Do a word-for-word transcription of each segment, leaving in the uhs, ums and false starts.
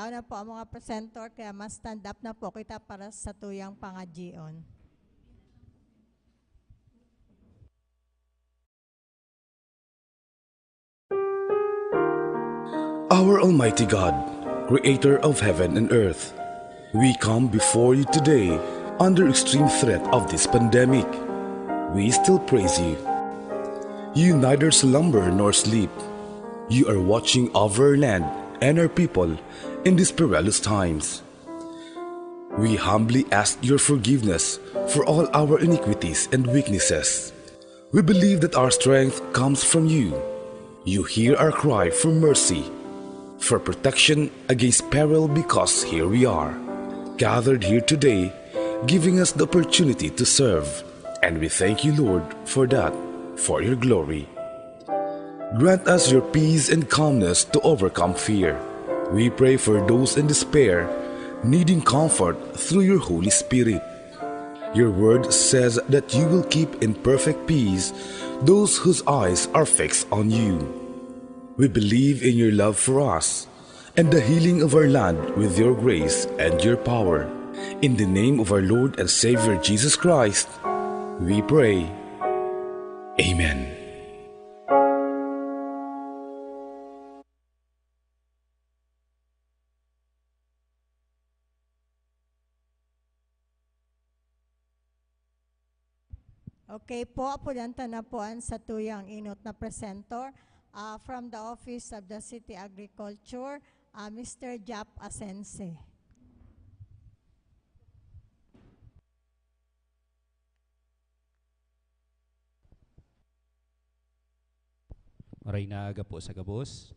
Ako na po ang mga presenter, kaya ma-stand up na po kita para sa tuyang pangadyion. Our Almighty God, creator of heaven and earth, we come before you today under extreme threat of this pandemic. We still praise you. You neither slumber nor sleep. You are watching over our land and our people in these perilous times. We humbly ask your forgiveness for all our iniquities and weaknesses. We believe that our strength comes from you. You hear our cry for mercy, for protection against peril, because here we are, gathered here today, giving us the opportunity to serve. And we thank you, Lord, for that, for your glory. Grant us your peace and calmness to overcome fear. We pray for those in despair, needing comfort through your Holy Spirit. Your word says that you will keep in perfect peace those whose eyes are fixed on you. We believe in your love for us and the healing of our land with your grace and your power. In the name of our Lord and Savior Jesus Christ, we pray. Amen. Okay po, apudan ta na po an satuyang enot na presenter, ah, from the Office of the City Agriculture, ah, Mister Jap Asense. Maray na aga po sa gabos.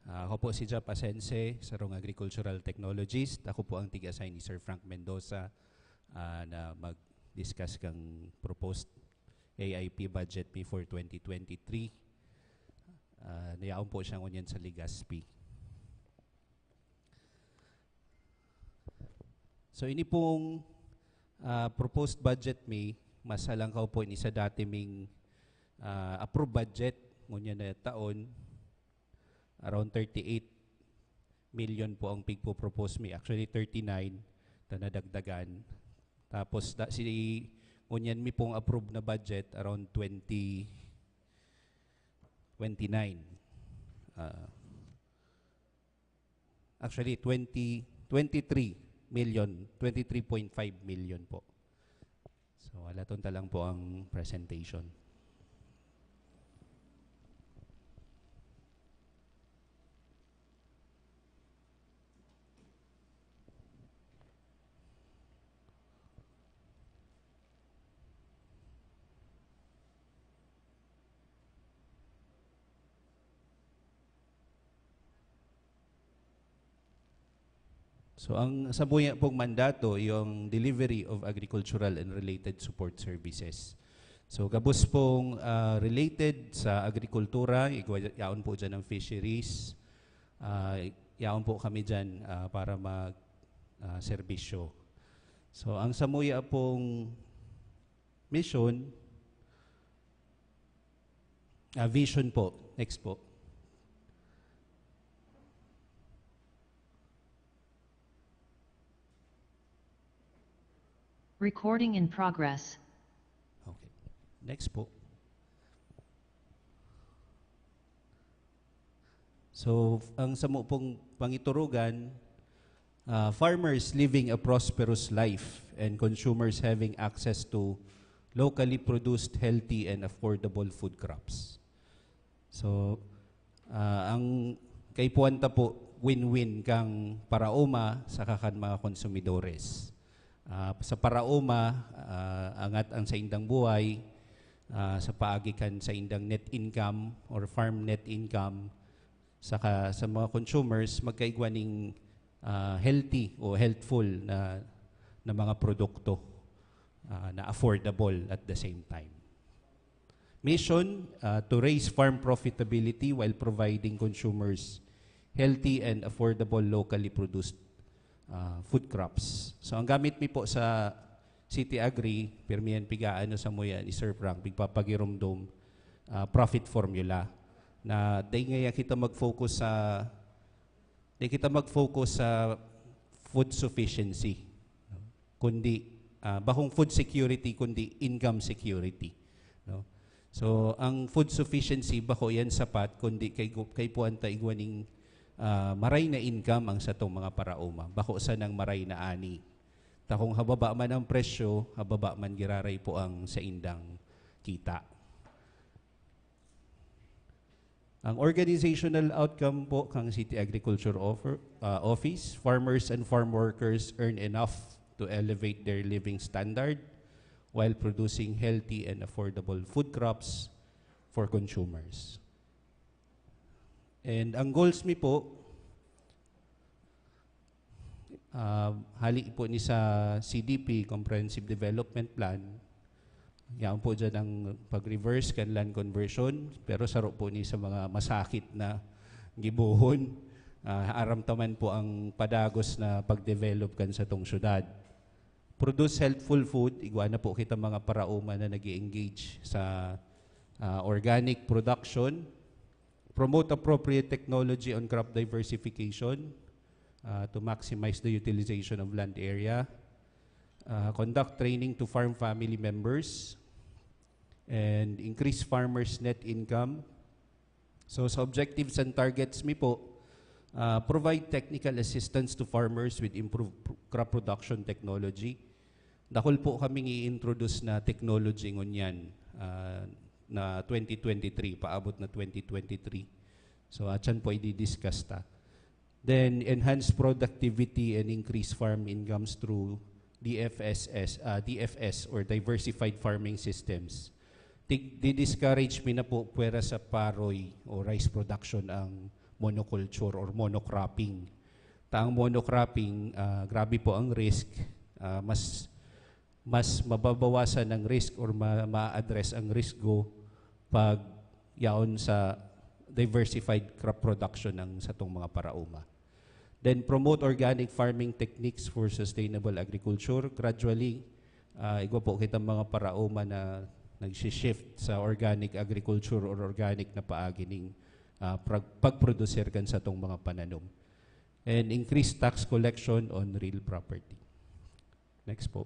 Ah, ako po si Jap Asense, sarong agricultural technologist. Ako po ang tig-assign ni Sir Frank Mendoza, ah, na mag-discuss kang proposed A I P budget mi for twenty twenty-three. Ah, nayaon po siya ngunyan sa Legazpi. So, ini pong, ah, proposed budget mi, mas halangkaw po ini sa dati ming, ah, approved budget, ngunyan na taon, around thirty-eight million po ang pigpo-propose mi. Actually, thirty-nine, ta nadagdagan. Tapos, da-, si, ngunyan mi pong approved na budget, around twenty, twenty-nine. Ah, Actually, twenty, twenty-three million, twenty-three point five million po. So, halaton ta lang po ang presentation. So, ang samuya pong mandato, yung delivery of agricultural and related support services. So, gabos pong, ah, related sa agrikultura, igwa-, yaon po dyan ang fisheries, ah, yaon po kami dyan, ah, para mag, ah, serbisyo. So, ang samuya pong mission, ah, vision po. Next po. Recording in progress. Okay. Next po. So, ang samo pong pangiturugan, ah, farmers living a prosperous life and consumers having access to locally produced, healthy, and affordable food crops. So, ah, ang kaipuhan ta po, win-win kang paraoma saka kan mga konsumidores. Ah, sa paraoma, ah, angat ang saindang buhay, ah, sa paagi kan saindang net income or farm net income, saka sa mga consumers, magkaigwa ning, ah, healthy o healthful na, na mga produkto, ah, na affordable at the same time. Mission, ah, to raise farm profitability while providing consumers healthy and affordable locally produced, ah, food crops. So, ang gamit mi po sa City Agri, pirmi yan pigaano samuya ni Sir Frank, pigpapagiromdom, ah, profit formula. Na dai ngaya kita mag-focus sa Di kita mag-focus sa food sufficiency, no? Kundi, ah, bakong food security, kundi income security, no? So, ang food sufficiency, bako yan sapat, kundi kay gu-, kay puwan ta igwa ning, ah, maray na income ang satong mga paraoma. Bako sanang maray na ani. Ta kung hababa man ang presyo, hababa man giraray po ang saindang kita. Ang organizational outcome po kang City Agriculture Offer-, ah, Office, farmers and farm workers earn enough to elevate their living standard while producing healthy and affordable food crops for consumers. And ang goals mi po, ah, hali po ni sa C D P, Comprehensive Development Plan, yaon po dyan ang pag-reverse kan land conversion, pero saro po ni sa mga masakit na gibohon. Ah, aram ta man po ang padagos na pag-develop kan satong syudad. Produce healthful food, igwa na po kita mga paraoma na nag engage sa, ah, organic production. Promote appropriate technology on crop diversification, ah, to maximize the utilization of land area. Ah, conduct training to farm family members. And increase farmers' net income. So, sa objectives and targets mi po, ah, provide technical assistance to farmers with improved pr-, crop production technology. Dakul po kaming i-introduce na technology ngunyan, ah, na twenty twenty-three, paabot na twenty twenty-three. So, atyan po i-discuss ta. Then, enhance productivity and increase farm incomes through D F S S, ah, D F S or diversified farming systems. Tig-, di-discourage mi na po pwera sa paroy o rice production ang monoculture or monocropping. Ta ang monocropping, ah, grabe po ang risk, ah, mas, mas mababawasan ang risk or ma-, ma-address ang risgo pag yaon sa diversified crop production ng satong mga paraoma. Then promote organic farming techniques for sustainable agriculture. Gradually, ah, igwa po kitang mga paraoma na nagsi-shift sa organic agriculture or organic na paagi ning, ah, prag-, pagproducer kan satong mga pananom. And increase tax collection on real property. Next po.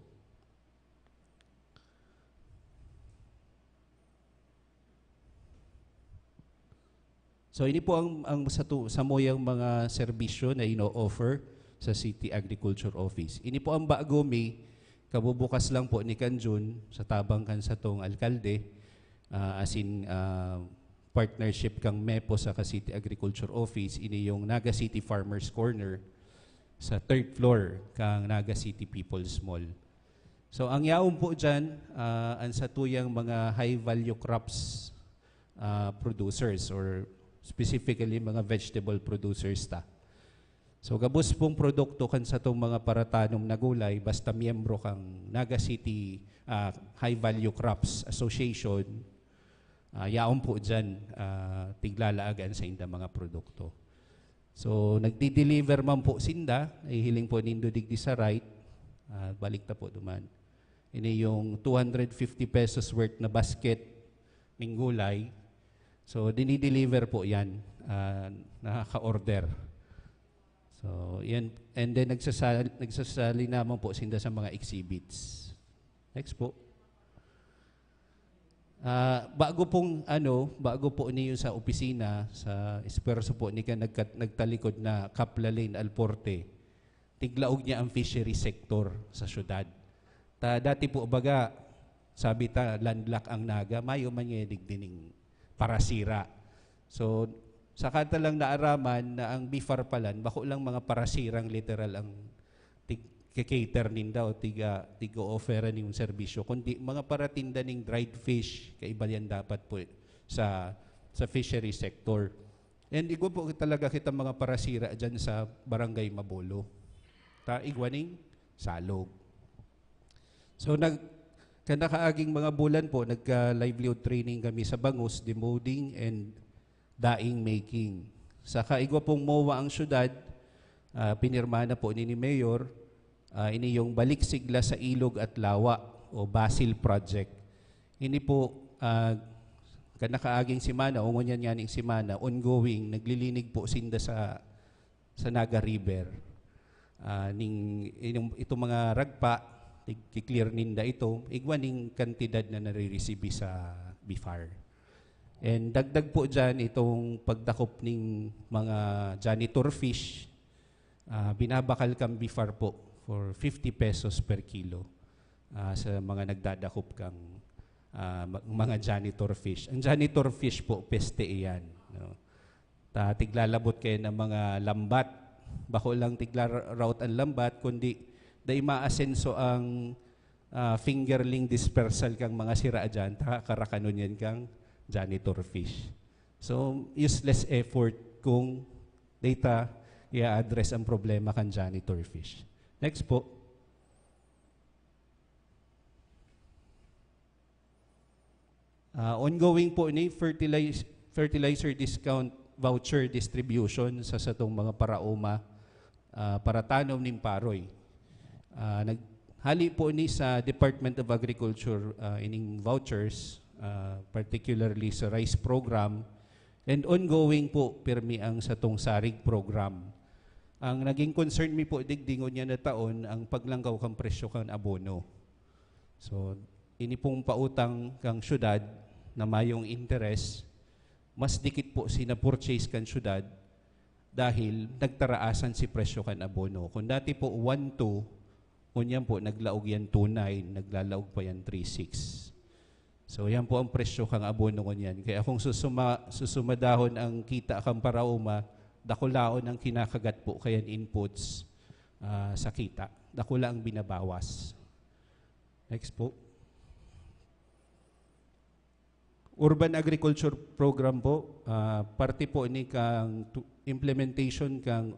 So, ini po ang, ang satu-, samuyang mga serbisyo na ino-offer sa City Agriculture Office. Ini po ang bago mi, kabubukas lang po ni kan June, sa tabang kan satong alkalde, ah, as in, ah, partnership kang MEPO saka City Agriculture Office, ini yung Naga City Farmers Corner sa third floor kang Naga City People's Mall. So, ang yaon po dyan, ah, ang satuyang mga high-value crops, ah, producers or specifically mga vegetable producers ta. So, gabos pong produkto kan satong mga paratanom na gulay, basta miyembro kang Naga City, ah, High Value Crops Association, ah, yaon po dyan, ah, tiglalaag an saindang mga produkto. So, nagdi-deliver man po sinda, ihiling po nindo digdi sa right, ah, balik ta po duman. Ini yung two hundred fifty pesos worth na basket ning gulay. So, dinideliver po yan, ah, nakaka-order. So, yan. And then, nagsasal-, nagsasali naman po sinda sa mga exhibits. Next po. Ah, bago pong, ano, bago po niyo sa opisina, sa esfuerso po ni ka nagkat-, nagtalikod na Kaplain Alporte, tiglaog niya ang fishery sector sa syudad. Ta, dati po, baga, sabi ta, landlock ang Naga, mayo man nga digdi ning parasira. So, saka ta lang naaraman na ang BFAR palan, bako lang mga parasirang literal ang tig-, kikater ninda o tiga, tig-o-offer ning serbisyo, kundi mga paratinda ning dried fish, kaiba yan dapat po sa, sa fishery sector. And igwa po talaga kita mga parasira dyan sa Barangay Mabolo. Ta, igwa ning salog. So, nag-, kanakaaging mga bulan po, nagka-livelihood training kami sa bangus, demoding, and daing making. Sa kaigwa pong MOA ang syudad, ah, pinirma na po ni, ni Mayor, ah, ini yung Balik Sigla sa Ilog at Lawa o BASIL Project. Ini po, ah, kanakaaging semana o ngunyan nganing semana, ongoing, naglilinig po sinda sa sa Naga River. Ah, ning, ining, itong mga ragpa, ki-clear ninda ito, igwa ning kantidad na nare-receive sa BFAR. And dagdag po dyan, itong pagdakop ning mga janitor fish, ah, binabakal kang BFAR po for fifty pesos per kilo, ah, sa mga nagdadakop kang, ah, ma-, mga janitor fish. Ang janitor fish po, peste iyan, no? Ta tiglalabot kayo ng mga lambat. Bako lang tigla-route ang lambat, kundi dai maasenso ang, ah, fingerling dispersal kang mga sira dyan, ta karakanon yan kang janitor fish. So, useless effort kung dai ta i-address ang problema kan janitor fish. Next po. Ah, ongoing po ni fertiliz-, fertilizer discount voucher distribution sa satong mga paraoma, ah, para tanom nin paroy. Ah, nag-, hali po ni sa Department of Agriculture, ah, ining vouchers, ah, particularly sa rice program, and ongoing po, pirmi ang satong sarig program. Ang naging concern mi po digdi ngunyan na taon, ang paglangkaw kan presyo kan abono. So, ini pong pautang kang syudad na mayong interes, mas dikit po si na-purchase kan syudad dahil nagtaraasan si presyo kan abono. Kung dati po one two, ngunyan po naglaog yan two nine, naglalaog pa yan three six. So, yan po ang presyo kang abono ngunyan. Kaya kung susuma-, susumadahon ang kita kang paraoma, dakulaon ang kinakagat po kayan inputs, ah, sa kita. Dakula ang binabawas. Next po. Urban Agriculture Program po, ah, parte po ni kang tu-, implementation kang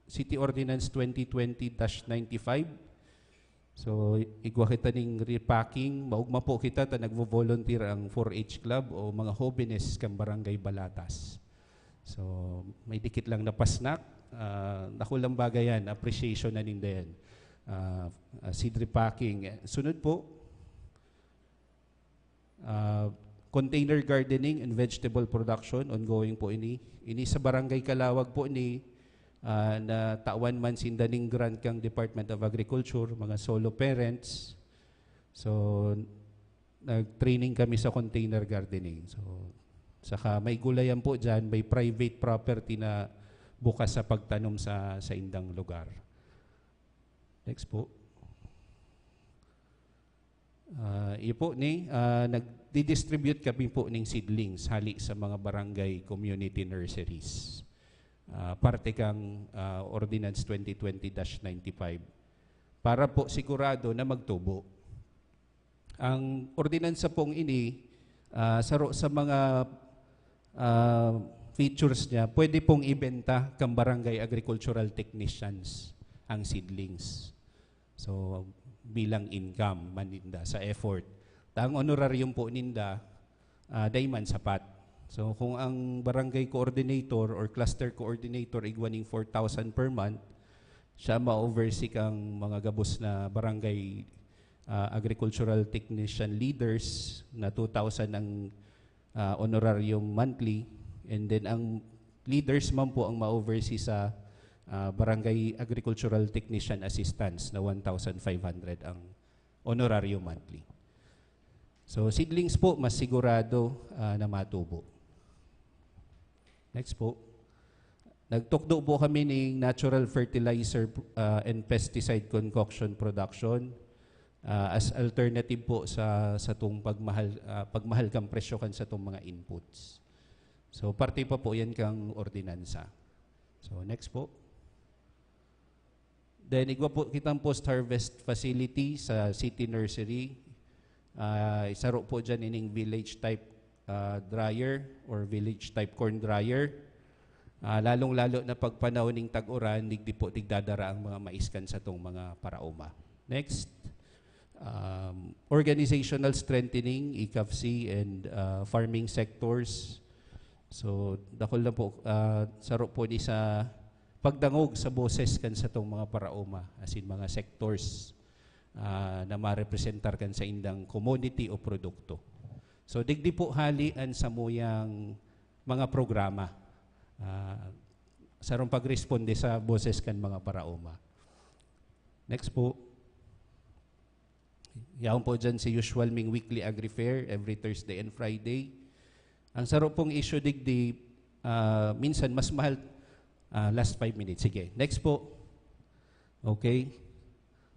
City Ordinance twenty twenty dash ninety-five. So, igwa kita ning repacking. Maugma po kita ta nagvo-volunteer ang four H club o mga hobenes kan Barangay Balatas. So, may dikit lang na pa-snack. Ah, dakulang bagay yan. Appreciation na ninda yan. Ah, ah, seed repacking. Eh, sunod po, ah, container gardening and vegetable production, ongoing po ini. Ini sa Barangay Calawag po ni, ah, natawan man sinda ning grant kang Department of Agriculture, mga solo parents. So, nag-training kami sa container gardening. So, saka may gulayan po dyan, may private property na bukas sa pagtanom sa, sa indang lugar. Next po. Ah, iyo po ni, ah, nagdi-distribute kami po ning seedlings hali sa mga barangay community nurseries. Ah, parte kang, ah, Ordinance twenty twenty dash ninety-five para po sigurado na magtubo. Ang ordinansa pong ini, ah, saro sa mga, ah, features niya, pwede pong ibenta kang barangay agricultural technicians ang seedlings. So, bilang income man ninda sa effort. Ta ang honorarium po ninda, ah, dai man sapat. So, kung ang barangay coordinator or cluster coordinator igwa ning four thousand per month, siya ma-oversee kang mga gabos na barangay, ah, agricultural technician leaders na two thousand ang, ah, honorarium monthly. And then, ang leaders man po ang ma-oversee sa, ah, barangay agricultural technician assistance na one thousand five hundred ang honorarium monthly. So, seedlings po, mas sigurado, ah, na matubo. Next po. Nagtukdo po kami ning natural fertilizer, ah, and pesticide concoction production, ah, as alternative po sa, satong pagmahal, ah, pagmahal kang presyo kan satong mga inputs. So, parte pa po yan kang ordinansa. So, next po. Then, igwa po kitang post-harvest facility sa City Nursery. Ah, isaro po dyan ining village type, ah, dryer or village type corn dryer. Ah, lalong-lalo na pag panahon ning tag-uran, digdi po tigdadara ang mga mais kan satong mga paraoma. Next. Um, organizational strengthening, I C A F C and, ah, farming sectors. So, dakul na po, ah, saro po ni sa pagdangog sa boses kan satong mga paraoma, as in mga sectors, ah, na marepresentar kan sa indang commodity o produkto. So, digdi po hali an samuyang mga programa. Ah, sarong pagresponde sa boses kan mga paraoma. Next po. Yaon po dyan si usual ming weekly agri fair every Thursday and Friday. Ang saro pong issue digdi, ah, minsan mas mahal, ah, last five minutes. Sige, next po. Okay.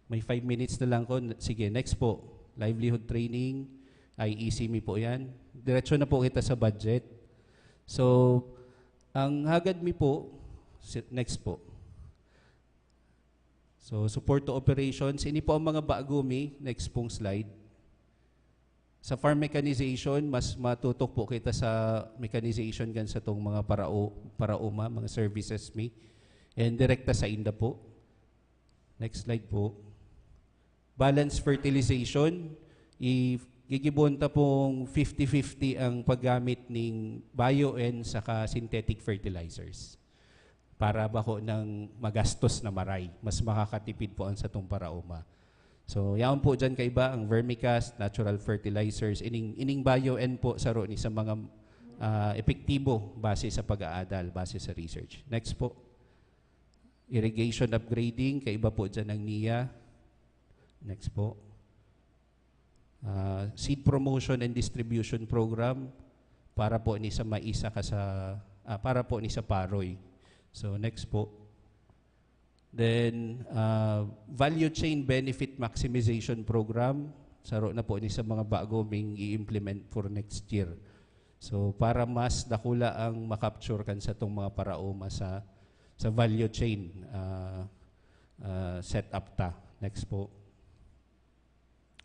May five minutes na lang ko. Sige, next po. Livelihood training, I E C mi po yan. Diretso na po kita sa budget. So, ang hagad mi po, si- next po. So, support to operations. Ini po ang mga bago mi. Next pong slide. Sa farm mechanization, mas matutok po kita sa mechanization kan satong mga parao, paraoma, mga services mi. And direkta sa inda po. Next slide po. Balance fertilization, i-, gigibohon ta pong fifty fifty ang paggamit ning bio and saka synthetic fertilizers. Para bako ng magastos na maray, mas makakatipid po ang satong paraoma. So, yaon po dyan kaiba ang vermicast, natural fertilizers, ining, ining bio and po saro ni sa mga, ah, epektibo base sa pag-aadal, base sa research. Next po. Irrigation upgrading, kaiba po dyan ang niya. Next po. Ah, seed promotion and distribution program para po ni sa mais saka sa, ah, para po ni sa paroy. So, next po. Then, ah, value chain benefit maximization program, saro na po ni sa mga bago ming i-implement for next year. So, para mas dakula ang ma-capture kan satong mga paraoma sa, sa value chain, ah, ah, setup ta. Next po.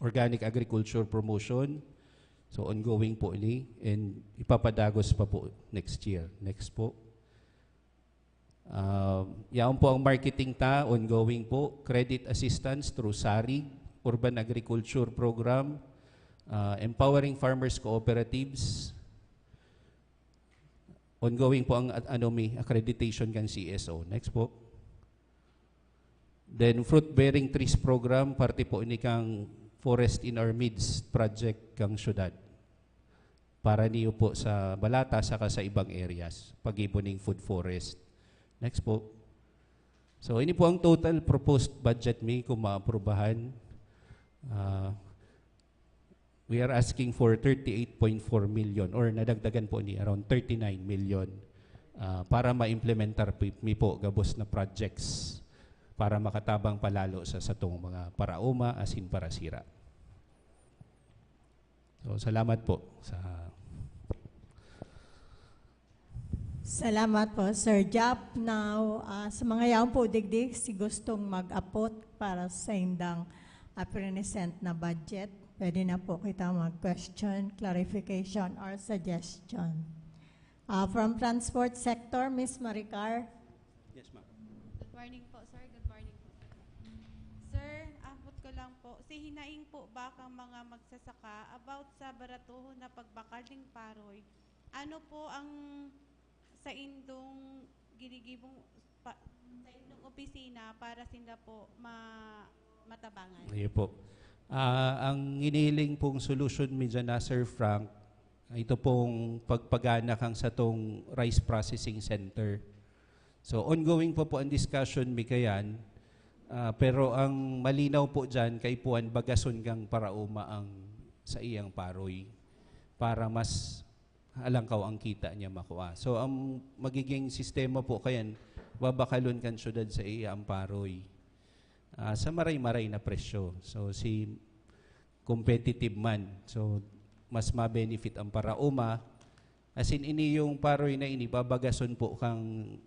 Organic agriculture promotion. So, ongoing po ini and ipapadagos pa po next year. Next po. Ah, yaon po ang marketing ta, ongoing po. Credit assistance through sarig, urban agriculture program, ah, empowering farmers cooperatives. Ongoing po ang at-, ano, may accreditation kan C S O. Next po. Then, fruit-bearing trees program, parte po ini kang Forest in Our Midst project kang syudad. Para niyo po sa Balata saka sa ibang areas, pag-ibo ning food forest. Next po. So, ini po ang total proposed budget mi kung maaprubahan. Ah, we are asking for thirty-eight point four million or nadagdagan po ni around thirty-nine million, ah, para ma-implementar pi-, mi po gabos na projects para makatabang palalo sa satong mga paraoma asin parasira. So, salamat po sa Salamat po, Sir Jap. Now, ah, sa mga yaon po digdi, si gustong mag-apot para sa indang, ah, present na budget, pwede na po kita mag-question, clarification, or suggestion. Ah, from transport sector, Miss Maricar. Yes, ma'am. Good morning po, sir. Good morning po. Sir, ambot ko lang po, si hinaing po ba kang mga magsasaka about sa baratuhon na pagbakal ning paroy? Ano po ang sa indong ginigibong pa, sa indong opisina para sinda po ma-, matabangan? Iyo po. Ah, ang hinihiling pong solusyon mi dyan na, Sir Frank, ito pong pagpagana kang satong rice processing center. So, ongoing pa po ang discussion mi kayan, ah, pero ang malinaw po dyan, kaipuhan bagason kang paraoma ang sa iyang paroy para mas alangkaw ang kita niya makua. So, ang magiging sistema po kayan, babakalon kan syudad sa iya ang paroy, ah, sa maray-maray na presyo. So, si competitive man. So, mas ma-benefit ang paraoma. Asin ini yung paroy na ini, babagason po kang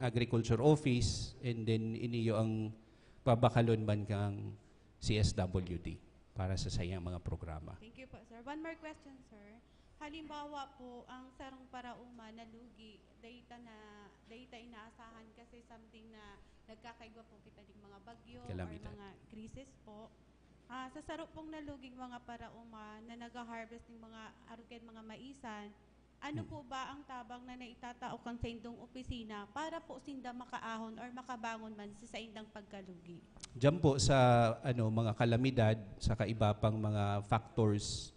agriculture office, and then ini yung babakalon man kang C S W D para sa sayang mga programa. Thank you po, sir. One more question, sir. Halimbawa po, ang sarong paraoma na lugi, data na, data inaasahan kasi something na nagkakaigwa po kita ng mga bagyo or Kalamidad. Mga krisis po. Ah, sa saro pong naluging mga paraoma na nag-harvest ng mga arugen, mga maisan, ano Hmm. po ba ang tabang na naitatao kan saindong opisina para po sinda makaahon or makabangon man sa saindang pagkalugi? Diyan po sa, ano, mga kalamidad, sa kaiba pang mga factors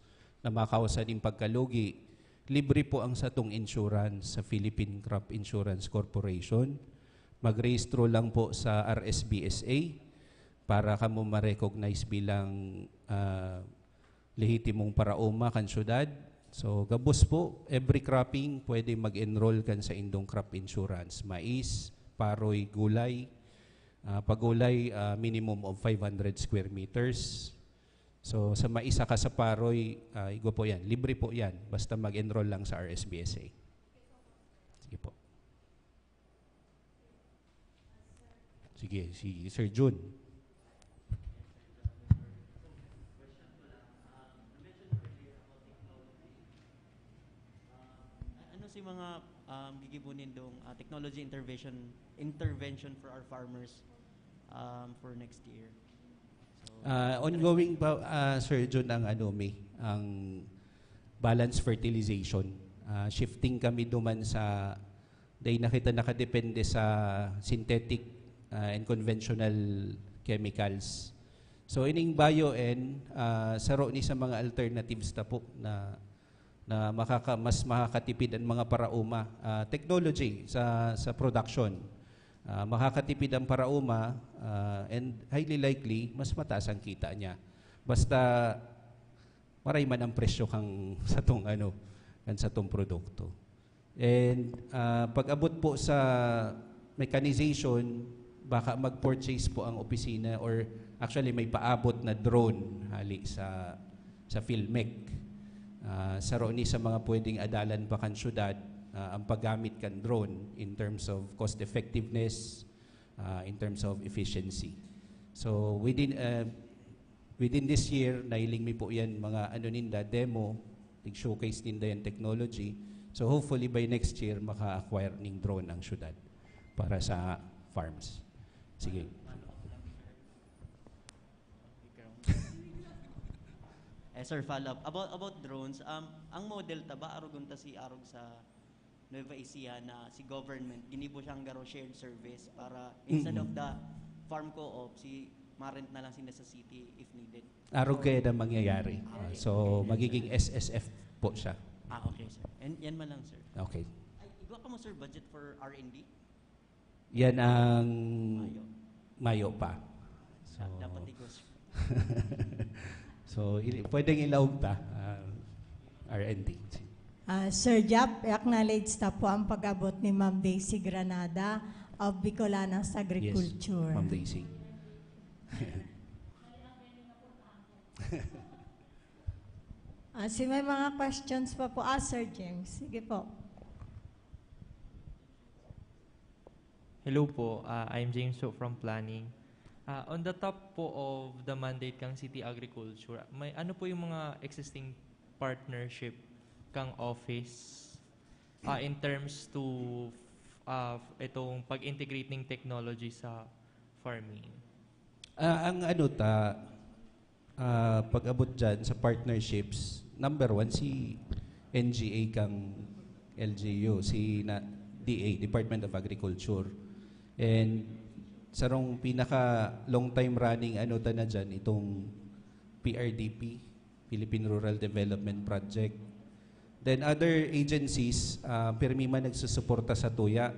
na makausa ning pagkalugi, Libre po ang satong insurance sa Philippine Crop Insurance Corporation. Magrehistro lang po sa R S B S A para kamo ma-recognize bilang, ah, lehitimong paraoma kan syudad. So, gabos po, every cropping pwede mag-enroll kan sa indong crop insurance. Mais, paroy, gulay. Ah, pag gulay, ah, minimum of five hundred square meters. So, sa maisa ka sa paroy, ah, igwa po yan. Libre po yan. Basta mag-enroll lang sa R S B S A. Sige po. Sige, si Sir Jun. Ano si mga um, gigibo nindong uh, technology intervention intervention for our farmers um, for next year? So, uh, ongoing pa, uh, Sir Jun, ang ano, may, ang balance fertilization. Uh, shifting kami duman sa, dahil nakita nakadepende sa synthetic uh, and conventional chemicals. So, ining bio-N, uh, saro ni sa mga alternatives ta po na na makaka, mas makakatipid ang mga parauma, uh, technology sa, sa production. Uh, makakatipid ang parauma uh, and highly likely, mas mataas ang kita niya. Basta maray man ang presyo kang satong ano, kan satong produkto. And uh, pag-abot po sa mechanization, baka mag-purchase po ang opisina or actually may paabot na drone hali sa sa Philmec. Uh, saro ni sa mga pwedeng adalan pa kan syudad uh, ang paggamit kan drone in terms of cost effectiveness, uh, in terms of efficiency. So within uh, within this year, nahiling mi po yan mga ano ninda, demo, nag-showcase ninda yung technology. So hopefully by next year, maka-acquire ning drone ang syudad para sa farms. Sige. Eh, sir, follow up. About, about drones, um, ang model ta ba, arugon ta si arog sa Nueva Ecija na si government, ginibo siyang garo shared service para instead of the farm co-op, si marent na lang sila sa city if needed. Arog kaya na mangyayari. Ah, so, magiging S S F po siya. Ah, okay, sir. And yan man lang, sir. Okay. Ay, igwa ka mo, sir, budget for R and D? Yan ang mayo pa. So, Dapat igos. so, ili- pwedeng ilaog ta, ah, R and D. Ah, Sir Jap, i-acknowledge ta po ang pag-abot ni Ma'am Daisy Granada of Bicolanans Yes, Agriculture. Ma'am Daisy. Ah, si may mga questions pa po. Ah, Sir James, sige po. Hello po, uh, I'm James Ho from Planning. Uh, on the top po of the mandate kang City Agriculture, may ano po yung mga existing partnership kang office uh, in terms to uh, itong pag-integrate ng technology sa farming? Ah, ang ano ta, ah, pag-abot dyan sa partnerships, number one, si N G A kang L G U, si na, D A, Department of Agriculture. And sarong pinaka long time running ano ta na dyan, itong P R D P, Philippine Rural Development Project. Then other agencies, ah, pirmi man nagsusuporta sa tuya,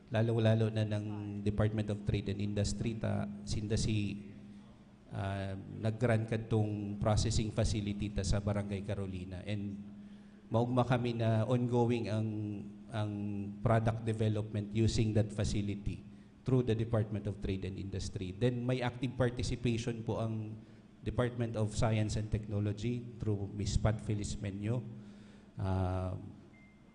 lalo-lalo na ng Department of Trade and Industry, ta, sinda si ah, nag-grant kadtong processing facility ta sa Barangay Carolina. And maugma kami na ongoing ang, ang product development using that facility through the Department of Trade and Industry. Then may active participation po ang Department of Science and Technology through Miss Pat Felizmenio. Ah,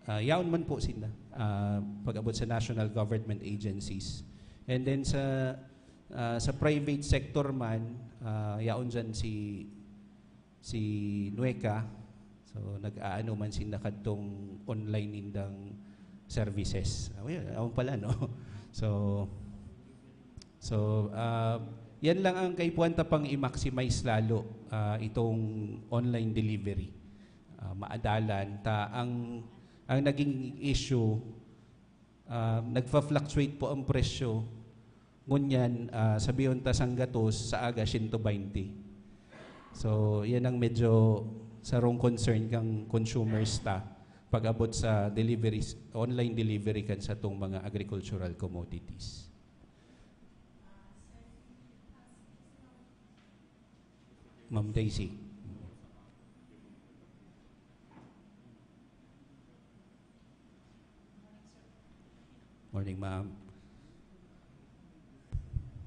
ah, yaon man po sila, ah, pag-abot sa national government agencies. And then sa, ah, sa private sector man, ah, yaon dyan si, si Nueca. So, nag-aano man sila kadtong online nindang services. Ah, well, yaon pala, no? So, so, ah, yan lang ang kaipuhan ta pang i-maximize lalo, ah, itong online delivery. Ah, maadalan ta ang, ang naging issue, ah, nagfa-fluctuate po ang presyo. Ngunyan, ah, sabihon ta sanggatos, sa aga, siyento baynte. So, yan ang medyo sarong concern kang consumers ta. pag-abot sa deliveries, online delivery kan satong mga agricultural commodities. Ma'am Daisy. Morning, ma'am.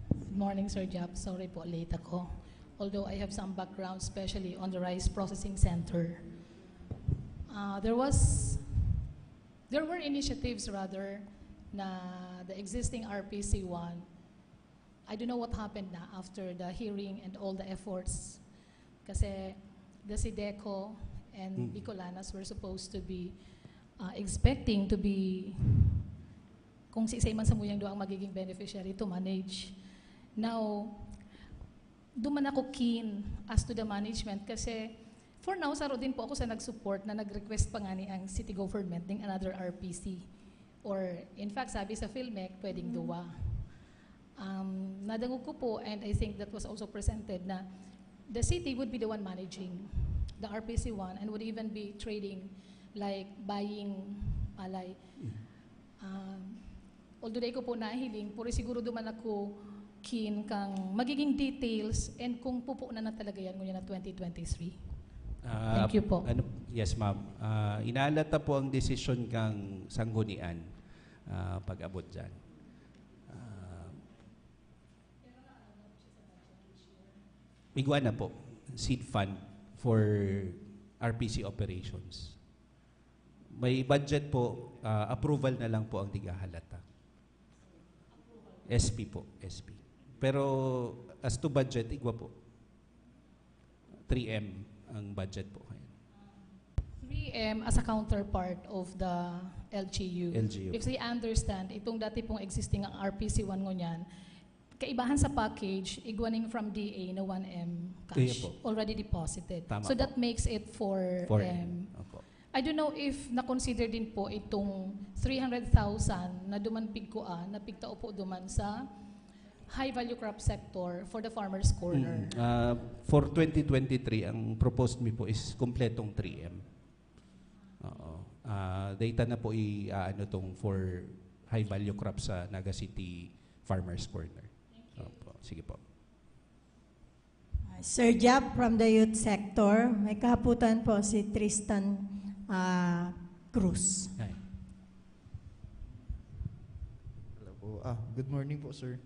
Good morning, Sir Jap. Sorry po, late ako. Although I have some background, especially on the rice processing center. Uh, there was, there were initiatives rather na the existing R P C one, I don't know what happened na after the hearing and all the efforts. Kasi the SEDECO and Mm. Bicolanas were supposed to be uh, expecting to be kung si man samuyang duwa ang magiging beneficiary to manage. Now, duman ako keen as to the management kasi for now, saro din po ako sa nag-support na nag-request pa nga ni ang city government ng another R P C. Or, in fact, sabi sa PhilMec, pwedeng duwa. Um, nadangog ko po, and I think that was also presented, na the city would be the one managing the R P C one and would even be trading, like buying palay. Um, although di ko po nahiling, puri siguro duman ako keen kang magiging details and kung pupunan na talaga yan ngunyan na twenty twenty-three. Ah, Thank you po. Ano, yes, ma'am. Ah, inalata po ang desisyon kang sanggunian ah, pag-abot dyan. Ah, igwa na po, seed fund for R P C operations. May budget po, ah, approval na lang po ang tigahalata. S P po, S P. Pero as to budget, igwa po. three M ang budget po ngayon. three M as a counterpart of the L G U. L G U. If they understand, itong dati pong existing ang R P C one ngunyan, kaibahan sa package, igwaning from D A na one M Kaya cash po. Already deposited. Tama So po. That makes it four M. Opo. I don't know if na-consider din po itong three hundred thousand na duman pigkua, na pigtao po duman sa high value crop sector for the farmers corner. Mm. Ah, for twenty twenty-three, ang proposed mi po is kompletong three M. Oo. Ah, data na po i-aano tong for high value crop sa Naga City Farmers Corner. Opo. Sige po. Ah, Sir Jap from the youth sector, may kahaputan po si Tristan ah, Cruz. Ay. Hello po. Ah, good morning po, sir.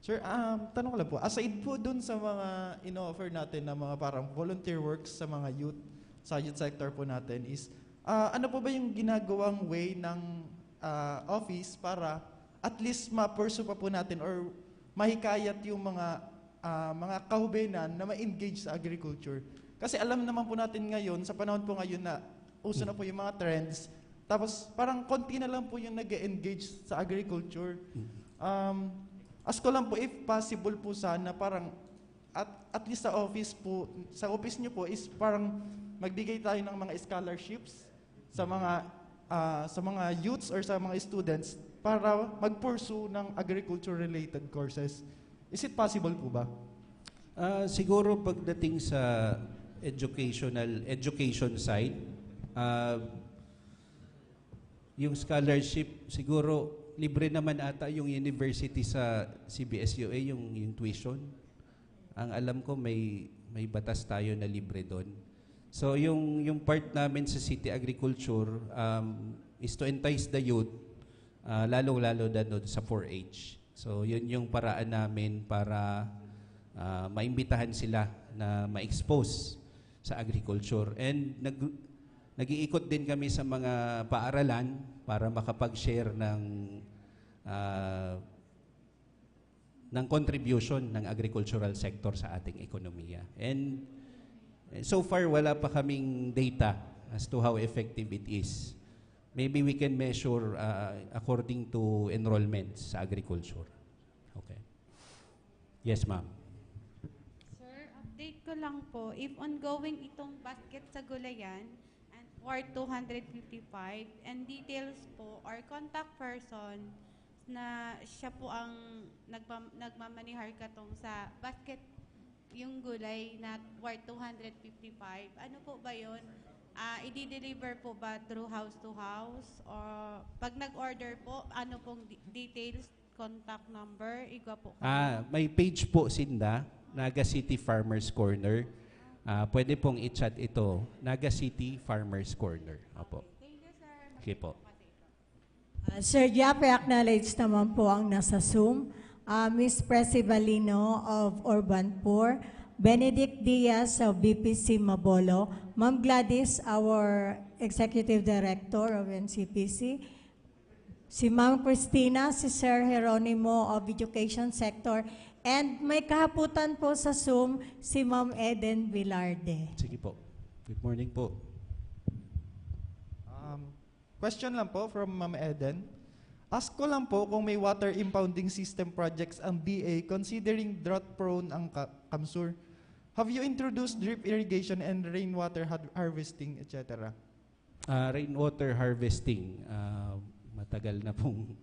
Sir, um, tanong ko lang po, aside po dun sa mga in-offer natin na mga parang volunteer works sa mga youth, sa youth sector po natin is, ah, ano po ba yung ginagawang way ng ah, office para at least ma-pursue pa po natin or mahikayat yung mga ah, mga kahubenan na ma-engage sa agriculture? Kasi alam naman po natin ngayon, sa panahon po ngayon na uso na po yung mga trends, tapos parang konti na lang po yung nag-engage sa agriculture. Um, ask ko lang po if possible po sana parang at, at least sa office po, sa office niyo po is parang magbigay tayo ng mga scholarships sa mga ah, sa mga youths or sa mga students para mag-pursue ng agriculture-related courses. Is it possible po ba? Ah, siguro pagdating sa educational education side, ah, yung scholarship, siguro libre naman ata yung university sa C B S U A, yung, yung tuition. Ang alam ko, may, may batas tayo na libre doon. So, yung, yung part namin sa City Agriculture um, is to entice the youth, ah, lalong-lalo na doon sa four H. So, yun yung paraan namin para ah, maimbitahan sila na ma-expose sa agriculture. And nag, nag-iikot din kami sa mga paaralan para makapag-share ng ah, ng contribution ng agricultural sector sa ating ekonomiya. And eh, so far, wala pa kaming data as to how effective it is. Maybe we can measure uh, according to enrollment sa agriculture. Okay. Yes, ma'am. Sir, update ko lang po, if ongoing itong basket sa gulayan and Ward two hundred fifty-five, and details po or contact person na siya po ang nagmam- nagmamanihar katong sa basket yung gulay na Ward two hundred fifty-five. Ano po ba yon? Ah, i-deliver po ba through house to house? Or pag nag-order po, ano pong di- details, contact number, igwa po kayo? Ah, may page po sinda, Naga City Farmers Corner. Ah, pwede pong i-chat ito, Naga City Farmers Corner. Opo. Thank you, sir. Okay po. Uh, Sir Jeff, i-acknowledge naman po ang nasa Zoom. Uh, Miss Presi Valino of Urban Poor, Benedict Diaz of B P C Mabolo, Ma'am Gladys, our Executive Director of N C P C, si Ma'am Christina, si Sir Jeronimo of Education Sector, and may kahaputan po sa Zoom, si Ma'am Eden Velarde. Sige po. Good morning po. Um, question lang po from Ma'am Eden. Ask ko lang po kung may water impounding system projects ang D A considering drought prone ang Ka- CamSur. Have you introduced drip irrigation and rainwater har- harvesting, et cetera? Ah, rainwater harvesting, ah, matagal na pong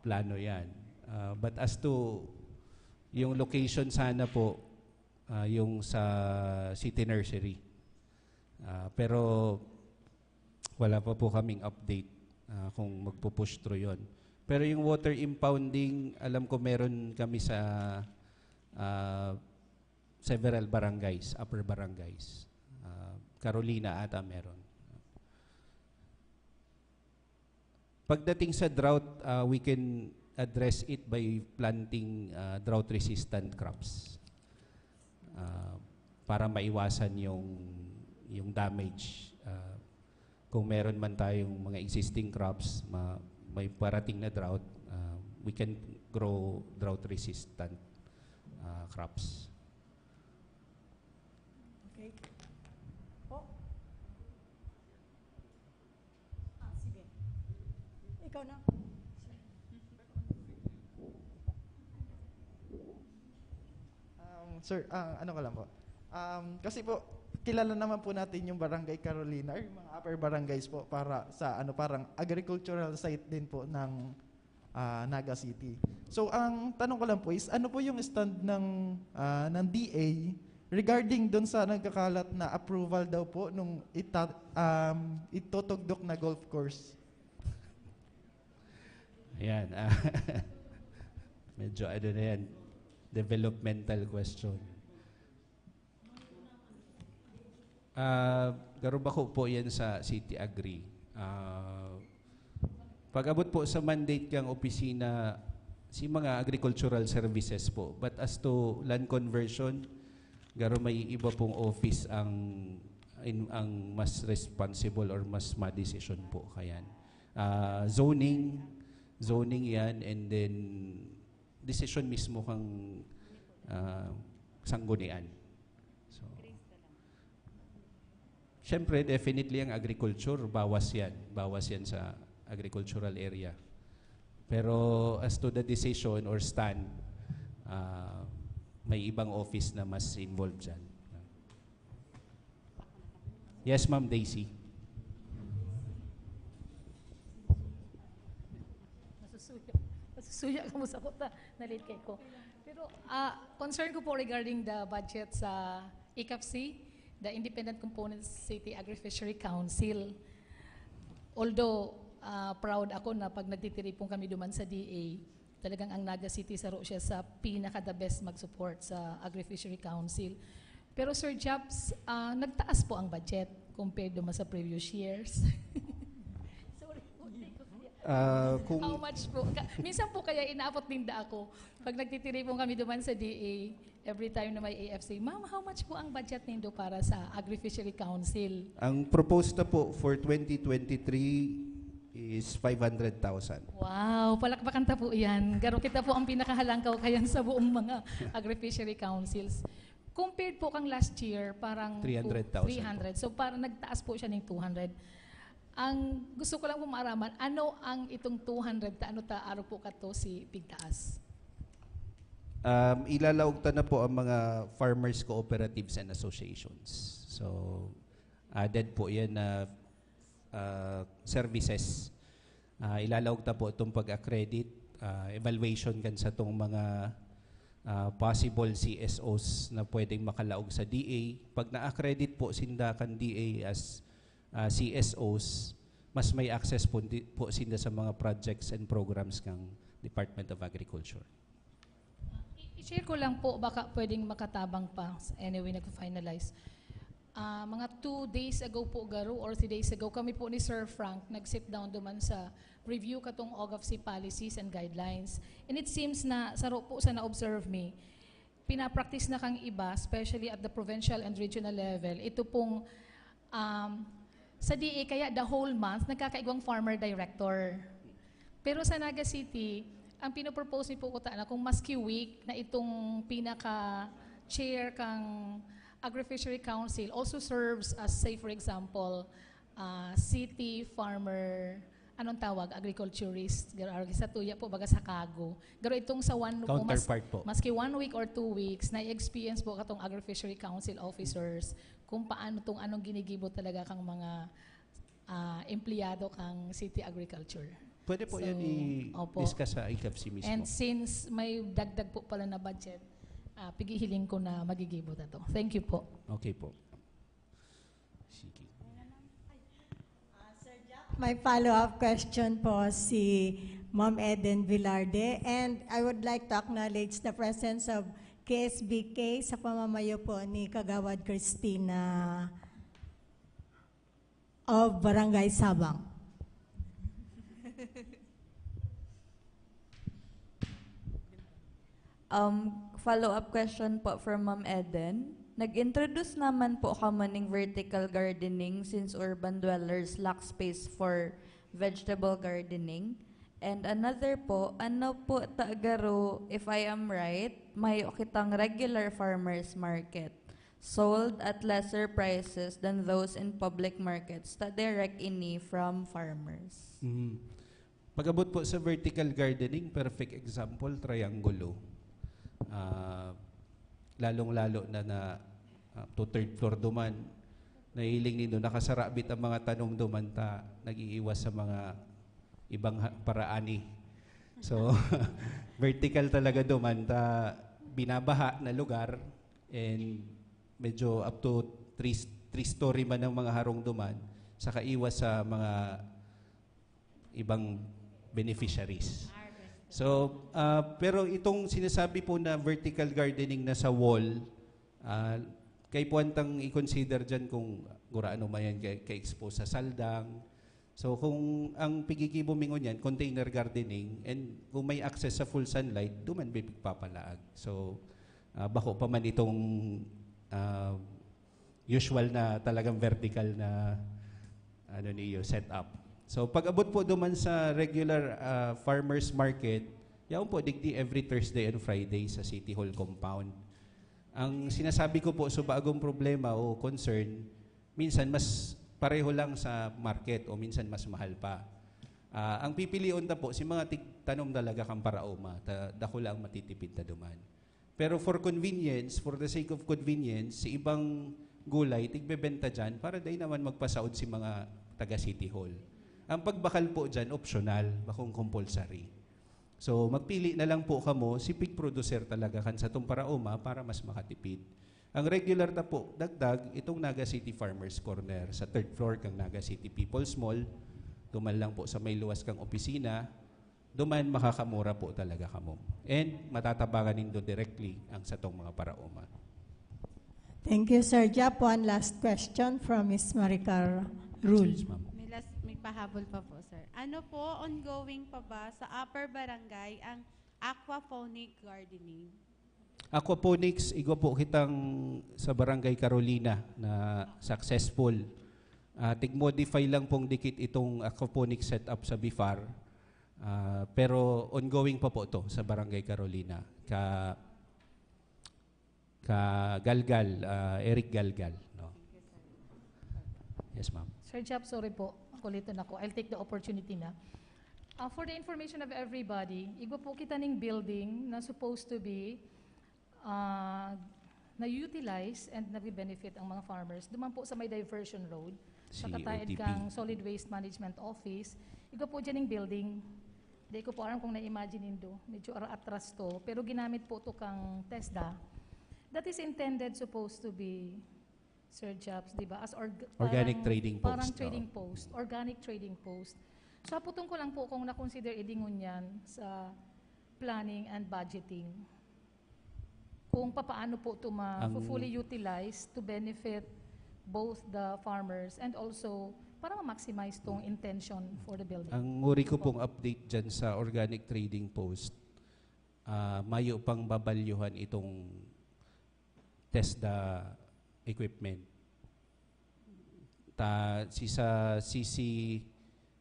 plano yan. Ah, but as to yung location sana po, ah, yung sa City Nursery. Ah, pero wala pa po kaming update ah, kung magpo-push through yon. Pero yung water impounding, alam ko meron kami sa ah, several barangays, upper barangays. Ah, Carolina ata meron. Pagdating sa drought, ah, we can address it by planting ah, drought-resistant crops. Ah, para maiwasan yung yung damage. Ah, kung meron man tayong mga existing crops, ma, may parating na drought, ah, we can grow drought-resistant ah, crops. Okay. Po? Ah, sige. Ikaw na. Um, sir, ah, ano ka lang po? Um, kasi po, kilala naman po natin yung Barangay Carolina, or yung mga upper barangays po para sa ano, parang agricultural site din po ng ah, Naga City. So ang tanong ko lang po is ano po yung stand ng ah, ng D A regarding doon sa nagkakalat na approval daw po nung ita, um, itotugdok na golf course? Ayan. Ah, medyo ano na yan. Developmental question. Ah, garo bako po yan sa City Agri. Ah, pag-abot po sa mandate kang opisina, si mga agricultural services po. But as to land conversion, garo may iba pong office ang in, ang mas responsible or mas madesisyon po kayan. Ah, zoning, zoning yan, and then decision mismo kang ah, sanggunian. So, syempre, definitely ang agriculture, bawas yan. Bawas yan sa agricultural area. Pero as to the decision or stand, ah, may ibang office na mas involved dyan. Yes, Ma'am Daisy. Masusuya. Masusuya ka mo sa kuta. Na-late kay ko. Pero ah, concern ko po regarding the budget sa I C A F C, the Independent Component City Agri-Fishery Council. Although ah, proud ako na pag nagtitiripon kami duman sa D A, talagang ang Naga City saro siya sa pinaka-the best mag-support sa Agri-Fishery Council. Pero Sir Japs, ah, nagtaas po ang budget compared duman sa previous years. Sorry po, hindi ko kaya. Ah, kung How much po? Ka- minsan po kaya inaabot ninda ako. Pag nagtitiripon kami duman sa D A, every time na may A F C, "Ma'am, how much po ang budget nindo para sa Agri-Fishery Council?" Ang proposed na po for twenty twenty-three is five hundred thousand. Wow, palakpakan ta po yan. Garo kita po ang pinakahalangkaw kayan sa buong mga Agri-Fishery Councils. Compared po kang last year, parang Three hundred thousand po. Three hundred. So parang nagtaas po siya ng two hundred. Ang gusto ko lang po maaraman, ano ang itong two hundred ta, ano ta, aro po kato si pigtaas? Um, ilalaog ta na po ang mga farmers cooperatives and associations. So, added po yan na uh, services. Uh, ilalaog ta po itong pag-accredit, uh, evaluation kan sa itong mga uh, possible C S Os na pwedeng makalaog sa D A. Pag na-accredit po sinda kan D A as ah, C S Os, mas may access po, di, po sinda sa mga projects and programs ng Department of Agriculture. I- I-share ko lang po, baka pwedeng makatabang pa. Anyway, nag-finalize. Ah, mga two days ago po, garo, or three days ago, kami po ni Sir Frank nag-sit down duman sa review katong OGAFC policies and guidelines. And it seems na, saro po sa na-observe mi, pinapractice na kang iba, especially at the provincial and regional level, ito pong, um, sa D A, kaya the whole month, nagkakaigwang farmer director. Pero sa Naga City, ang pinopropose ni po kuta na kung maski week na itong pinaka-chair kang Agri-Fishery Council also serves as, say for example, ah, city farmer, anong tawag, agriculturist. Garo, sa tuya po, baga sa kago. Pero itong sa one, kung mas, Counterpart po. Maski one week or two weeks, na-experience po katong Agri-Fishery Council officers kung paano tong anong ginigibo talaga kang mga ah, empleyado kang City Agriculture. Pwede po So, yan opo. i-discuss sa AGAFC mismo. And since may dagdag po pala na budget, ah, pigihiling ko na magigibo na to. Thank you po. Okay po. Sige. May follow-up question po si Ma'am Eden Villarde. And I would like to acknowledge the presence of K S B K sa pamamayo po ni Kagawad Christina of Barangay Sabang. Um, follow-up question po from Ma'am Eden. Nag-introduce naman po kamo ning vertical gardening since urban dwellers lack space for vegetable gardening. And another po, ano po ta garo, if I am right, mayo kitang regular farmers market sold at lesser prices than those in public markets ta direct ini from farmers. Mm. Pag-abot po sa vertical gardening, perfect example, Triangulo. Ah, lalong-lalo na na ah, to third floor duman. Nahiling nindo, nakasarabit ang mga tanom duman ta nag-iiwas sa mga ibang ha- paraani. So, vertical talaga duman ta binabaha na lugar and medyo up to three, three story man ang mga harong duman sa kaiwas sa mga ibang beneficiaries. So, ah, pero itong sinasabi po na vertical gardening na sa wall, ah, kaipuhan tang i-consider dyan kung gurano man yan ka-, ka-expose sa saldang. So, kung ang pigigibo mi ngunyan, container gardening, and kung may access sa full sunlight, duman may pigpapalaag. So, ah, bako pa man itong ah, usual na talagang vertical na ano niyo, setup. So pag-abot po duman sa regular ah, farmers market, yaon po digdi every Thursday and Friday sa City Hall compound. Ang sinasabi ko po, so bagong problema o concern, minsan mas pareho lang sa market o minsan mas mahal pa. Ah, ang pipilion ta po, si mga tigtanom talaga kan paraoma, ta, dakula ang matitipid ta duman. Pero for convenience, for the sake of convenience, si ibang gulay, tigbebenta dyan para dai naman magpasaod si mga taga City Hall. Ang pagbakal po dyan, optional, bakong compulsory. So, magpili na lang po kamo, si pig producer talaga kan satong paraoma para mas makatipid. Ang regular ta po, dagdag, itong Naga City Farmers Corner sa third floor kang Naga City People's Mall. Duman lang po sa may luwas kang opisina. Duman makakamura po talaga kamo. And matatabangan nindo directly ang satong mga paraoma. Thank you, Sir Jap. One last question from Miss Maricar Rul. Yes, ma'am. May, last, may pahabol pa po, sir. Ano po, ongoing pa ba sa Upper Barangay ang aquaponic gardening? Aquaponics, igwa po kitang sa Barangay Carolina na successful. Ah, tig-modify lang pong dikit itong aquaponic setup sa BFAR. Ah, pero ongoing pa po to sa Barangay Carolina. Ka, ka Galgal, ah, Eric Galgal. No? Yes, ma'am. Sir Jap, sorry po. Kuliton ako. I'll take the opportunity na. Ah, for the information of everybody, igwa po kita ning building na supposed to be ah, na-utilize and nagbe-benefit ang mga farmers. Duman po sa may diversion road, sa kataed C O T P. Kang Solid Waste Management Office, igwa po dyan yung building. Di ko po alam kung na-imagine nindo. Medyo ara-, atras to. Pero ginamit po to kang TESDA. That is intended supposed to be Sir Japs, di ba? As org- Organic parang- trading post, Parang trading oo. Post, organic trading post. So, haputong ko lang po kung na-consider idingon yan sa planning and budgeting. Kung papaano po ito ma- Ang- fully utilized to benefit both the farmers and also para ma-maximize tong intention for the building. Ang nguri ko Opo. pong update dyan sa organic trading post, ah, mayo pang babalyuhan itong TESDA equipment. Ta, si sa C C,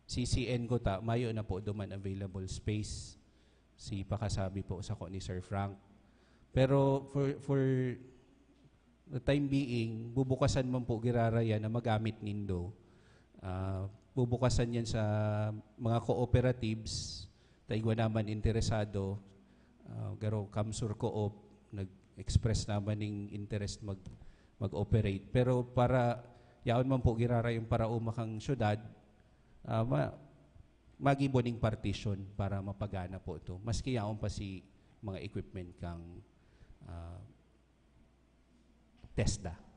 C C N ko ta, mayo na po duman available space. Si pakasabi po sa ko ni Sir Frank. Pero for, for the time being, bubukasan man po giraraya na magamit nindo. Ah, bubukasan yan sa mga cooperatives, ta igwa naman interesado, ah, garo Kamsur Co-op, nag-express naman ning interest mag, mag-operate. Pero para yaon man po giraraya yung paraoma kang syudad, ah, ma, magibo ning partition para mapagana po ito. Maski yaon pa si mga equipment kang ah, TESDA.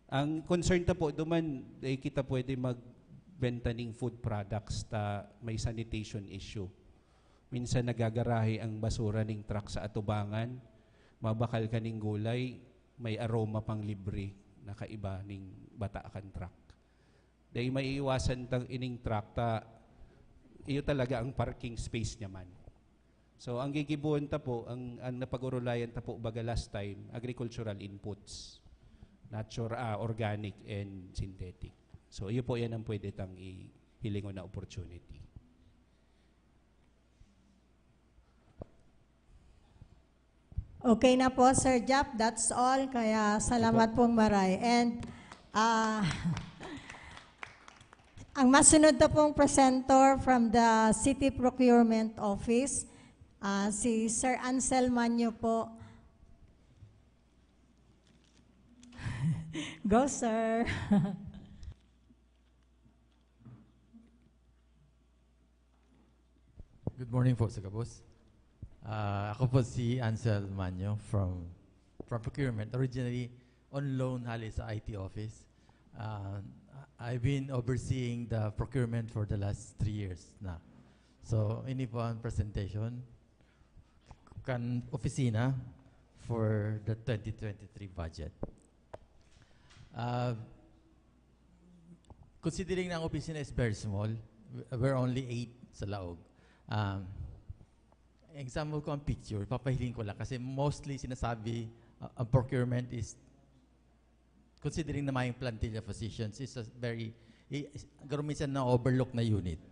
Ang concern ta po, duman, eh, kita pwede magbenta ning food products ta may sanitation issue. Minsan nagagarahe ang basura ning truck sa atubangan, mabakal ka ning gulay, may aroma pang libre na kaiba ning bata kan truck. Dai maiiwasan tang ining truck ta iyo talaga ang parking space niya man. So, ang gigibohon ta po, ang, ang napag-orolayan ta po baga last time, agricultural inputs. Nature, ah, organic and synthetic. So, iyo po yan ang pwede tang ihilingon na opportunity. Okay na po, Sir Jap. That's all. Kaya salamat pong maray. And ah, ang masunod na pong presenter from the City Procurement Office, ah, si Sir Ansel Manyo po. Go, sir. Good morning po sa gabos. Ah, ako po si Ansel Manyo from, from procurement. Originally, on loan hali sa I T office. Ah, I've been overseeing the procurement for the last three years na. So, ini po ang presentation kan opisina for the twenty twenty-three budget. Ah, considering na ang opisina is very small, we're only eight sa laog. Um, example ko ang picture, papahiling ko lang kasi mostly sinasabi, uh, ang procurement is, considering na mayong plantilla positions, is a very, i-, garo minsan na-overlook na unit.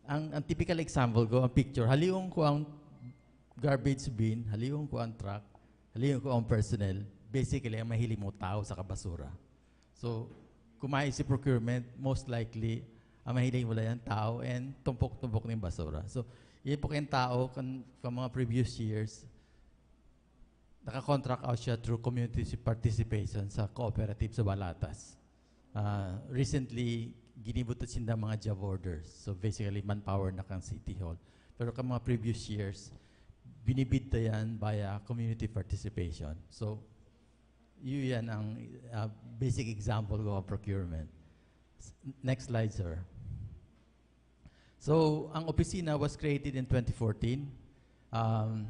Ang, ang typical example ko, ang picture, halion ko ang garbage bin, halion ko ang truck, halion ko ang personnel. Basically, ang mahiling mo tao sa kabasura. So, kung mayo si procurement, most likely, ang mahiling mo lang yan tao and tumpok-tumpok ng basura. So, iyan po kayong tao, kan, kan mga previous years, naka-contract out siya through community participation sa cooperative sa Balatas. Ah, recently, ginibo ta sinda mga job orders. So, basically, manpower na kang City Hall. Pero kan mga previous years, binibid ta yan via community participation. So, yun yan ang, ah, basic example ko of procurement. S-, next slide, sir. So, ang opisina was created in twenty fourteen, um,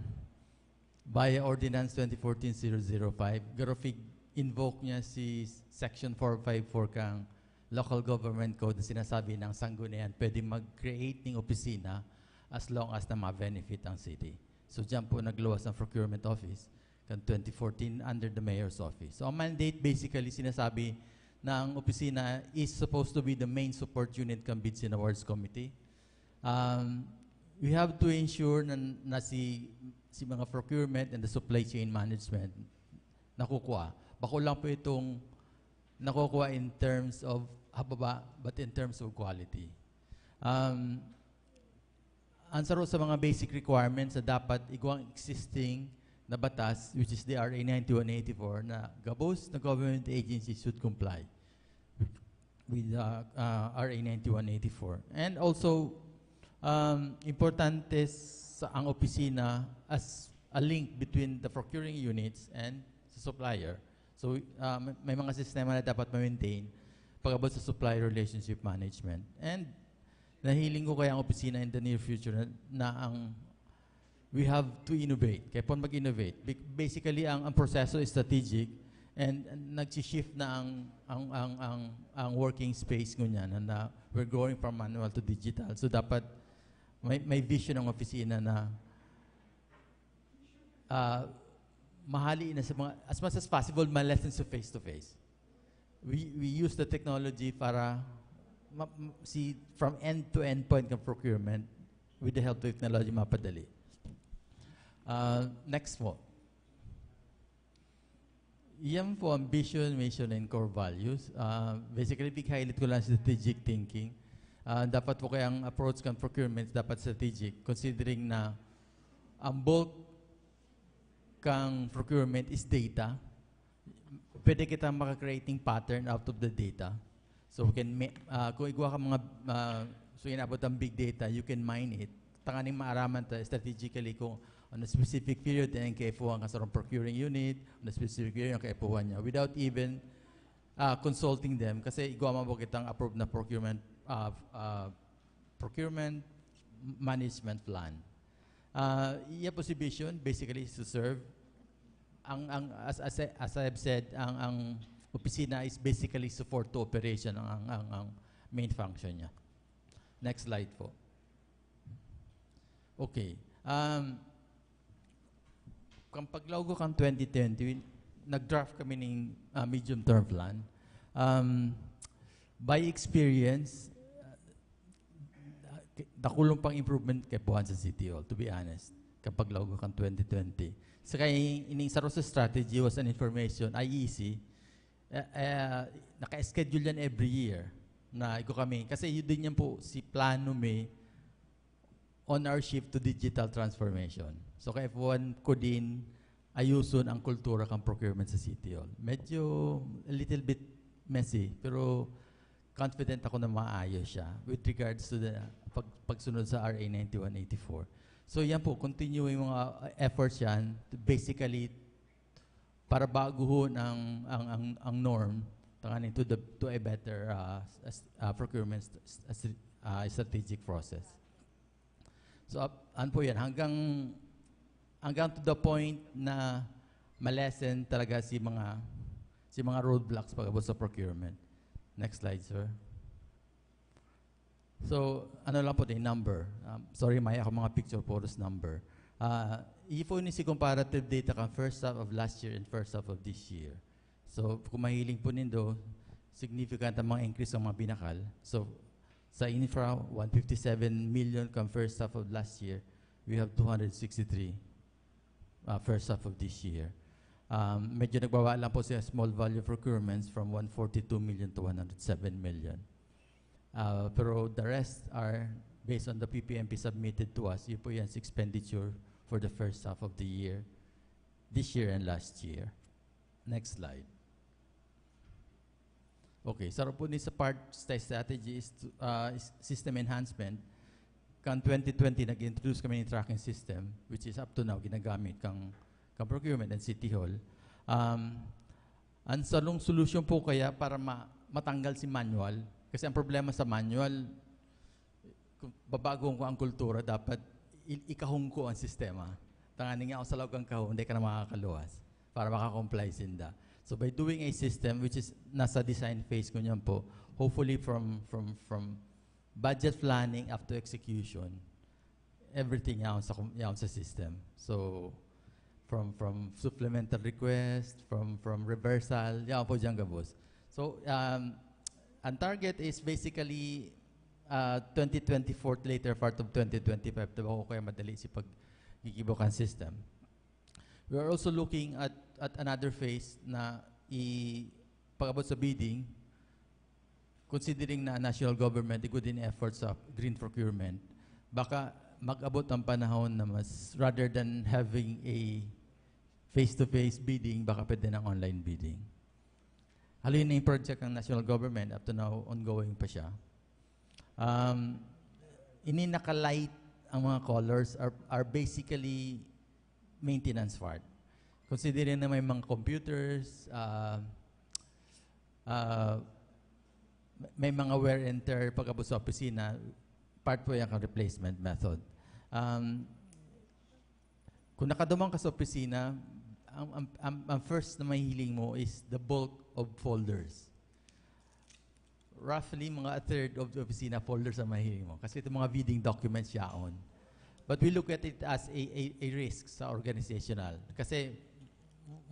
via Ordinance twenty fourteen zero zero five. Garo fig-, invoke niya si Section four five four kang Local Government Code na sinasabi ng sanggunian pwede mag-create ng opisina as long as na ma-benefit ang city. So, diyan po nagluwas ang procurement office kan twenty fourteen under the mayor's office. So, ang mandate, basically, sinasabi na ang opisina is supposed to be the main support unit kan Bids and Awards Committee. Um, we have to ensure na, na si, si mga procurement and the supply chain management nakukuha. Bako lang po itong nakukuha in terms of hababa, but in terms of quality. Um, ang saro sa mga basic requirements na dapat igwang existing na batas, which is the R A ninety-one eighty-four, na gabos na government agencies should comply with, with, uh, uh, R A ninety-one eighty-four. And also, um, importante sa ang opisina as a link between the procuring units and sa supplier. So, ah, may, may mga sistema na dapat ma-maintain pag-abot sa supplier relationship management. And nahiling ko kaya ang opisina in the near future na, na ang we have to innovate. Kaya po mag-innovate. Bec-, basically, ang, ang proseso is strategic and nag-shift na ang, ang, ang, ang, ang working space ngunyan na, na we're going from manual to digital. So, dapat may, may vision ng opisina na ah, mahali na sa mga, as much as possible, ma-lessen sa face-to-face. We, we use the technology para ma-, m-, si from end to end point ng procurement with the help of technology mapadali. Ah, next po. Yan po ang vision, mission, and core values. Ah, basically, big highlight ko lang sa strategic thinking. Ah, dapat po kaya ang approach kan procurement dapat strategic, considering na ang bulk kang procurement is data. Pwede kita maka-creating pattern out of the data. So, we can ma-, ah, kung igwa ka mga, ah, so inabot ang big data, you can mine it. Tanganing maaraman ta strategically kung on a specific period, and kaipuhan ka sa procuring unit, on a specific period, ang kaipuhan niya. Without even, ah, consulting them, kasi igwa man po kitang approved na procurement, ah, ah, procurement management plan. Ah, iya po si vision, basically, is to serve. Ang, ang, as, as, I- as I have said, ang, ang opisina is basically support to operation ang, ang, ang, ang main function niya. Next slide po. Okay. Um, kan paglaog ko kan twenty twenty, nag-draft kami ning, ah, medium-term plan. Um, by experience, ah, dakulong pang improvement kaipuhan sa City Hall, to be honest, kan paglaog ko kan twenty twenty. Sa kay ining saro sa strategy was an information, I E C, eh, eh, naka-schedule yan every year na igwa kami. Kasi yun din yan po si plano mi on our shift to digital transformation. So, kaipuhan ko din ayuson ang kultura kan procurement sa City Hall. Medyo a little bit messy, pero confident ako na maayos siya with regards to the pag-, pagsunod sa R A ninety-one eighty-four. So, yan po, continuing mga efforts yan to basically para baguhon ang, ang, ang, ang norm, tanganing to the, to a better, ah, s-, ah, procurement st-, st-, ah, strategic process. So, ap-, ano po yan, hanggang, hanggang to the point na ma-lessen talaga si mga, si mga roadblocks pag-abot sa procurement. Next slide, sir. So, ano lang po, the number. Um, sorry, may ako mga picture, puros number. Ah, iyo po ni si comparative data kan first half of last year and first half of this year. So, kung mahiling po nindo, significant ang mga increase sa mga binakal. So, sa infra, one fifty-seven million kan first half of last year, we have two hundred sixty-three, uh, first half of this year. Um, medyo nagbaba lang po siya small value procurements from one forty-two million to one hundred seven million. Uh, pero the rest are based on the P P M P submitted to us. Yun po yan, expenditure for the first half of the year, this year and last year. Next slide. Okay, saro po ni sa part sa strategy is to, ah, is system enhancement. Kan twenty twenty, nag-introduce kami ng tracking system, which is up to now ginagamit kang, kang procurement and City Hall. Um, ang sarong solusyon po kaya para ma-, matanggal si manual, kasi ang problema sa manual, kung babagoon ko ang kultura, dapat i-, ikahon ko ang sistema. Tanganing ako sa laog kang kahon, hindi ka na makakaluwas para makakomply sinda. So by doing a system which is nasa design phase ko niyan po, hopefully from, from, from budget planning up to execution, everything yaon sa, yaon sa system. So, from, from supplemental request, from, from reversal, yaon po diyan gabos. So, um, ang target is basically, uh, twenty twenty-four, later part of twenty twenty-five, diba ko kaya madali si paggigibo kan system. We are also looking at, at another phase na i-, pag-abot sa bidding, considering na national government, igwa din efforts sa green procurement, baka mag-abot ang panahon na mas, rather than having a face-to-face bidding, baka pwede ng online bidding. Haloy na yung project ng national government, up to now, ongoing pa siya. Um, ini naka-light ang mga colors are, are basically maintenance part. Considering na may mga computers, ah, ah, may mga wear and tear pag-abot sa opisina, part po yan ng replacement method. Um, kung nakaduman ka sa opisina, ang, ang, ang, ang first na mahihiling mo is the bulk of folders. Roughly, mga a third of the opisina folders ang mahihiling mo. Kasi itong mga bidding documents yaon. But we look at it as a, a, a risk sa organizational. Kasi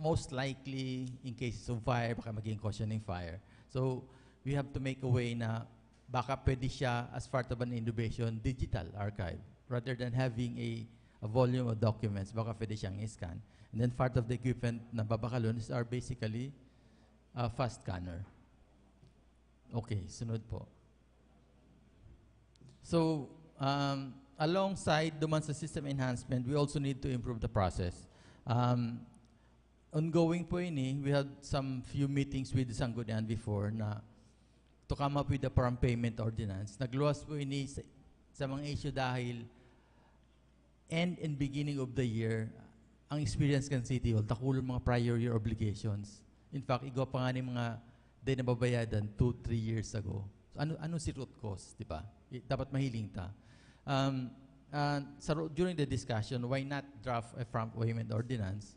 most likely, in cases of fire, baka maging caution ng fire. So, we have to make a way na baka pwede siya as part of an innovation digital archive rather than having a, a volume of documents, baka pwede siyang i-scan. And then part of the equipment na babakalon is are basically uh, fast scanner. Okay, sunod po. So, um, alongside duman sa system enhancement, we also need to improve the process. Um, ongoing po ini, we had some few meetings with Sanggunian before na to come up with a farm payment ordinance. Nagluwas po ini sa, sa mga issue dahil end and beginning of the year, ang experience kan City Hall, dakulon mga prior year obligations. In fact, igwa pa nga ni mga di nababayadan two, three years ago. So, ano, ano si root cause, di ba? I- dapat mahiling ta. Um, uh, sa ro- during the discussion, why not draft a farm payment ordinance?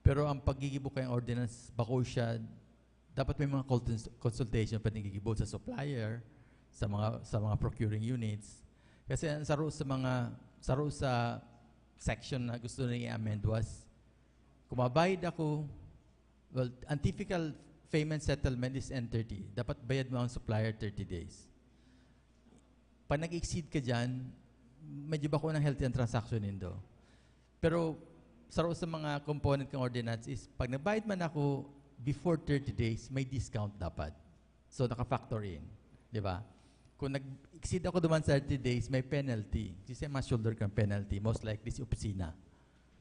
Pero ang paggigibo kayang ordinance, bako siya, dapat may mga consuls- consultation pa din gigibo sa supplier, sa mga sa mga procuring units. Kasi ang saro sa mga saro sa section na gusto na i-amend was, kung mabayad ako, well, ang typical payment settlement is N thirty. Dapat bayad mo ang supplier thirty days. Pag nag-exceed ka dyan, medyo bako ng healthy ang transaction nindo. Pero saro sa mga component ng ordinance is, pag nagbayad man ako before thirty days, may discount dapat. So, naka-factor in. Di ba? Kung nag-exceed ako duman sa thirty days, may penalty. Kasi mas shoulder kang penalty, most likely si opisina.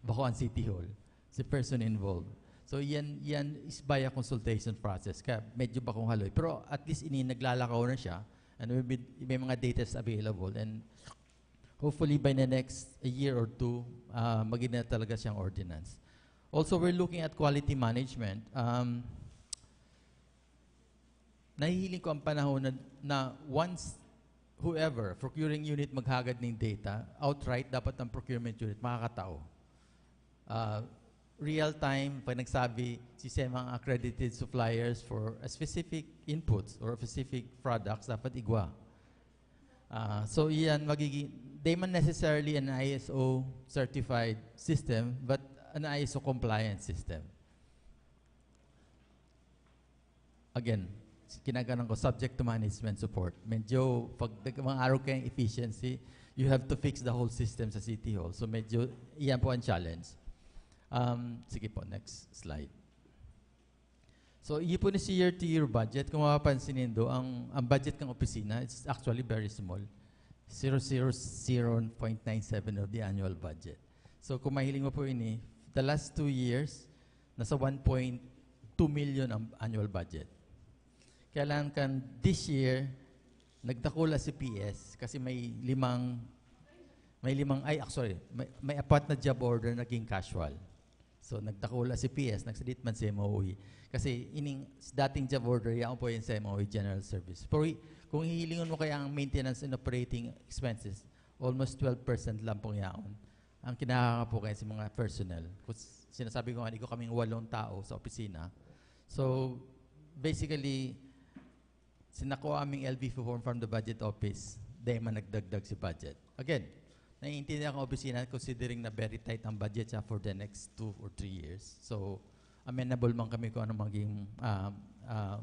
Bako ang City Hall. Si person involved. So, yan, yan is by a consultation process. Kaya medyo bakong haloy. Pero at least ini naglalakaw na siya. And may, may mga data is available. And hopefully by the next a year or two, uh, magiging na talaga siyang ordinance. Also, we're looking at quality management. Um, nahihiling ko ang panahon na, na once whoever, procuring unit maghagad ng data, outright dapat ang procurement unit makakatao. Uh, real time, pag nagsabi, sistema ang accredited suppliers for a specific inputs or specific products, dapat igwa. Uh, so, iyan magiging, di man necessarily an I S O certified system, but an I S O compliant system. Again, kinaganan ko, subject to management support. Medyo, pag nag- mga araw kayong efficiency, you have to fix the whole system sa City Hall. So, medyo, iyan po ang challenge. Um, sige po, next slide. So, iyan po ni si year to year budget. Kung mapapansin nindo, ang, ang budget ng opisina, it's actually very small. Zero zero zero point nine seven of the annual budget. So, kung mahiling mo po ini, the last two years, nasa one point two million ang annual budget. Kaya lang kan this year, nagdakula si P S kasi may limang, may limang, ay, actually, may, may apat na job order naging casual. So, nagdakula si P S, nagsadit man si M O E. Kasi ining dating job order, yaon po yan sa M O E General Service. Pero i- kung hihilingon mo kaya ang maintenance and operating expenses, almost twelve percent lang pong yaon. Ang kinakaka po kaya sa mga personnel. Kung s- sinasabi ko nga, ikaw kaming walong tao sa opisina. So, basically, sinako aming L V form from the budget office, dahil man nagdagdag si budget. Again, naiintindihan ko ang opisina considering na very tight ang budget siya for the next two or three years. So, amenable man kami kung ano maging, ah, ah,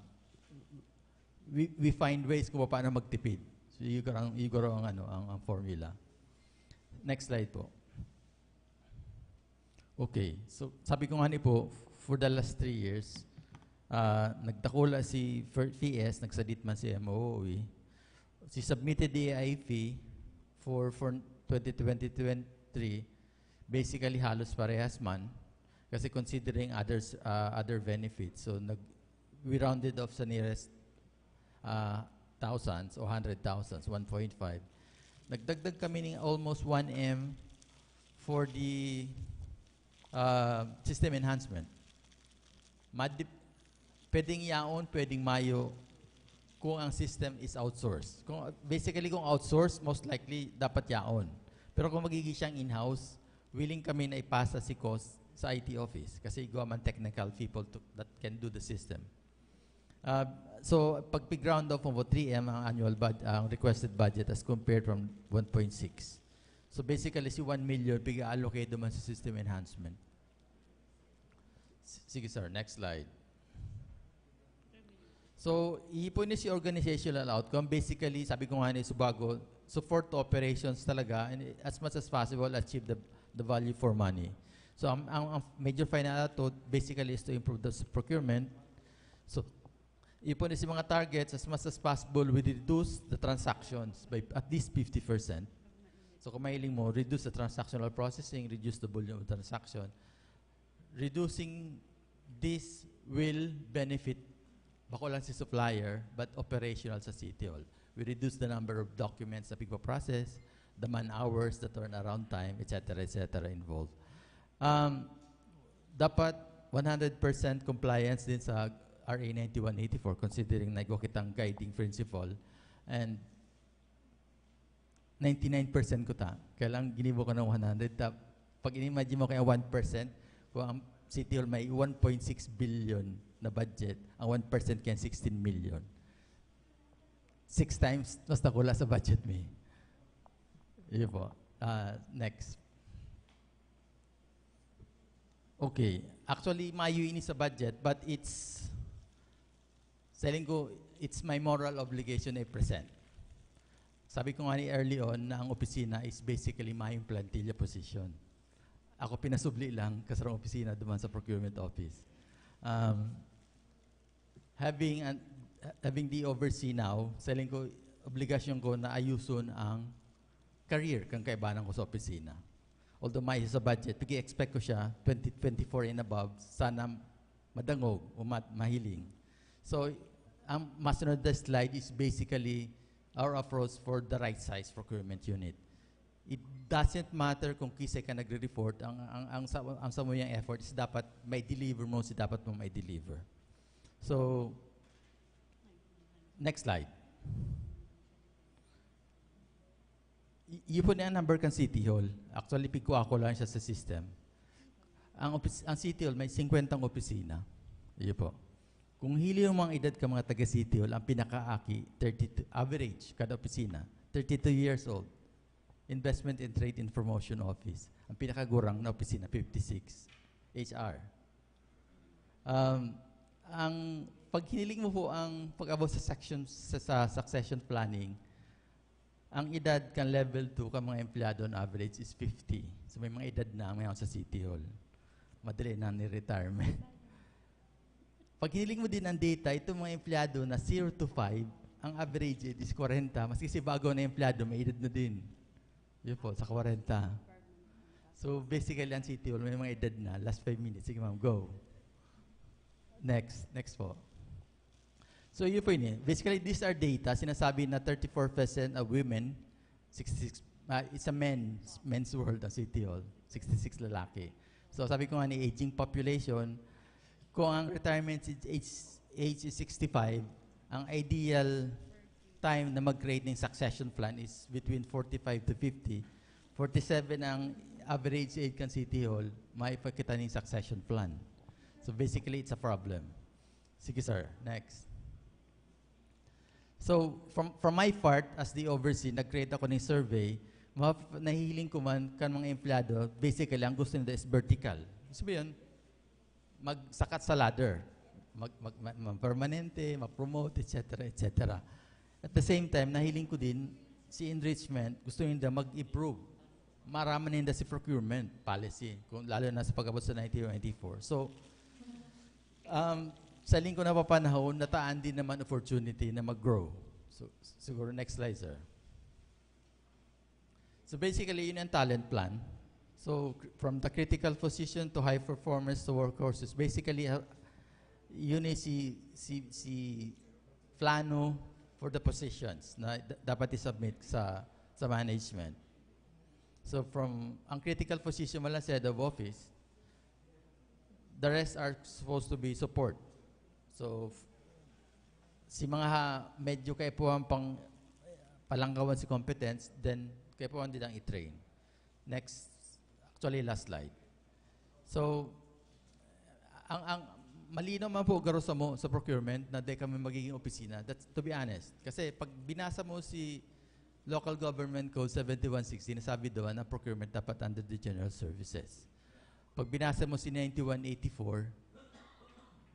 we, we find ways kung paano magtipid. So, yun ang, yun ang, ano, ang, ang formula. Next slide po. Okay. So, sabi ko nga ni po, for the last three years, ah, nagdakula si fir- P S, nagsadit man si M O E. Si submitted the A I P for, for twenty twenty-three, basically halos parehas man. Kasi considering others, ah, other benefits, so nag, we rounded off sa nearest ah, thousands o hundred thousands, one point five. Nagdagdag kami ng almost one M for the uh, system enhancement. Madi- pwedeng yaon, pwedeng mayo kung ang system is outsourced. Kung, basically, kung outsourced, most likely, dapat yaon. Pero kung magiging siyang in-house, willing kami na ipasa si cost sa I T office kasi igwa man technical people to, that can do the system. Uh, so, pag pi-ground up mo, three M ang annual bud- ang requested budget as compared from one point six. So, basically, si one million, pig-allocate naman sa system enhancement. S- Sige, sir. Next slide. So, iipon niya si organizational outcome. Basically, sabi ko nga ni Subago, support operations talaga and as much as possible, achieve the, the value for money. So, ang, ang, ang major final output, basically, is to improve the s- procurement. So, ipon niya si mga targets, as much as possible, we reduce the transactions by at least fifty percent. So, kung mahiling mo, reduce the transactional processing, reduce the volume of transaction. Reducing this will benefit bako lang si supplier, but operational sa City Hall. We reduce the number of documents na pigpa-process, the man hours, the turnaround time, et cetera, et cetera involved. Um, dapat one hundred percent compliance din sa R A ninety-one eighty-four, considering na igwa kitang guiding principle. And ninety-nine percent ko ta. Kaya lang, ginibo ko ng one hundred. Ta, pag in-imagine mo kaya one percent, kung ang City Hall may one point six billion na budget, ang one percent kaya sixteen million. Six times, mas nakula sa budget mi. Yun po. Ah, next. Okay. Actually, mayo ini sa budget, but it's, sa hiling ko, it's my moral obligation na i-present. Sabi ko nga ni early on na ang opisina is basically mayong plantilla position. Ako pinasubli lang kasarong opisina duman sa procurement office. Um, having an, having the oversee now, sa hiling ko, obligasyon ko na ayuson ang career kan kaibanan ko sa opisina. Although may sa budget, pigi-expect ko siya, twenty twenty-four and above, sana madangog o mat-, mahiling. So, ang masunod na slide is basically our approach for the right size procurement unit. It doesn't matter kung kisay ka nagre-report, ang, ang, ang, sa, ang samuyang effort is dapat may deliver mo si dapat mo may deliver. So, next slide. I- iyo po na ang number kan City Hall. Actually, pigkuha ko lang siya sa system. Ang, opis- ang City Hall may fifty opisina. Iyo po. Kung hiling mo ang edad ka mga taga City Hall, ang pinakaaki, thirty-two, average, kada opisina, thirty-two years old. Investment and Trade and Promotion Office. Ang pinakagurang na opisina, fifty-six. H R. Um, ang pag hiniling mo po ang pag-abot sa section, sa, sa succession planning, ang edad kan level two kan mga empleyado on average is fifty. So, may mga edad na ang mga sa City Hall. Madali na ni retirement. Pag hiniling mo din ang data, itong mga empleyado na zero to five, ang average age is forty. Maski si bago na empleyado, may edad na din. Yun po, sa forty. So, basically, ang City Hall, may mga edad na. Last five minutes. Sige, ma'am, go. Next. Next po. So, yun po yun eh. Basically, these are data. Sinasabi na thirty-four percent of women, sixty-six, ah, it's a men's, men's world ang City Hall. Sixty-six lalaki. So, sabi ko nga ni aging population, kung ang retirement age, age is sixty-five, ang ideal time na mag-create ng succession plan is between forty-five to fifty. Forty-seven ang average age kan City Hall, may pakita ng succession plan. So, basically, it's a problem. Sige, sir. Next. So, from, from my part, as the overseer, nag-create ako ng survey, maf-, nahihiling ko man kan mga empleyado, basically, ang gusto nila is vertical. Sabi yun, magsakat sa ladder. Mag, mag, ma-, ma-permanente, ma-promote, et cetera, et cetera. At the same time, nahiling ko din, si enrichment, gusto nila mag-improve. Maraman nila si procurement policy, kung, lalo na sa pag-abot sa nineteen ninety-four. So, um, sa lingkod na papanahon, nataan din naman opportunity na mag-grow. So, siguro next slide, sir. So basically, yun ang talent plan. So cr-, from the critical position to high performance to workhorses, basically, uh, yun ay si, si, si plano for the positions na d-, dapat i-submit sa, sa management. So from, ang critical position mo lang sa head of office, The rest are supposed to be support. So, f- si mga ha, medyo kaipuhan pang palanggawan si competence, then kaipuhan din ang i-train. Next, actually, last slide. So, ang, ang malinaw man po garo sa mo sa procurement na di kami magiging opisina. That's, to be honest. Kasi pag binasa mo si Local Government Code seventy-one sixty, nasabi doon na procurement dapat under the general services. Pag binasa mo si ninety-one eighty-four,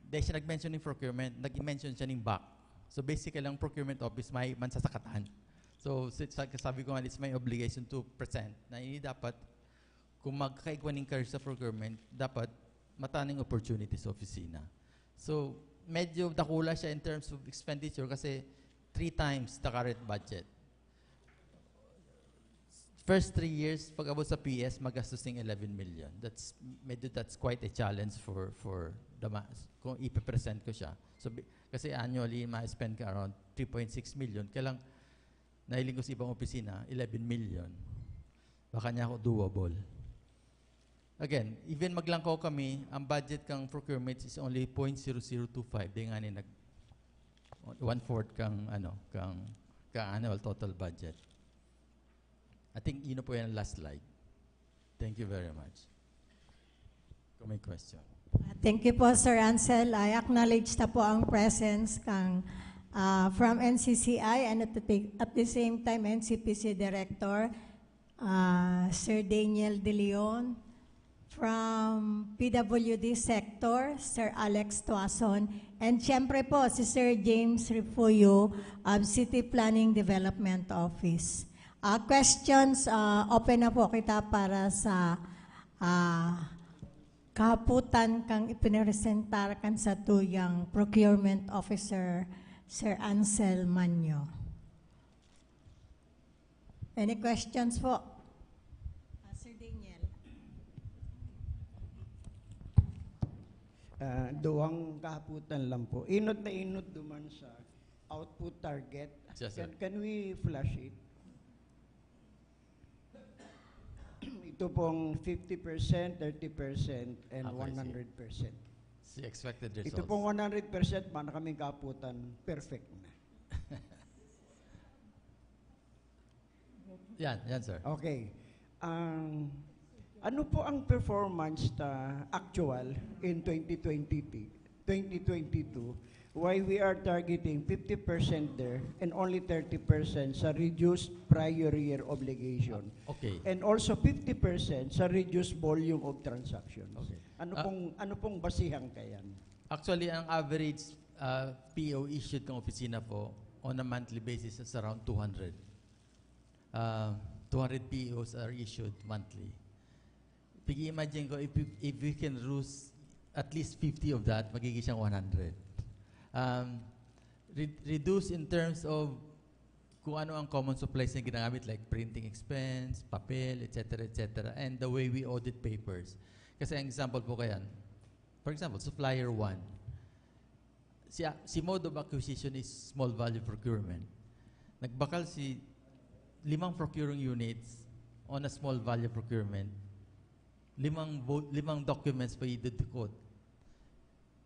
di siya nag-mention ng procurement, nag-mention siya ng back. So basically, ang procurement office may mansasakatan. So si- sa- sabi ko nga, it's my obligation to present na ini dapat, kung magkakaigwa ng career sa procurement, dapat mataning opportunity sa opisina. So medyo dakula siya in terms of expenditure kasi three times the current budget. First three years, pag abot sa P S, magastos ng eleven million. That's, medyo that's quite a challenge for, for the ma-, kung ipe-present ko siya. So, bi- kasi annually, ma-spend ka around three point six million. Kaya lang, nahiling ko sa ibang opisina, eleven million. Baka niya ako doable. Again, even maglangkaw kami, ang budget kang procurement is only point zero zero two five. Di nga ni nag one-fourth kang, ano, kang, kang annual total budget. I think yun na po yung last slide. Thank you very much. Kung may question. Ah, thank you po, Sir Ansel. I acknowledge na po ang presence kang ah, from N C C I and at the, ta- at the same time N C P C Director, ah, Sir Daniel De Leon, from P W D Sector, Sir Alex Tuason, and syempre po si Sir James Refugio of City Planning Development Office. Ah, questions, ah, open na po kita para sa ah, kahapotan kang ipinaresentar kan satuyang procurement officer, Sir Ansel Manyo. Any questions po? Ah, Sir Daniel. Ah, duwang kahapotan lang po. Inot na inot duman sa output target. Yes, sir. Can, can we flash it? Ito pong fifty percent, thirty percent, and Okay, sige. one hundred percent. Si expected results. Ito pong one hundred percent, man kaming kaputan, perfect na. Yan, yan, sir. Okay. Ang ano po ang performance ta actual in twenty twenty, twenty twenty-two? Why we are targeting fifty percent there and only thirty percent sa reduced prior year obligation? Okay. And also fifty percent sa reduced volume of transactions. Okay. Ano Ah. pong ano pong basihan kayan? Actually, ang average uh, P O issued ng opisina po on a monthly basis is around two hundred. Uh, two hundred P Os are issued monthly. Pag-imagine ko, if we, if we can reduce at least fifty of that, magiging siyang one hundred. Um, re- reduce in terms of kung ano ang common supplies na ginagamit, like printing expense, papel, et cetera, et cetera, and the way we audit papers. Kasi ang example po kayan, for example, supplier one, si, si mode of acquisition is small value procurement. Nagbakal si limang procuring units on a small value procurement. Limang, vo- limang documents pa idudukot.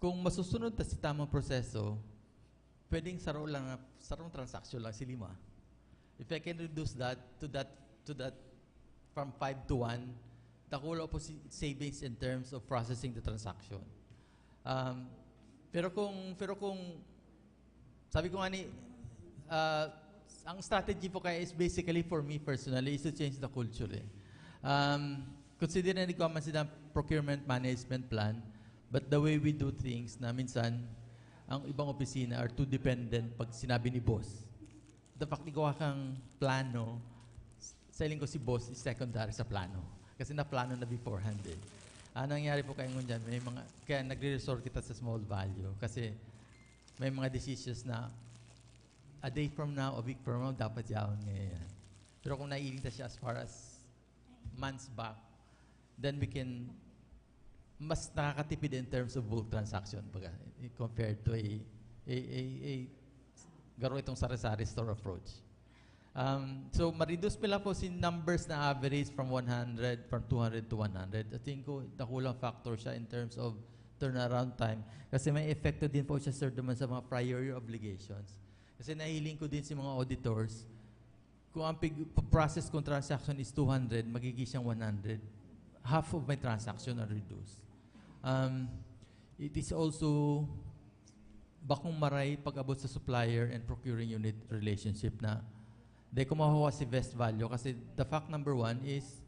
Kung masusunod ta si tamang proseso, pwedeng saro lang, sarong transaksyon lang si lima. If I can reduce that to that to that from five to one, dakula po si savings in terms of processing the transaction. Um, pero kung pero kung sabi ko nga ni uh, ang strategy po kaya is basically for me personally is to change the culture eh. Um, considering na ko man sila procurement management plan, but the way we do things na minsan ang ibang opisina are too dependent pag sinabi ni boss. The fact ikaw kang plano, sa iling ko si boss is secondary sa plano. Kasi na plano na beforehand eh. Ang nangyari po kaya ngunyan, may mga, kaya nagre-resort kita sa small value. Kasi may mga decisions na a day from now, a week from now, dapat yaon ngayon yan. Pero kung naiiling ta siya as far as months back, then we can mas nakakatipid in terms of bulk transaction baga, compared to a, a, a, a garo itong sari-sari store approach. Um, so, ma-reduce mo lang po si numbers na average from one hundred, from two hundred to one hundred. I think ko, dakulang factor siya in terms of turnaround time. Kasi may epekto din po siya, sir, naman sa mga prior year obligations. Kasi nahiling ko din si mga auditors, kung ang pig-, process kong transaction is two hundred, magiging siyang one hundred. Half of my transaction are reduced. Um, it is also, bakong maray pag-abot sa supplier and procuring unit relationship na di ko makuha si best value kasi the fact number one is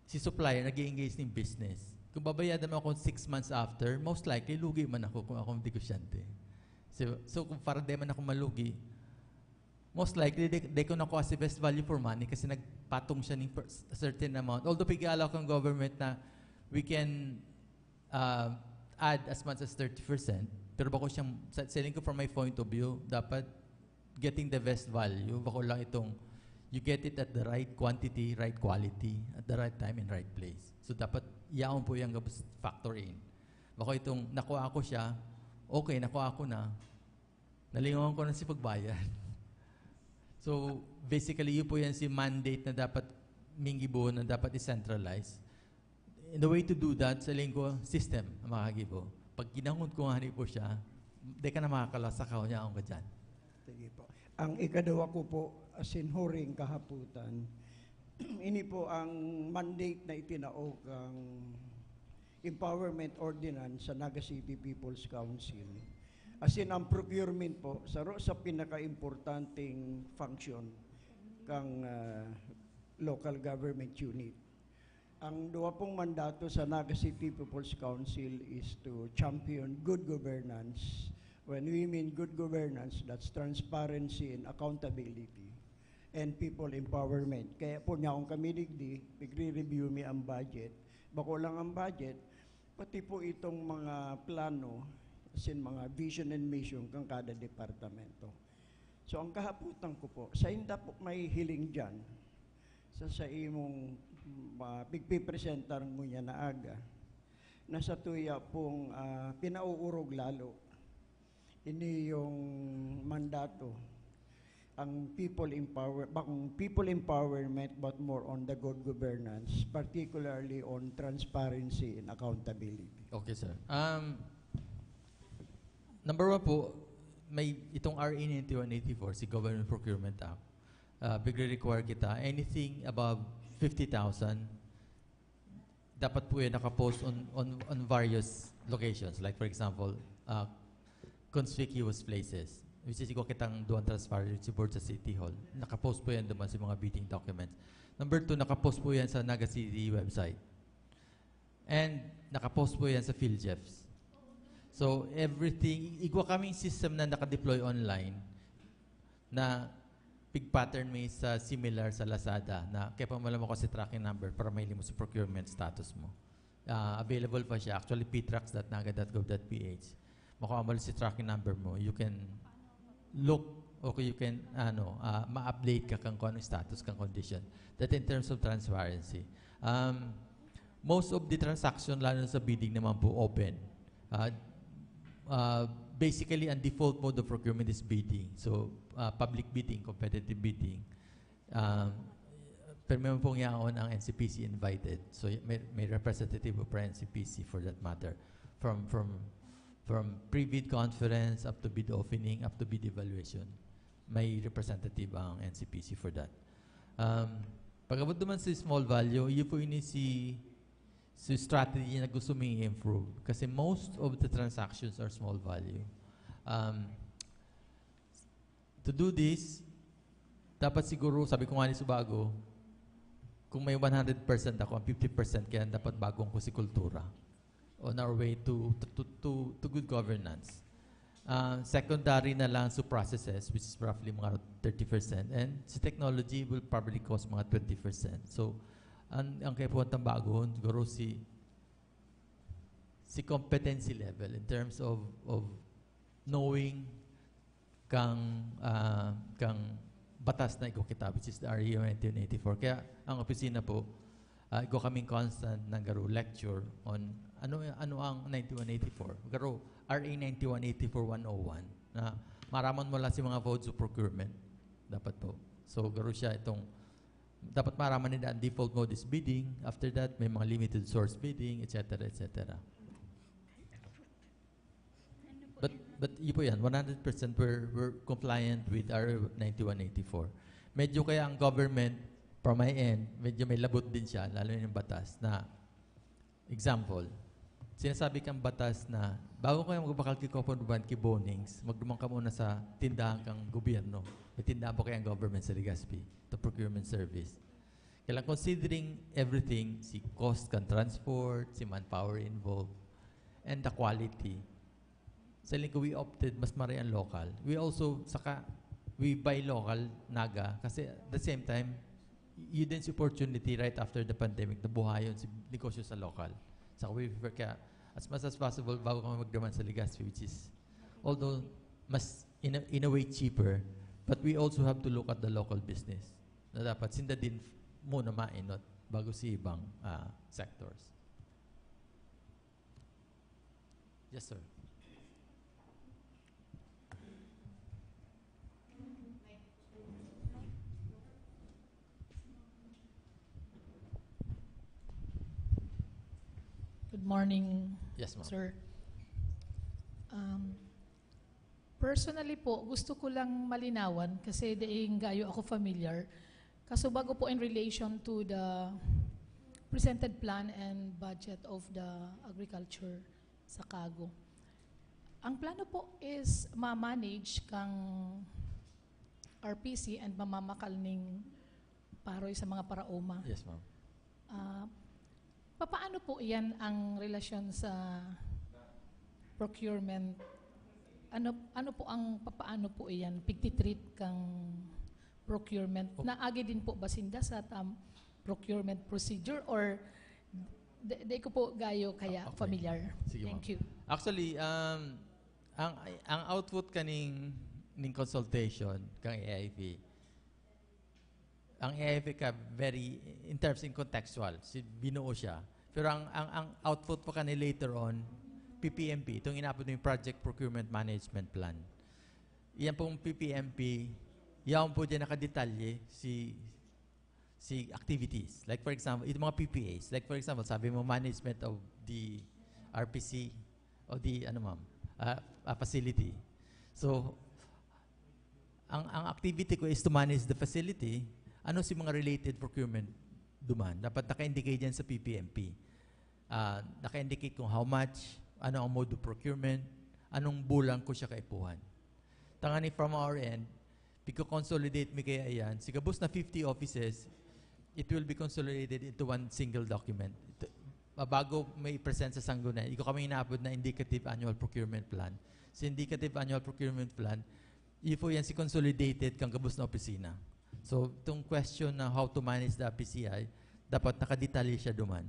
si supplier nag-i-engage ng business. Kung babayadan mo ako six months after, most likely, lugi man ako kung akong negosyante. So, so kung para di man ako malugi, most likely, di, di ko nakuha si best value for money kasi nagpatong siya ng per-, certain amount. Although, pigalaw kang government na we can uh, add as much as thirty percent, pero bako siyang, sa, selling ko from my point of view, dapat getting the best value, bako lang itong you get it at the right quantity, right quality, at the right time and right place. So, dapat yaon po yung gabos factor in. Bako itong nakuha ko siya, okay, nakuha ko na, nalingawan ko na si pagbayad. So, basically, yun po yan si mandate na dapat minggibo na dapat i-centralize. In the way to do that, sa linggo, system ang makagibo. Pag ginangod ko nga po siya, di ka na makakalasa ka, niya akong kadyan. Sige po. Ang ikadawa ko po, asin huring kahaputan, ini po ang mandate na itinao kang Empowerment Ordinance sa Naga City People's Council. Asin ang procurement po, saro sa pinaka-importanting function kang ah, local government unit. Ang duwa pong mandato sa Naga City People's Council is to champion good governance. When we mean good governance, that's transparency and accountability and people empowerment. Kaya po niya akong kami digdi, nagre-review mi ang budget. Bako lang ang budget, pati po itong mga plano, as in mga vision and mission kang kada departamento. So, ang kahaputan ko po, sa inda po may hiling dyan, sa, sa imong, ah, pigpipresentar mo niya na aga, na sa tuya pong, ah, pinauurog lalo. Ini yung mandato, ang people empower-, bakong people empowerment, but more on the good governance, particularly on transparency and accountability. Okay, sir. Um, number one po, may itong R A ninety-one eighty-four, si Government Procurement Act. Uh, pigre-require kita, anything above fifty thousand, dapat po yan nakapost on, on, on various locations. Like, for example, uh, conspicuous places, which is igwa kitang duwang transparency board sa City Hall. Nakapost po yan duman sa mga bidding documents. Number two, nakapost po yan sa Naga City website. And nakapost po yan sa PhilGEFS. So, everything, igwa kaming system na nakadeploy online na pig-pattern mi sa similar sa Lazada na kaya pa mo lang ako si tracking number para mahiling mo sa procurement status mo. Ah, available pa siya. Actually, ptracs dot naga dot gov dot ph. Makuha mo lang si tracking number mo. You can look, okay, you can, ano, ah, ma-update ka kang kung anong status kang condition. That in terms of transparency. Um, most of the transaction, lalo na sa bidding naman po, open. Ah, ah, basically, ang default mode of procurement is bidding. So, ah, public bidding, competitive bidding. Um, pero may pong yaon ang N C P C invited. So, may, may representative of N C P C for that matter. From, from, from pre-bid conference up to bid opening, up to bid evaluation, may representative ang N C P C for that. Um, pag-abot naman sa small value, yun po ini si, si strategy na gusto mong i-improve. Kasi most of the transactions are small value. Um, to do this, dapat siguro, sabi ko nga ni sa bago, kung may one hundred percent ako, ang fifty percent kaya dapat bagong ko si kultura on our way to, to, to, to, to good governance. Ah, secondary na lang sa processes, which is roughly mga thirty percent. And si technology will probably cost mga twenty percent. So, ang, ang kaipuhan tang bago, siguro si, si competency level in terms of, of knowing kang, ah, kang batas na igwa kita, which is the R A nineteen eighty-four. Kaya ang opisina po, ah, igwa kaming constant na garo lecture on ano, ano ang ninety-one eighty-four. Garo R A ninety-one eighty-four one oh one na maraman mo lang si mga modes of procurement. Dapat po. So, garo siya itong, dapat maraman nila ang default mode is bidding. After that, may mga limited source bidding, et cetera, et cetera. But yun po yan, one hundred percent we're, we're compliant with R ninety-one eighty-four. Medyo kaya ang government, from my end, medyo may labot din siya, lalo yung batas na, example, sinasabi kang batas na bago kayo magbakal ki Coupon Bond, ki Bonings, magduman ka muna sa tindahan kang gobyerno. May tindahan po kaya ang government sa Legazpi, the procurement service. Kailan considering everything, si cost kan transport, si manpower involved, and the quality. Sa linggo, we opted, mas maray ang local. We also, saka, we buy local, Naga, kasi at the same time, y- yun din si opportunity right after the pandemic na buhayon si negosyo sa local. Saka we prefer kaya, as much as possible, bago kami magduman sa Legazpi, which is, although, mas, in a, in a way, cheaper, but we also have to look at the local business. Na dapat sinda din muna mainot bago si ibang ah, sectors. Yes, sir. Good morning, Yes, ma'am. sir. Um, personally po, gusto ko lang malinawan kasi daing gayo ako familiar. Kaso bago po in relation to the presented plan and budget of the agriculture sa Cago. Ang plano po is ma-manage kang R P C and mamamakal ning paroy sa mga paraoma. Yes, ma'am. Ah, papaano po iyan ang relasyon sa procurement? Ano ano po ang papaano po iyan pigtitreat kang procurement? Oh. Naagi din po ba sinda sa tam procurement procedure or di, di ko po gayo kaya Ah, okay. familiar? Sige, Thank ma'am. you. Actually, um, ang ang output kaning ning consultation kang A I P, ang A I P ka very, in terms in contextual, si binuo siya. Pero ang ang ang output pa kani later on, P P M P, itong inapod mo yung Project Procurement Management Plan. Yan pong P P M P, yan po dyan nakadetalye si si activities. Like for example, itong mga P P As. Like for example, sabi mo management of the R P C o the ano ma'am, ah, ah, facility. So ang ang activity ko is to manage the facility. Ano si mga related procurement duman? Dapat naka-indicate yan sa P P M P. Ah, naka-indicate kung how much, ano ang mode of procurement, anong bulan ko siya kaipuhan. Tangani from our end, pigko-consolidate mi kaya yan. Si gabos na fifty offices, it will be consolidated into one single document. Ito, bago may present sa Sangguniang, iko kami inaapod na indicative annual procurement plan. Si indicative annual procurement plan, ifo yan si consolidated kang gabos na opisina. So, itong question na how to manage the P C I, dapat nakadetalye siya duman.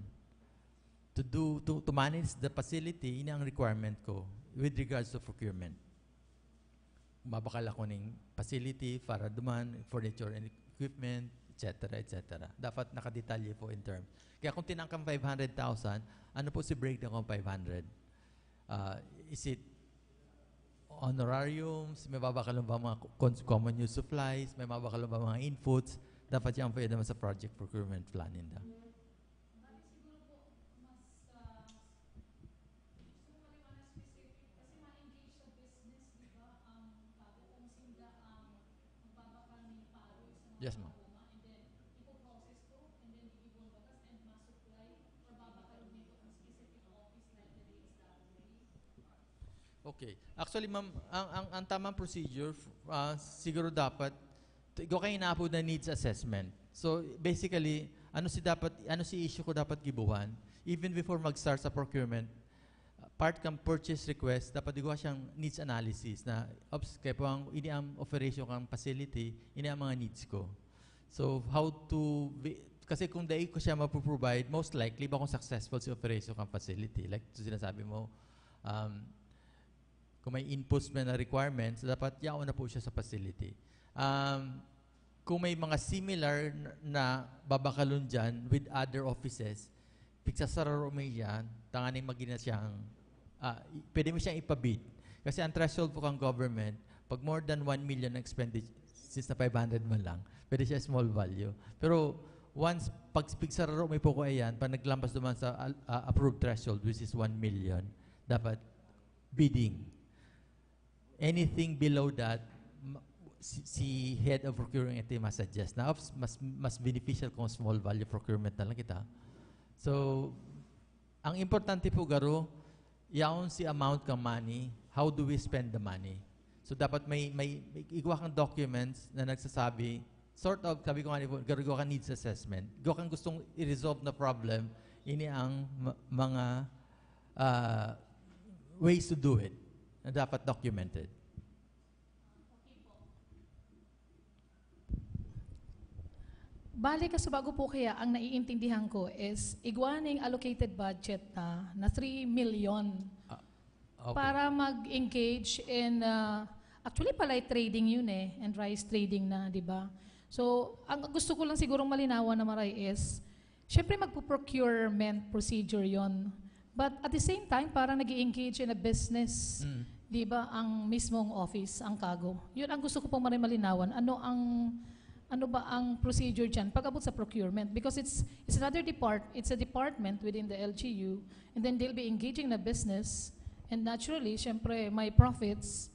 To do, to, to manage the facility, ini ang requirement ko with regards to procurement. Mabakal ako ning facility para duman, furniture and equipment, et cetera, et cetera. Dapat nakadetalye po in terms. Kaya kung tinangkang five hundred thousand, ano po si breakdown ng five hundred? Ah, is it honorariums? May babakalon ba mga cons- common use supplies? May babakalon ba mga inputs? Dapat yan pwede naman sa project procurement plan ninda. Bali siguro po, mas ah, gusto ko maliwanag specific kasi ma-engage sa business, di ba? Ang bago kung sinda ang magbabakal ng paro sa mga Yes, ma'am. Paraoma, and then ipo-process ko, and then gigibon batas and ma-supply or babakal nito ang specific office like the D S W D. Okay. Actually, ma'am, ang, ang, ang tamang procedure, ah, siguro dapat, ito kayo inaapod na needs assessment. So, basically, ano si dapat, ano si issue ko dapat gibuhan? Even before mag-start sa procurement, ah, part kang purchase request, dapat igawa siyang needs analysis na, oops, kaya po ang, ini ang operation kang facility, ini ang mga needs ko. So, how to, be- kasi kung dai ko siya mapoprovide, most likely, ba kung successful si operation kang facility. Like, so sinasabi mo, um, kung may inputs man na requirements, dapat yaon na po siya sa facility. Um, kung may mga similar na, na babakalon dyan with other offices, pigsasararo mo yan, tanganing maging na siyang, ah, i- pwede mo siyang ipabid. Kasi ang threshold po kang government, pag more than one million expenditure, since na five hundred man lang, pwede siya small value. Pero once, pag pigsararo mo po ko ayan, pag naglampas naman sa al- ah, approved threshold, which is one million, dapat bidding. anything below that, ma- si, si head of procurement ito yung masuggest na, "Ops, mas, mas beneficial kung small value procurement na lang kita." So, ang importante po, garo, yaon si amount kan money, how do we spend the money? So, dapat may, may, may igwa kang documents na nagsasabi, sort of, sabi ko nga ni po, garo, igwa kang needs assessment. Igwa kang gustong i-resolve na problem, ini ang ma- mga ah, ways to do it na dapat documented. Bali, kasubago po kaya, ang naiintindihan ko is igwa ning allocated budget na, na three million Ah, okay. para mag-engage in, uh, actually, palay trading yun eh, and rice trading na, di ba? So, ang gusto ko lang sigurong malinawan na maray is, syempre, magpo-procurement procedure yon. But at the same time, parang nag engage in a business, Mm. di ba, ang mismong office, ang kago. Yun ang gusto ko pong maray malinawan. Ano ang ano ba ang procedure dyan pag-abot sa procurement? Because it's it's another depart it's a department within the L G U, and then they'll be engaging na business, and naturally, syempre, may profits.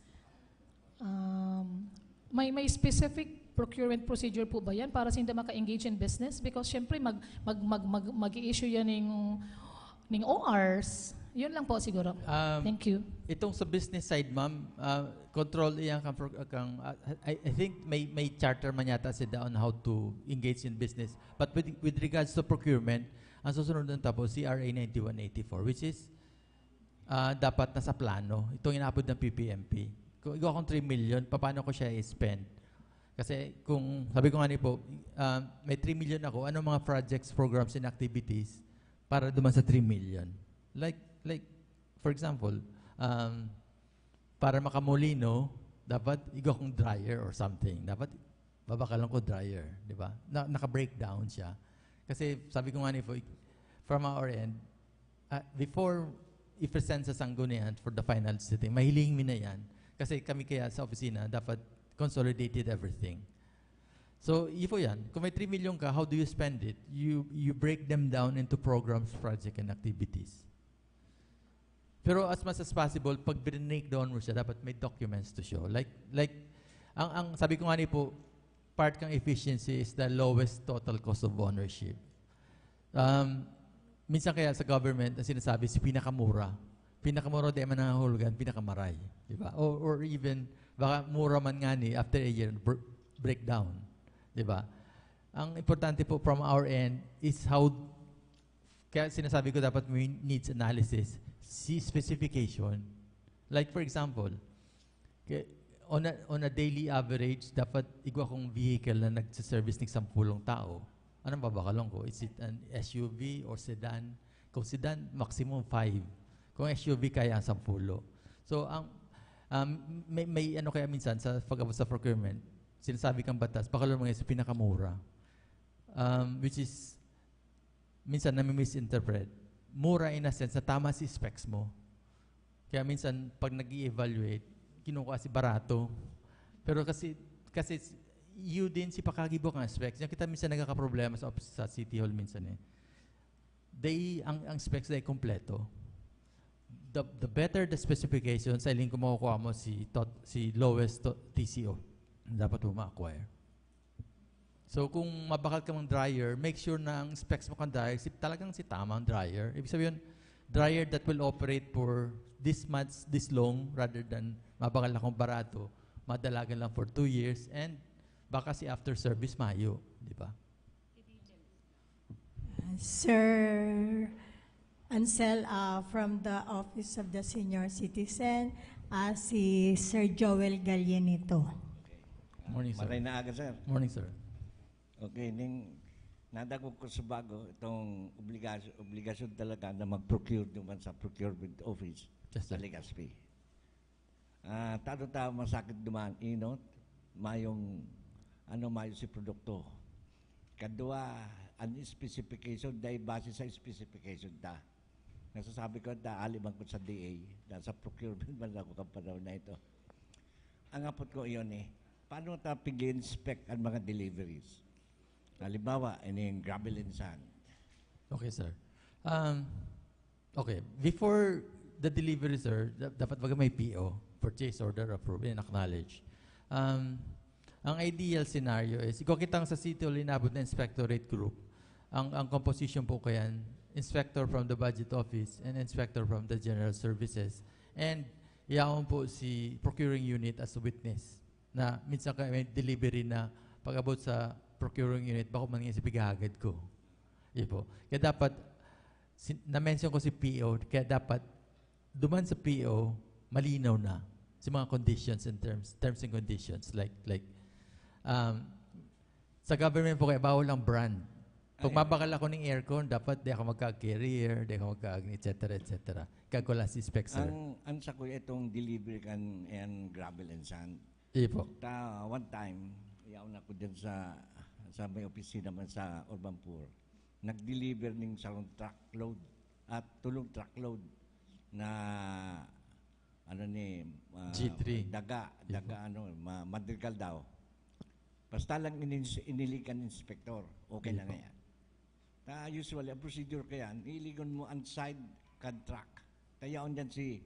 Um, may may specific procurement procedure po ba yan para sinda maka-engage in business? Because syempre, mag mag mag mag mag-i-issue yan ning ning O Rs. Yun lang po siguro. Um, Thank you. Itong sa business side, ma'am, ah, control iyan kang, pro- kang ah, I, I think may may charter man yata sila on how to engage in business. But with, with regards to procurement, ang susunod ng tapo, C R A ninety-one eighty-four, which is ah, dapat nasa plano. Itong inapod ng P P M P. Kung igwa akong three million, paano ko siya i-spend? Kasi kung, sabi ko nga ni po, ah, may three million ako, anong mga projects, programs, and activities para duman sa three million? Like, like, for example, um, para makamolino, dapat igwa kong dryer or something. Dapat babakalan ko dryer, di ba? Na, naka-breakdown siya. Kasi sabi ko nga ni po, from our end, ah, before i-present sa sanggunian for the final sitting, mahiling mi na yan. Kasi kami kaya sa opisina, dapat consolidated everything. So, yun po yan. Kung may three million ka, how do you spend it? You, you break them down into programs, project, and activities. Pero as much as possible, pag breakdown mo siya, dapat may documents to show. Like, like ang, ang sabi ko nga ni po, part kang efficiency is the lowest total cost of ownership. Um, minsan kaya sa government, ang sinasabi, si pinakamura. Pinakamura, di man nangangahulugan, pinakamaray. Di ba? Or, or even, baka mura man nga ni, after a year, br- breakdown. Di ba? Ang importante po from our end is how, kaya sinasabi ko dapat may needs analysis, si specification. Like for example, kaya on a, on a daily average, dapat igwa kong vehicle na nagsiservice ng sampulong tao. Anong babakalon ko? Is it an S U V or sedan? Kung sedan, maximum five. Kung S U V, kaya ang sampulo. So, ang um, may, may ano kaya minsan sa pag-abot sa procurement, sinasabi kang batas, bakalon mo ngayon sa pinakamura. Um, which is, minsan nami-misinterpret. Mura in a sense na tama si specs mo. Kaya minsan, pag nag evaluate kinukuha si barato. Pero kasi, kasi yun din si pakagibo ang specs. Yan kita minsan nagkakaproblema sa, office- sa City Hall minsan eh. They, ang, ang specs ay kompleto. The, the better the specification, sa iling ko makukuha mo si, tot, si lowest to, T C O. Dapat mo ma-acquire. So kung mabakal ka mang dryer, make sure na ang specs mo kang dryer, si, talagang si tamang dryer. Ibig sabihin, dryer that will operate for this much, this long, rather than mabakal akong barato, madalagan lang for two years, and baka si after service mayo, di ba? Sir Ansel, uh, from the Office of the Senior Citizen, uh, si Sir Joel Gallienito. Morning, sir. Maray na aga, sir. Morning, sir. Okay, ning nadagog ko sa bago, itong obligasyon, obligasyon talaga na mag-procure naman sa procurement office Yes, sa sir. Legazpi. Ah, tado ta masakit duman, inot, mayong, ano, mayo si produkto. Kadwa, ang specification, dahil base sa specification ta. Nasasabi ko, naali man ko sa D A, nasa procurement man ako kang panahon na ito. Ang apot ko iyon eh, paano ta pig-inspect ang mga deliveries? Halimbawa, ining gravel and sand. Okay, sir. Um, okay, before The delivery, sir, da- dapat baga may P O, purchase order approved and acknowledged. Um, ang ideal scenario is, ikaw kitang sa City Hall inabot na inspectorate group. Ang, ang composition po kayan, inspector from the budget office and inspector from the general services. And yaon po si procuring unit as a witness na minsan kaya may delivery na pag-abot sa procuring unit, bako man nga si pighahagad ko. Yun po. Kaya dapat, si, na-mention ko si P O, kaya dapat duman sa P O, malinaw na sa mga conditions and terms, terms and conditions. Like, like, um, sa government po kaya bawal ang brand. Pag Ay. mabakal ako ng aircon, dapat di ako magka-carrier, di ako magka-, et cetera, et cetera. Kaya ko lang si spec, sir. Ang, ang sa kuya itong delivery kan and gravel and sand. Iya po. Ta, one time, yaon ako dyan sa, sa may opisina man sa Urban Poor. Nag-deliver ning sarong truckload at tulong truckload na, ano ni, ah, G three. daga, Iya daga, po. ano, ma-, madrigal daw. Basta lang inins-, inilikan inspektor, okay Iya na po. nga yan. Ta, usually, ang procedure kayan, iligon mo ang side kan truck. Tayaon dyan si,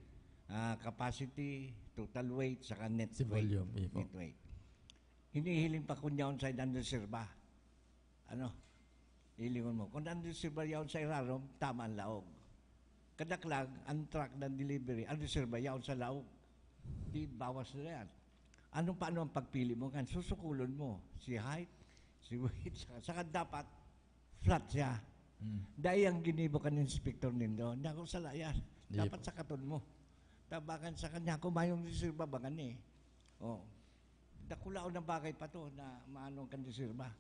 ah, capacity, total weight, saka net Si weight. volume, iya po. Net weight. Hinihiling pa kung yaon side ang reserba. Ano? Ilingon mo. Kung ang reserba yaon sa irarom, tama ang laog. Kadaklag, ang truck ng delivery, ang reserba yaon sa laog. Di bawas na yan. Anong, paano ang pagpili mo? Kan susukulon mo si height, si weight, saka, saka dapat flat siya. Mm. Dai ang ginibo kan inspector nindo. Hindi ako sa layas. Hindi Dapat po. sakaton mo. Tabakan sa kanya, kung mayong reserba ba gani? Oh. Dakulaon na bagay pa to na maano kan reserba.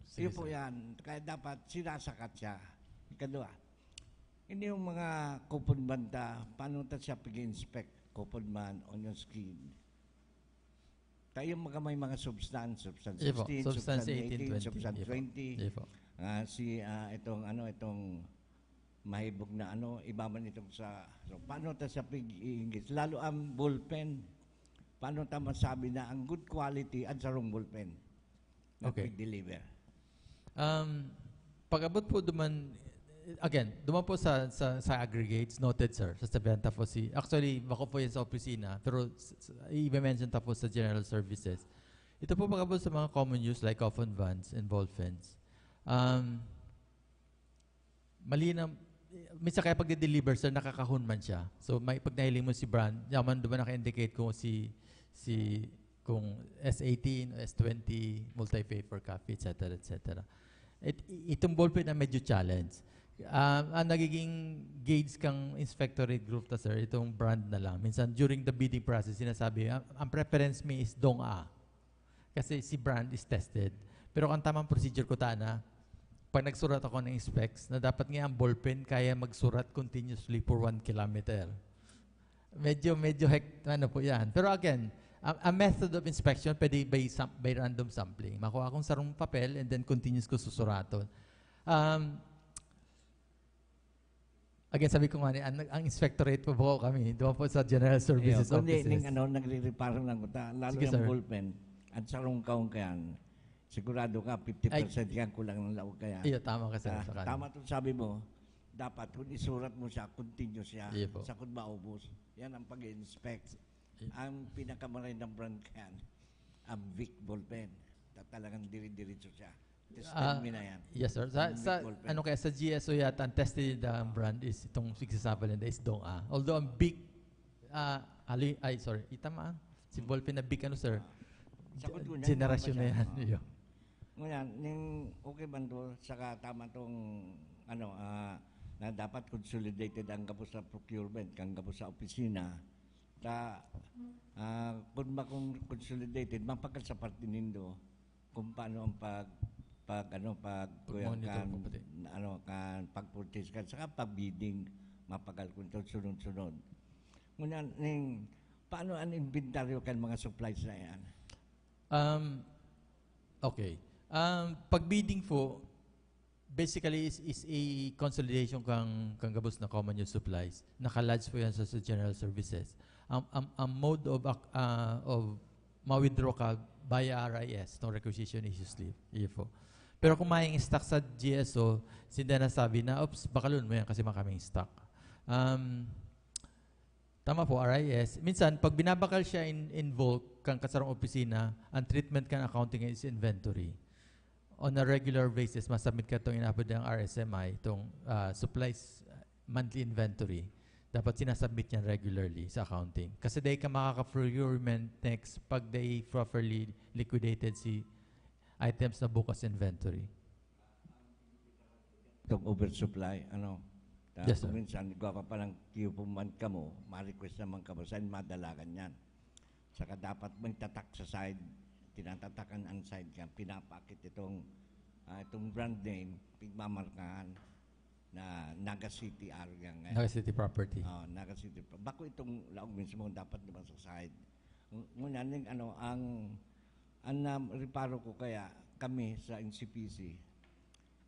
Sige, Yun po sir. yan. Kaya dapat sinasakat siya. Ikadua, ini yung mga coupon banta, paano ta siya pag-inspect? Coupon man, onion skin. Tayo mga may mga substance, substance Iya po. sixteen, Substance substance eighteen, eighteen, twenty. substance Iya po. twenty. Iya po. Ah, si, ah, itong, ano, itong mahibog na, ano, iba man itong sa, so, paano ta siya pag-iingis? Lalo ang ballpen. Paano ta masabi na ang good quality ang sarong ballpen na Okay. pag-deliver? Um, pag-abot po duman, again, duman po sa, sa, sa aggregates, noted, sir. Sasabihan ta po si, actually, bako po yan sa opisina, pero s-, s-, i-mention ta po sa general services. Ito po pag-abot sa mga common use like coffin vans and ball pens. Um, mali na, minsan kaya pag-deliver, sir, nakakahon man siya. So, may, pag nahiling mo si brand, yaman duman naka-indicate kung si, si, kung S eighteen, S twenty, multi-paper copy, et cetera, et cetera. It, itong ballpen na medyo challenge. Ah, ang nagiging gauge kang inspectorate group ta, sir, itong brand na lang. Minsan, during the bidding process, sinasabi, "Ang, ang preference mi is Dong A." Kasi si brand is tested. Pero ang tamang procedure ko, tana, pag nagsurat ako ng specs, na dapat nga ang ballpen kaya magsurat continuously for one kilometer. Medyo, medyo hek-, ano po yan. Pero again, ang, ang method of inspection, pwede by sam-, by random sampling. Makuha akong sarong papel and then continuous ko susuraton. Um, again, sabi ko nga ni, ang, ang inspectorate po, po kami, doon po sa general services Iyo, kundi offices. ning ano, nagre-reparo lang ko ta, lalo Sige, yung sir. ballpen, at sarong kaon kayan, sigurado ka, fifty percent Ay. yan, kulang ng laog kaya. Iyo, tama ka, sir, Ah, sa kanya. tama itong sabi mo, dapat kung isurat mo siya, continuous siya, Iyo po. sa kung maubos. Yan ang pag-inspect. Iyo. Ang pinakamaray ng brand kayan, ang Vic ballpen. Ta-, talagang dire-diretso siya. Tested Ah, mi na yan. yes, sir. Sa, Ang sa, Vic ballpen. ano kaya, sa G S O yata, ang tested, ah, brand is itong Sixty-seven and is Dong A. Although ang big, ah, ali-, ay, sorry, itama, ah. Si Hmm. ballpen na big, ano, sir? Ah. Sa Ge-, kutkunan, generasyon tama na siya. yan. Ah. Iyo. Ngunyan, ning okay man to, saka tama tong, ano, ah, na dapat consolidated ang gabos sa procurement, kang gabos sa opisina. Ta, ah, kun ba kung consolidated, mapagal sa parte nindo kung paano ang pag, pag, ano, pag, Pag-monitor kan, po pati. ano, kan pag-purchase kan, saka pag-bidding, mapagal kung ito sunod-sunod. Ngunyan, ning, paano ang inventaryo kan mga supplies na yan? Um, okay. Um, pag-bidding po, basically, is, is a consolidation kang, kang gabos na common use supplies. Naka-lodge po yan sa, sa general services. Ang, ang, ang mode of ac-, ah, of ma-withdraw ka via R I S, itong requisition issue slip. Iyo po. Pero kung may stock sa G S O, sinda nasabi na, "Oops, bakalon mo yan kasi makaming stock." Um, Tama po, R I S. Minsan, pag binabakal siya in, in bulk, kan kasarong opisina, ang treatment kan accounting is inventory. On a regular basis, masubmit ka itong inapod ng R S M I, itong ah, supplies monthly inventory. Dapat sinasubmit niyan regularly sa accounting. Kasi dai ka makaka-procurement next pag dai properly liquidated si items na bukas inventory. Itong oversupply, ano. Ta, Yes, sir. Kung minsan, igwa pa palang Q P month ka mo, ma-request naman ka mo, saan madalagan yan? Saka dapat may tatak sa side, tinatatakan ang side ka, pinapakit itong, ah, itong brand name, pigmamarkahan na Naga City area ngayon. Naga City property. Oh, Naga City. Bako itong laog mismo, dapat naman sa side. Ng-, Ngunyan, yung ano, ang, ang na-, reparo ko kaya, kami sa N C P C,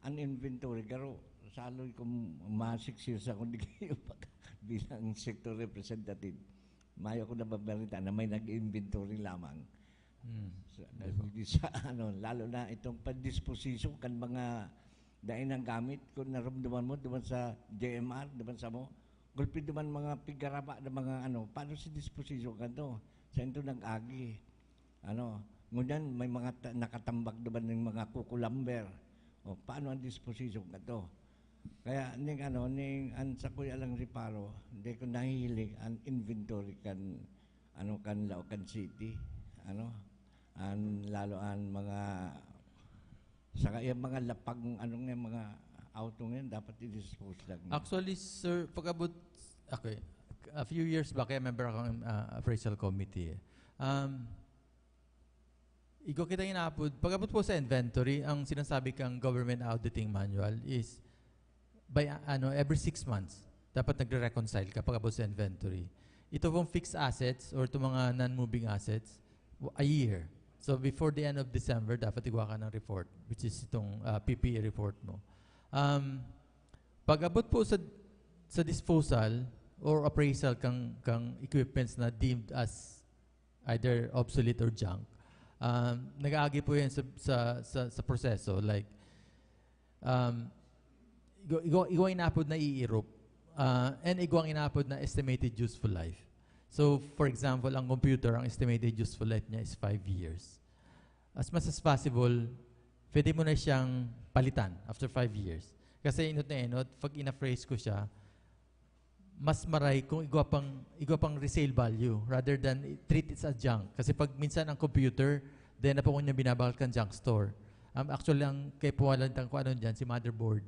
ang inventory, pero saloy kung mga six years ako, di kayo pag-, bilang sector representative, mayo ko nababalita na may nag-inventory lamang. Mm. Sa, hindi sa, ano, lalo na itong pag-disposition kan mga dai nang gamit, kung naramdaman mo, duman sa J M R, duman sa mo, gulpi duman mga pigaraba na mga ano, paano si disposition kanto? Sa ito nag-agi. Ano, ngunyan, may mga ta- nakatambak duman ng mga kukulamber. O, paano ang disposition kanto? Kaya, ning ano, ning ang sa kuya lang reparo, hindi ko nahihiling ang inventory kan, ano, kan Laocan City. Ano, ang lalo ang mga, saka yung mga lapag, ano nga, mga auto ngayon, dapat i-dispose lang. Actually, sir, pag-abot, okay, a few years back, kaya member ako ng ah, appraisal committee. Eh. Um, igwa kita inapod, pag-abot po sa inventory, ang sinasabi kang government auditing manual is by ah, ano every six months, dapat nagre-reconcile ka pag-abot sa inventory. Ito pong fixed assets or itong mga non-moving assets, w- a year. So before the end of December, dapat igwa ka ng report, which is itong ah, P P E report mo. Um, pag-abot po sa sa disposal or appraisal kang kang equipments na deemed as either obsolete or junk, um, nag-aagi po yan sa, sa, sa, sa proseso. Like, um, igwa, igwa, igwa inapod na iirop, uh, and igwang inapod na estimated useful life. So, for example, ang computer, ang estimated useful life niya is five years. As much as possible, pwede mo na siyang palitan after five years. Kasi inot na inot, pag inappraise ko siya, mas maray kung igwa pang, igwa pang resale value rather than i- treat it as junk. Kasi pag minsan ang computer, then na po niya binabakal kan junk store. Um, actually, ang kay puwalan tang kung ano dyan, si motherboard.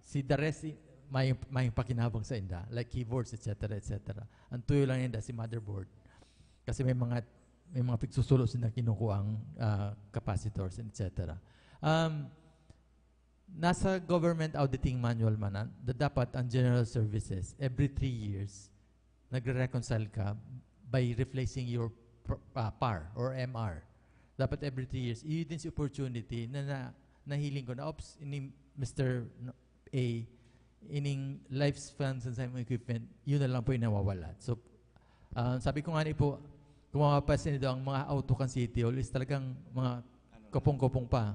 Si the rest, i- may, may pakinabang sa inda, like keyboards, et cetera, et cetera. Ang tuyo lang inda si motherboard. Kasi may mga may mga pigsusulo sila kinukuha ang ah, capacitors, et cetera. Um, nasa government auditing manual man na, da- dapat ang general services, every three years, nagre-reconcile ka by replacing your pr- ah, par or M R. Dapat every three years. Iyo din si opportunity na, na nahiling ko na, "Ops, ini Mister no- A, ining lifespan sa sa imong equipment, yun na lang po yung nawawala." So, ah, sabi ko nga ni po, kung mapapansin nito, ang mga auto kan City Hall is talagang mga kopong-kopong pa.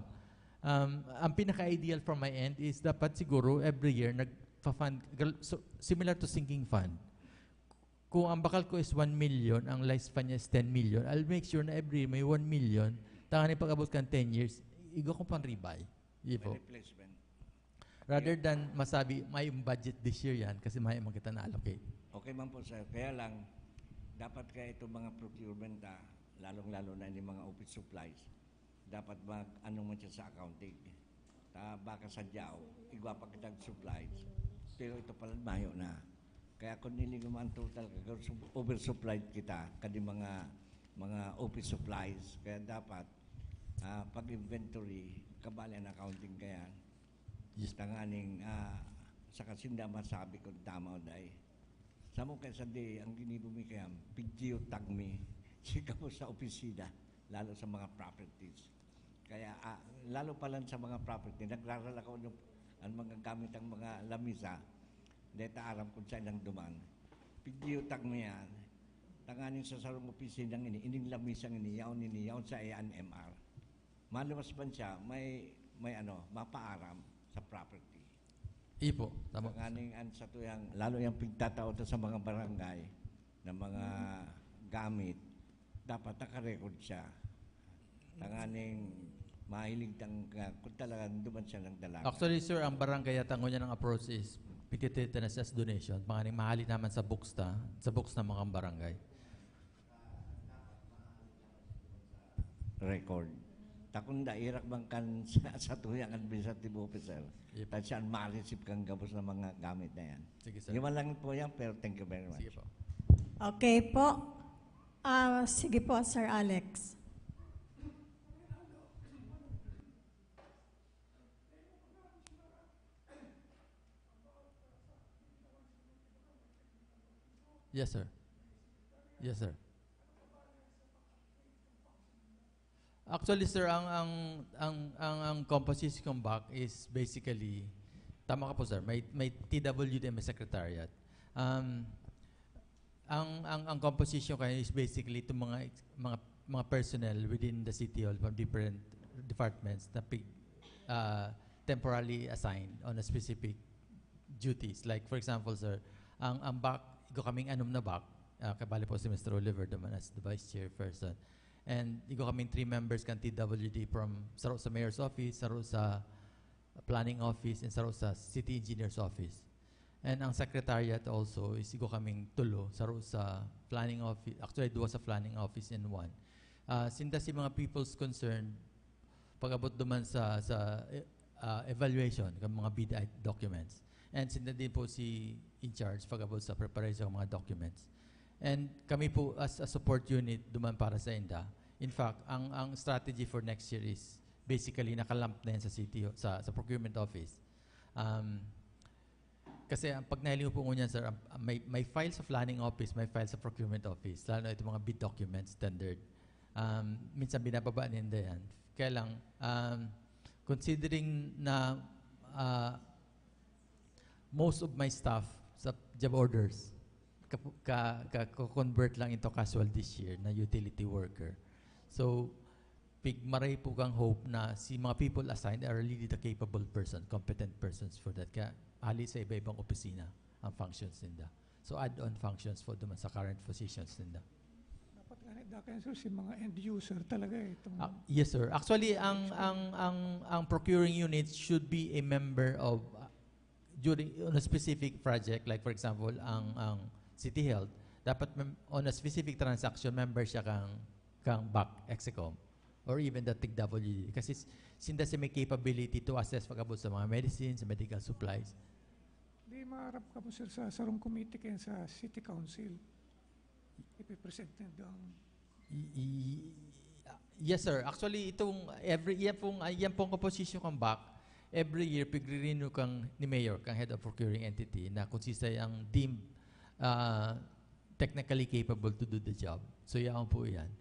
Um, ang pinaka-ideal from my end is dapat siguro every year nagpa-fund, gal- so, similar to sinking fund. Kung ang bakal ko is one million, ang lifespan niya is ten million, I'll make sure na every year may one million, tanganing pag-abot kan ten years, igwa ko pang rebuy. Di May po. Replacement. Rather than masabi, may budget this year yan kasi may man kita na-allocate. Okay man po, sir. Kaya lang, dapat kaya itong mga procurement, ah, lalong-lalo na yung mga office supplies, dapat mag, ano man siya sa accounting. Ta, baka sa diyaw, igwa pa kitang supplies. Pero ito pala, mayo na. Kaya kung nilingon mo ang total, oversupplied kita, kadi mga, mga office supplies. Kaya dapat, ah, pag-inventory, kabali ang accounting kaya. Yes. Tanganing, ah, sa kasinda masabi kung tama o dai. Sa mo kaya sa di, ang ginibo mi kaya, pigyo tag mi, sika mo sa opisina, lalo sa mga properties. Kaya, ah, lalo pa lang sa mga property, nagrarala ko yung, ang mga gamit ang mga lamisa, deta aram kung saan ang duman. Pigyo tag mi yan, tanganing sa sarong opisina ini, ining lamisa ini, yaon ini, yaon sa iya an M R. Maluwas man siya, may, may ano, mapaaram sa property. Ipo, tama. Tanganing an sa tuyang, lalo yung pigtatao to sa mga barangay, na mga gamit, dapat naka-record siya. Tanganing mahilig tang, ah, kung talagang duman siya ng dalaga. Actually, sir, ang barangay yata ngunyan ang approach is pititita na siya sa donation. Panganing mahali naman sa books ta, sa books ng mga barangay. Record. Takong dairak man kan sa, sa tuyang administrative officer. Yep. At siya ang ma-receive kang gabos ng mga gamit na yan. Sige, sir. Lima lang po yan, pero thank you very much. Sige po. Okay po. Ah, sige po, Sir Alex. Yes, sir. Yes, sir. Actually, sir, ang ang ang ang, ang composition ng BAC is basically, tama ka po, sir, may may T W D, may secretariat. Um, ang ang ang composition kayo is basically itong mga ex- mga mga personnel within the city hall from different departments na pig, ah, temporarily assigned on a specific duties. Like, for example, sir, ang ang BAC, igo kaming anom na BAC, ah, kabali po si Mister Oliver naman as the vice chairperson. And igo kaming three members kan T W D from saro sa mayor's office, saro sa planning office, and saro sa city engineer's office. And ang secretariat also is igo kaming tulo, saro sa planning office, actually, duwa sa planning office and one. Ah, sinda si mga people's concern, pag-abot duman sa, sa eh, ah, evaluation kan mga bid documents. And sinda din po si in charge pag-abot sa preparation ng mga documents. And kami po as a support unit duman para sa inda. In fact, ang ang strategy for next year is basically nakalamp na yan sa city, sa, sa procurement office. Um, kasi ang pag nahiling mo po ngunyan, sir, ang- may, may file sa planning office, may file sa procurement office, lalo na itong mga bid documents, standard. Um, minsan binababa ninda yan. Kaya lang, um, considering na ah, most of my staff sa job orders, ka, ka, ka, convert lang into casual this year na utility worker. So, pigmaray po kang hope na si mga people assigned are really the capable person, competent persons for that. Kaya hali sa iba-ibang opisina ang functions ninda. So, add-on functions po duman sa current positions ninda. Dapat nga ni Daken, sir, si mga end user talaga eh. Itong Ah, yes, sir. Actually, ang ang ang ang procuring unit should be a member of uh, during on a specific project, like, for example, ang ang City Health, dapat mem- on a specific transaction, member siya kang kang BAC, EXECOM, or even the T W D. Kasi s- sinda si may capability to assess pag-abot sa mga medicines, medical supplies. Di maarap ka po, sir, sa sarong committee kayan sa City Council. Ipipresent nindo ang I- i- yes, sir. Actually, itong every, yan pong, ah, yan pong composition kang BAC, every year, pigre-renew kang ni Mayor, kang head of procuring entity, na kung sisay ang deemed ah, technically capable to do the job. So, yan po yan.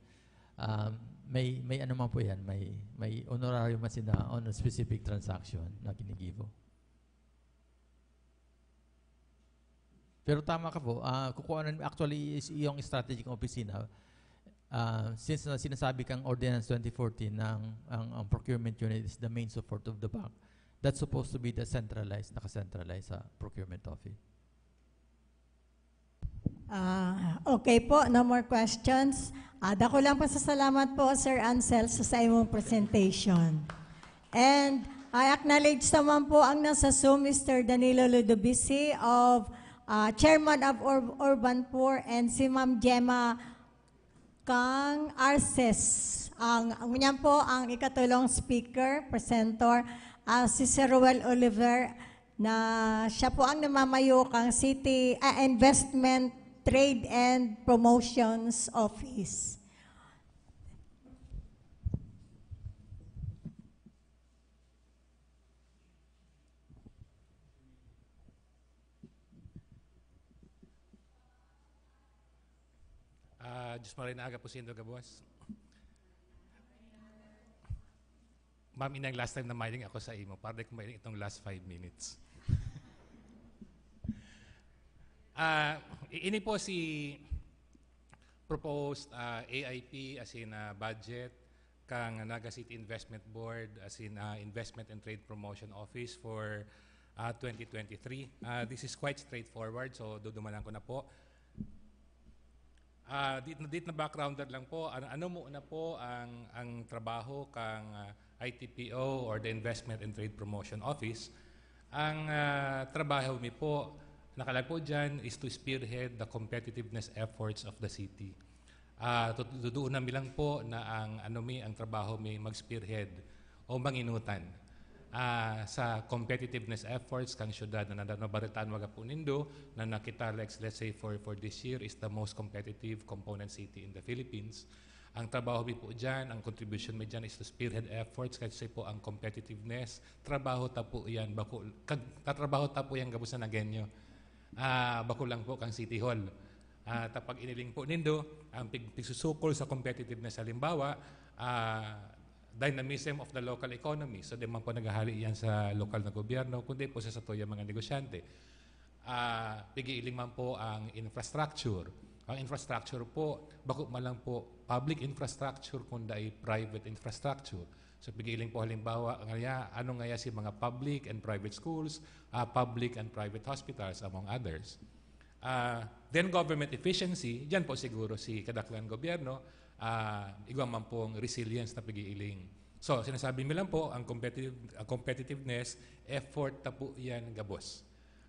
Um, may, may ano man po yan, may, may honorarium man sila on a specific transaction na ginigibo. Pero tama ka po, ah, kukuha na, actually, is yung strategic ng opisina, ah, since na sinasabi kang Ordinance twenty fourteen na ang, ang, ang procurement unit is the main support of the BAC, that's supposed to be the centralized, naka-centralized sa procurement office. Ah, okay po, no more questions. Ah, dako lang pasasalamat po, Sir Ansel, sa, sa imong presentation. And I acknowledge naman po ang nasa Zoom, Mister Danilo Ludovisi of ah, Chairman of Ur- Urban Poor, and si Ma'am Gemma Kang Arces. Ang, ang niyan po ang ikatulong speaker, presenter, ah, si Sir Ruel Oliver, na siya po ang namamayo kang City ah, Investment, Trade and Promotions Office. Ah, Diyos maray na aga po sa indo gabos. Ma'am, inang last time na mailing ako sa imo, para di ko mailing itong last five minutes. Ah, i- ini po si proposed ah, A I P, as in ah, budget, kang Naga City Investment Board, as in ah, Investment and Trade Promotion Office for ah, twenty twenty-three. Ah, this is quite straightforward, so dudumanan ko na po. Ah, dit na, dit na backgrounder lang po, ano, ano muna po ang, ang trabaho kang, ah, I T P O or the Investment and Trade Promotion Office? Ang, ah, trabaho mi po, nakalag po dyan, is to spearhead the competitiveness efforts of the city. Ah, tut-, tutuunan mi lang po na ang, ano mi, ang trabaho mi mag-spearhead o manginutan, ah, sa competitiveness efforts kang syudad na nada-, nabaritaan mga po nindo na nakita, let's, let's say, for, for this year is the most competitive component city in the Philippines. Ang trabaho mi po dyan, ang contribution mi dyan is to spearhead efforts kasi po ang competitiveness, trabaho ta po yan, bako, kag, tatrabaho ta po yan gabos na Nagueño. Ah, bako lang po kang City Hall. Ah, ta pag iniling po nindo, ang pig-, pigsusukol sa competitiveness, halimbawa, ah, dynamism of the local economy. So, di man po naghahali yan sa lokal na gobyerno, kundi po sa satuya mga negosyante. Ah, pigiiling man po ang infrastructure. Ang infrastructure po, bako man lang po public infrastructure, kundi private infrastructure. So, pigiiling po halimbawa, ngaya, ano ngaya si mga public and private schools, ah, public and private hospitals, among others. Ah, then government efficiency, diyan po siguro si kadaklan gobyerno, ah, igwa man pong resilience na pigiiling. So, sinasabi mi lang po, ang competitive, ang competitiveness, effort ta po yan gabos.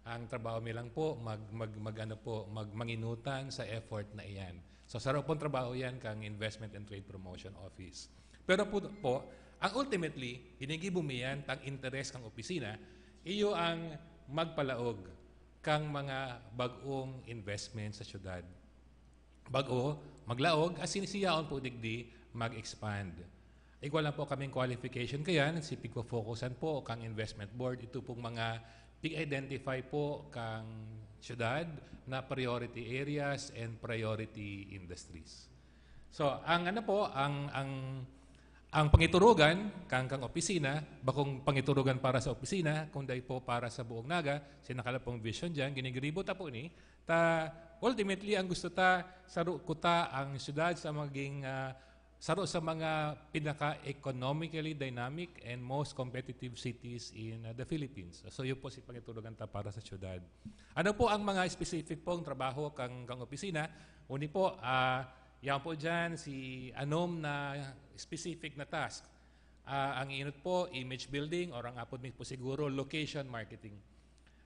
Ang trabaho mi lang po, mag, mag, mag, ano po, mag, manginutan sa effort na iyan. So, saro pong trabaho yan kang Investment and Trade Promotion Office. Pero po, po, ang ultimately, ginigibo mi yan, tang interes kang opisina, iyo ang magpalaog kang mga bag-ong investment sa syudad. Bag-o, maglaog, asin siyaon po digdi mag-expand. Igwa lang po kaming qualification kayan, si pigfo-focusan po kang investment board, ito pong mga pig-identify po kang syudad na priority areas and priority industries. So, ang ano po, ang, ang, ang pangiturugan kang, kang opisina, bakong pangiturugan para sa opisina, kundi po para sa buong Naga, sinakala pong vision dyan, ginigiribo ta po ni, ta, ultimately, ang gusto ta, saro kuta ang syudad sa maging, ah, saro sa mga pinaka-economically dynamic and most competitive cities in, ah, the Philippines. So, yun po si pangiturugan ta para sa syudad. Ano po ang mga specific pong trabaho kang, kang opisina? Uni po, ah, yan po dyan, si anom na specific na task. Ah, ang inot po, image building, or ang apod mi po siguro, location marketing.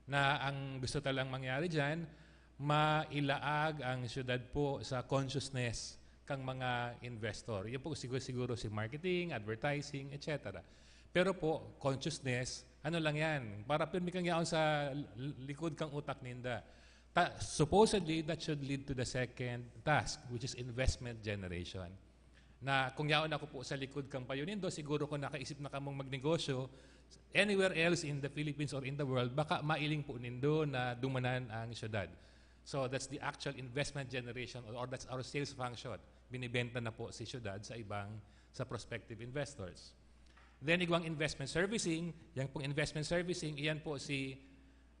Na ang gusto ta lang mangyari dyan, mailaag ang syudad po sa consciousness kang mga investor. Yun po siguro, siguro si marketing, advertising, et cetera. Pero po, consciousness, ano lang yan, para pirmi kang yaon sa l-, likod kang utak ninda. Ta-, supposedly, that should lead to the second task, which is investment generation. Na kung yaon ako po sa likod kang payo nindo, siguro kung nakaisip na kamong magnegosyo anywhere else in the Philippines or in the world, baka mailing po nindo na dumanan ang syudad. So that's the actual investment generation, or, or that's our sales function. Binibenta na po si syudad sa ibang, sa prospective investors. Then igwang investment servicing, yang pong investment servicing, iyan po si,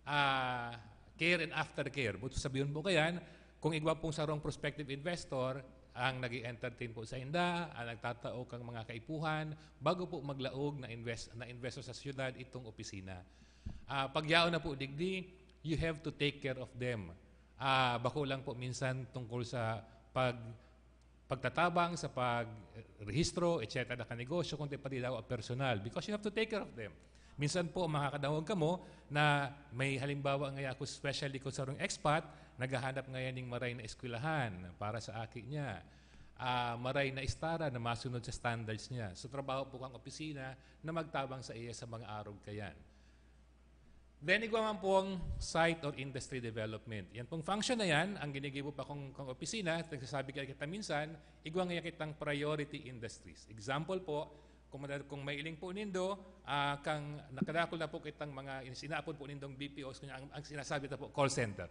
ah, care and aftercare. Buto sabihin po kayan, kung igwa pong sarong prospective investor ang nag entertain po sa inda, ang nagtatao kang mga kaipuhan, bago po maglaog na invest-, na investor sa syudad itong opisina. Ah, pagyaon na po digdi, you have to take care of them. Ah, bako lang po minsan tungkol sa pag-, pagtatabang, sa pagrehistro, et cetera, ka negosyo, kundi pati daw ang personal, because you have to take care of them. Minsan po, makakadangog kamo na may halimbawa ngaya ako, especially kung sarong expat, naghahanap ngayon ning maray na eskwelahan para sa aki niya. Ah, maray na istara na masunod sa standards niya. So, trabaho po kang opisina na magtabang sa iya sa mga arog kayan. Then, igwa man pong site or industry development. Yan pong function na yan, ang ginigibo pa kong, kong opisina, nagsasabi kaya kita minsan, igwa nga kitang priority industries. Example po, kung, madal-, kung mailing po nindo, ah, kang nakadakol na po kitang mga ins-, inaapod po nindong B P Os, kunya ang, ang sinasabi ta po, call center.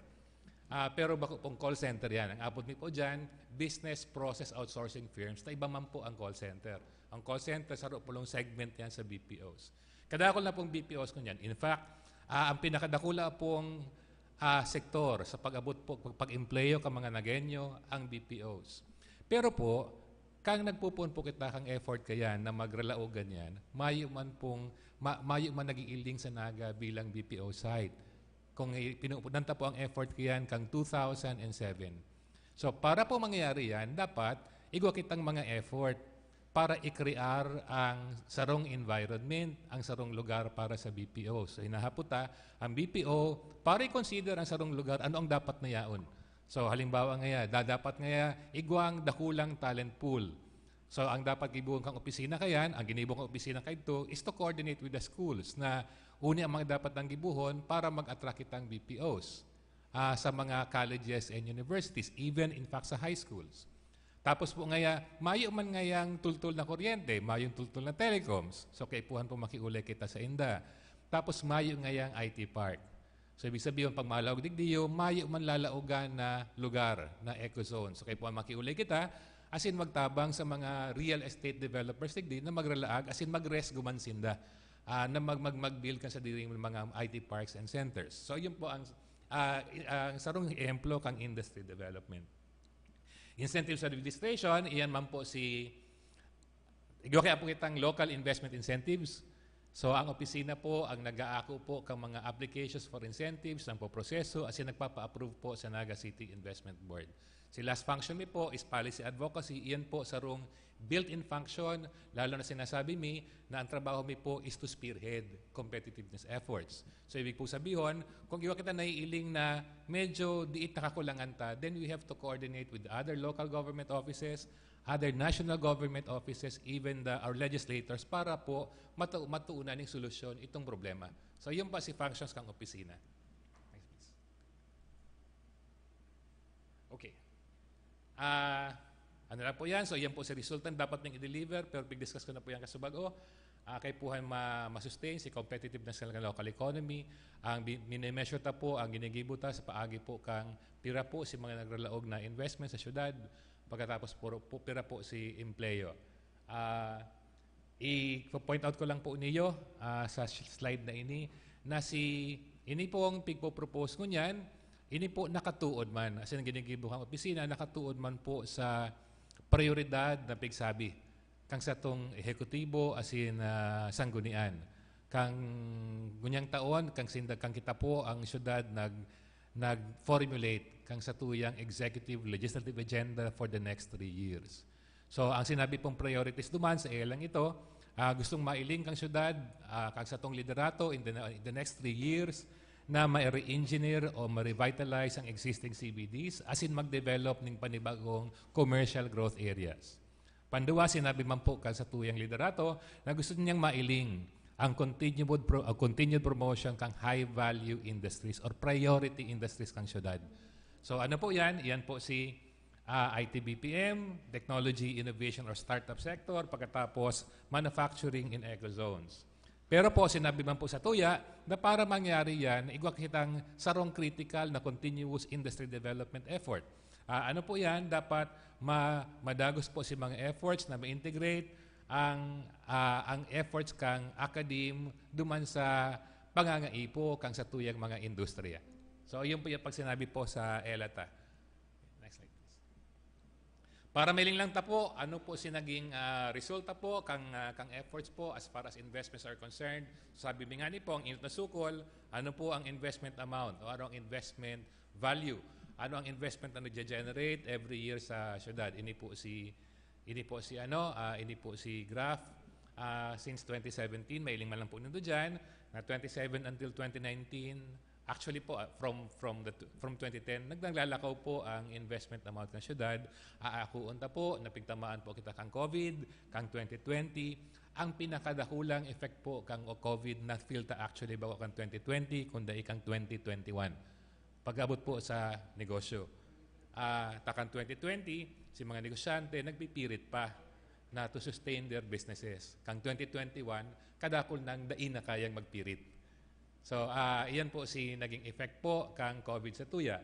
Ah, pero bako pong call center yan. Ang apod mi po dyan, business process outsourcing firms. Ta iba man po ang call center. Ang call center, saro po lang segment yan sa B P Os. Kadakol na pong B P Os kunyan. In fact, ah, ang pinakadakula pong, ah, sektor sa pag-abot po, pag-, pag-empleyo ka mga Nagueño, ang B P Os. Pero po, kang nagpupuon po kita kang effort kayan na magralaog ganyan, mayo man pong, ma-, mayo man nag-iiling sa Naga bilang B P O site. Kung i-, pinupunan ta po ang effort kayan kang two thousand and seven. So, para po mangyari yan, dapat igwa kitang mga effort para i-crear ang sarong environment, ang sarong lugar para sa B P O. So, hinahapot ta, ang B P O, para i-consider ang sarong lugar, ano ang dapat na yaon? So, halimbawa ngaya, dadapat ngaya igwang dakulang talent pool. So, ang dapat gibohon kang opisina kayan, ang ginibo kang opisina kaidto, is to coordinate with the schools na uni ang mga dapat nang gibohon para mag-attract kitang B P Os ah, sa mga colleges and universities, even in fact sa high schools. Tapos po ngaya, mayo man ngayang tultol na kuryente, mayong tultol na telecoms. So, kaipuhan po makiulay kita sa inda. Tapos mayo ngayang I T park. So, ibig sabihin, pag malaog digdiyo, mayo man lalaogan na lugar na eco zone. So, kaipuhan makiulay kita, asin magtabang sa mga real estate developers digdi na magralaag, asin mag-resgo man sinda ah, na mag, mag, mag-build kan sadiring mga I T parks and centers. So, yun po ang, ah, i- ang sarong ehemplo kang industry development. Incentives administration, iyan man po si, igwa kaya po kitang local investment incentives. So, ang opisina po, ang nag-aako po kang mga applications for incentives, ang po proseso, asin nagpapa-approve po sa Naga City Investment Board. Si last function mi po is policy advocacy. Iyan po sarong built-in function, lalo na sinasabi mi na ang trabaho mi po is to spearhead competitiveness efforts. So, ibig po sabihon, kung iwa kita naiiling na medyo diit nakakulangan ta, then we have to coordinate with other local government offices, other national government offices, even the, our legislators para po matu- matuunan ng solusyon itong problema. So, yun pa si functions kang opisina. Next, please. Okay. Ah, ano lang po yan. So, yan po si resulta na dapat nang i-deliver, pero pig-discuss ko na po yan kasubago. Ah, kaipuhan ma- ma-sustain si competitiveness ng local economy. Ang bi- minimeasure ta po, ang ginigibo ta sa paagi po kang pira po si mga nagralaog na investment sa syudad, pagkatapos puro po, pira po si empleyo. Ah, i-point out ko lang po niyo ah, sa sh- slide na ini, na si ini pong pigpo-propose ngunyan, ini po nakatuod man, as in, ginigibo kang opisina, nakatuod man po sa prioridad na pigsabi kang satong ehekutibo, as in, ah, sanggunian. Kang ngunyang taon, kang sinda, kang kita po, ang syudad nag, nag-formulate kang satuyang executive legislative agenda for the next three years. So, ang sinabi pong priorities duman sa ilang ito, ah, gustong mailing kang syudad, ah, kang satong liderato in the, in the next three years na ma-re-engineer o ma-revitalize ang existing C B Ds, as in mag-develop ning panibagong commercial growth areas. Panduwa, sinabi man po kan satuyang liderato na gusto niyang mailing ang continued, pro, uh, continued promotion kang high-value industries or priority industries kang syudad. So ano po yan? Yan po si ah, I T B P M, technology, innovation or startup sector, pagkatapos manufacturing in eco zones. Pero po, sinabi man po sa tuya na para mangyari yan, igwa kitang sarong critical na continuous industry development effort. Ah, ano po yan? Dapat ma- madagos po si mga efforts na ma-integrate ang, ah, ang efforts kang academe duman sa pangangaipo kang sa tuyang mga industriya. So, yun po yung pag sinabi po sa ELATA. Next slide, please. Para mailing lang ta po, ano po si naging ah, resulta po kang, ah, kang efforts po as far as investments are concerned? Sabi mi nga ni po, ang inot na sukol, ano po ang investment amount o ano ang investment value? Ano ang investment na nagge-generate every year sa syudad? Ini po si ini po si ano, ah, ini po si graph ah, since twenty seventeen, mailing man lang po nindo diyan, na twenty seven until twenty nineteen, actually po, ah, from from the from twenty ten, nag naglalakaw po ang investment amount ng syudad. Aakuon ta po, napigtamaan po kita kang COVID, kang twenty twenty. Ang pinakadakulang effect po kang o COVID na feel ta actually bago kang twenty twenty, kundi kang twenty twenty-one. Pag-abot po sa negosyo. Ah, takang twenty twenty, si mga negosyante nagpipirit pa na to sustain their businesses. Kang twenty twenty-one, kadakul nang dai na kayang magpirit. So, ah, iyan po si naging effect po kang COVID sa tuya.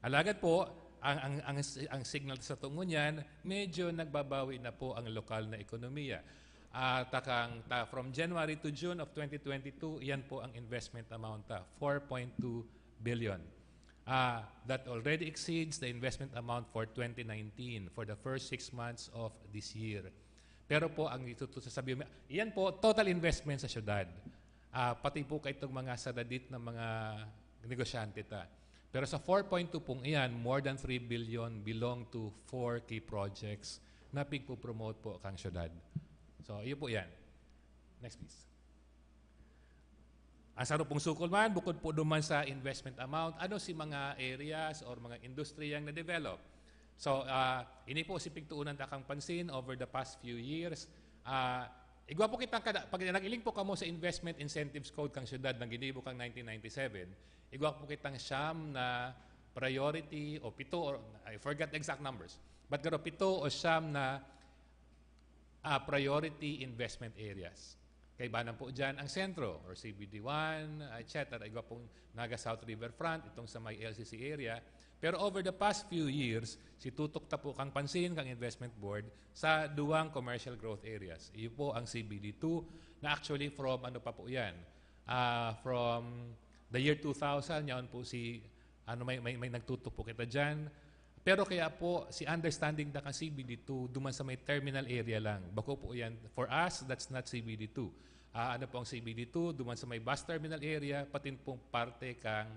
Alagad po, ang, ang, ang, ang signal sa tungo niyan, medyo nagbabawi na po ang lokal na ekonomiya. Ah, takang, ta, from January to June of twenty twenty-two, iyan po ang investment amount ta, four point two billion. Ah, that already exceeds the investment amount for twenty nineteen, for the first six months of this year. Pero po, ang ito, ito sasabihin, iyan po, total investment sa syudad. Ah, pati po kaitong mga sadadit na mga negosyante ta. Pero sa four point two pong iyan, more than three billion belong to four key projects na pigpo-promote po kang syudad. So, iyo po yan. Next, please. Ang saro pong sukol man, bukod po duman sa investment amount, ano si mga areas or mga industriyang na-develop? So, ah, ini po si pigtuunan ta kang pansin over the past few years. Ah, igwa po kitang kada, pag nag-iling po kamo sa Investment Incentives Code kang syudad na ginibo kang nineteen ninety-seven, igwa po kitang siyam na priority o pito, or, I forgot the exact numbers, but pero pito o siyam na ah, priority investment areas. Kaibanan po dyan ang sentro or C B D one, et cetera. Igwa pong Naga South Riverfront, itong sa may L C C area. Pero over the past few years, si tutok ta po kang pansin kang Investment Board sa duwang commercial growth areas. Iyo po ang C B D two na actually from ano pa po yan? Ah, from the year two thousand, yaon po si ano, may, may, may nagtutok po kita dyan. Pero kaya po, si understanding na kang C B D two, duman sa may terminal area lang. Bako po yan. For us, that's not C B D two. Ah, ano po ang C B D two? Duman sa may bus terminal area, pati pong parte kang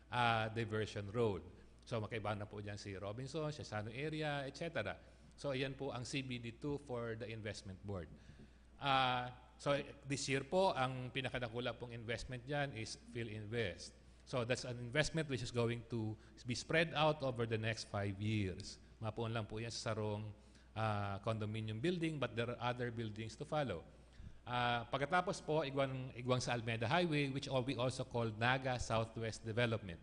ah, diversion road. So, makaiba na po dyan si Robinson, Siasano area, et cetera. So, ayan po ang C B D two for the investment board. Ah, so, this year po, ang pinakadakula pong investment dyan is PhilInvest. So, that's an investment which is going to be spread out over the next five years. Mapuon lang po yan sa sarong ah, condominium building, but there are other buildings to follow. Ah, pagkatapos po, igwang, igwang sa Almeda Highway, which all, we also call Naga Southwest Development.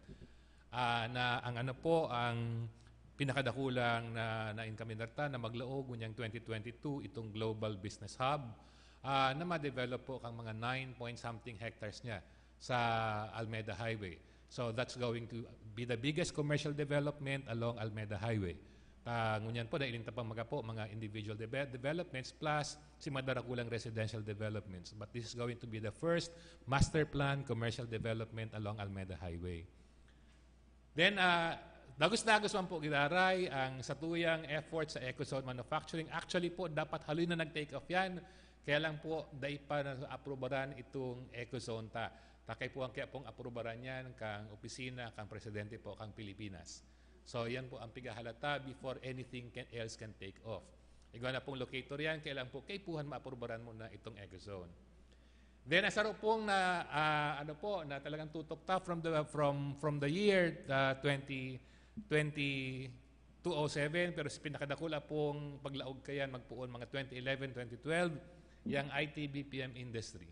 Ah, na ang ano po, ang pinakadakulang na, na-encaminar ta na maglaog, ngunyan twenty twenty-two, itong Global Business Hub, ah, na ma-develop po kang mga nine point something hectares niya sa Almeda Highway. So that's going to be the biggest commercial development along Almeda Highway. Ta, ngunyan po, nailing ta pang mga po, mga individual deve-, developments plus si madarakulang residential developments. But this is going to be the first master plan commercial development along Almeda Highway. Then, ah, dagos-dagos man po giraray ang satuyang effort sa EcoZone Manufacturing. Actually po, dapat haloy na nag-take off yan. Kaya lang po, dai pa na-aprobaran itong EcoZone ta. Takay po ang kaya pong aprobaran yan kang opisina, kang presidente po, kang Pilipinas. So, yan po ang pigahalata before anything can, else can take off. Igwa na pong locator yan, kailan po kaipuhan maaprobaran muna itong EcoZone. Then, ang saro pong na, ah, ano po, na talagang tutok ta from the, from, from the year, ah, twenty, twenty, two oh seven, pero sa pinakadakula pong paglaog kayan, magpoon mga twenty eleven, twenty twelve, yang I T B P M industry.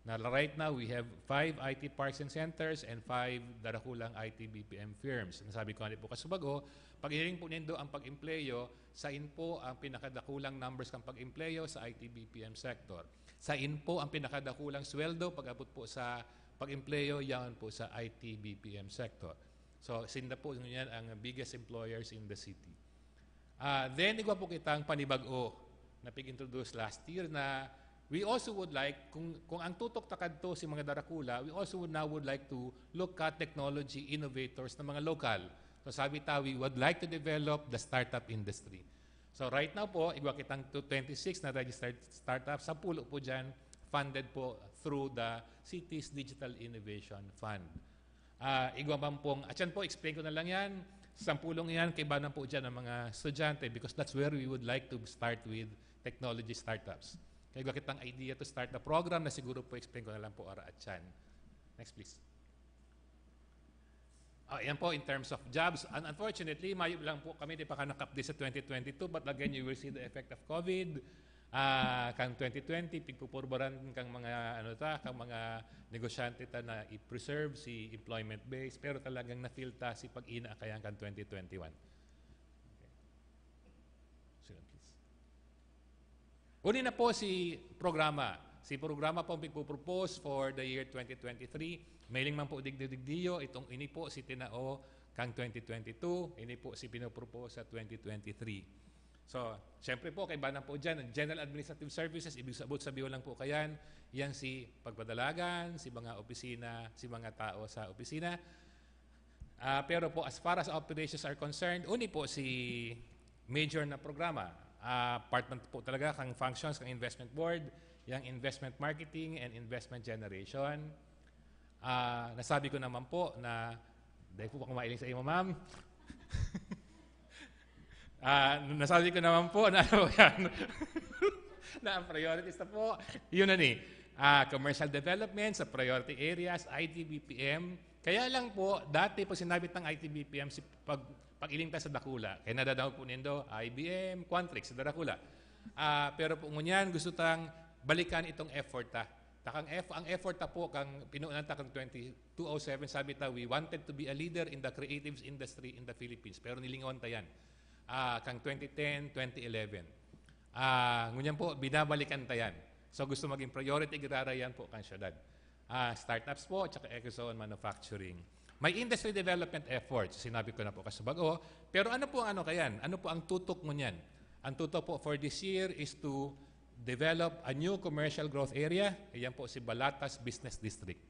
Na right now, we have five I T parks and centers and five darakulang I T B P M firms. Nasabi ko nga po kasubago, pag-iring po nindo ang pag-empleyo, sain po ang pinakadakulang numbers kang pag-empleyo sa I T B P M sector. Sain po ang pinakadakulang sweldo pag-abot po sa pag-empleyo, yaon po sa I T B P M sector. So, sinda po yan ang biggest employers in the city. Ah, then, igwa po kitang panibago na pig-introduce last year na we also would like, kung, kung ang tutok ta kadto si mga darakula, we also would now would like to look at technology innovators na mga lokal. So, sabi ta, we would like to develop the startup industry. So, right now po, igwa kitang to twenty-six na registered startups, sampulo po dyan, funded po through the city's Digital Innovation Fund. Ah, igwa man pong, at yan po, explain ko na lang yan. Sampulong yan, kaibanan po dyan ang mga estudyante because that's where we would like to start with technology startups. Kaya igwa kitang idea to start a program na siguro po, explain ko na lang po ara at yan. Next, please. Ah, yan po, in terms of jobs. Un-, unfortunately, mayo lang po kami di pa ka nakapdi sa twenty twenty-two, but again, you will see the effect of COVID. Ah, kang twenty twenty, pigpupurbaran kang mga, ano ta, kang mga negosyante ta na i-preserve si employment base, pero talagang na-feel ta si pag-ina kayan kang twenty twenty-one. Okay. Sila, please. Uni na po si programa. Si programa po ang pigpupropose for the year twenty twenty-three. Mailing man po digdi-digdiyo, itong ini po si tinao kang twenty twenty-two, ini po si pinopropose sa twenty twenty-three. So, siyempre po, kaibanan po dyan, ang General Administrative Services, ibig sabot sabihin lang po kayan, yan si pagpadalagan, si mga opisina, si mga tao sa opisina. Ah, pero po, as far as operations are concerned, uni po si major na programa. Ah, part man po talaga kang functions kang investment board, yang investment marketing and investment generation. Ah, nasabi ko naman po na Dahil po baka mailing sa imo, ma'am. Ah, nasabi ko naman po na ano yan. Na ang priorities na po. Yun na ni. Ah, commercial development sa priority areas, I T B P M. Kaya lang po, dati po sinabit ng I T B P M si pag, pag-iling ta sa dakula. Kaya nadadangog po nindo, I B M, Quantrix, sa dakula. Ah, pero po ngunyan, gusto tang balikan itong effort ta. Takang eff-, ang effort ta po, kang pinuunan ta kang twenty, two oh seven, sabi ta, we wanted to be a leader in the creatives industry in the Philippines. Pero nilingawan ta yan. Ah, kang twenty ten, twenty eleven. Ah, ngunyan po, binabalikan ta yan. So gusto maging priority, girara yan po kang syudad. Ah, startups po, tsaka Ecozone Manufacturing. May industry development efforts, sinabi ko na po kasubago. Pero ano po ang ano kayan? Ano po ang tutok mo niyan? Ang tutok po for this year is to develop a new commercial growth area. Ayan po si Balatas Business District.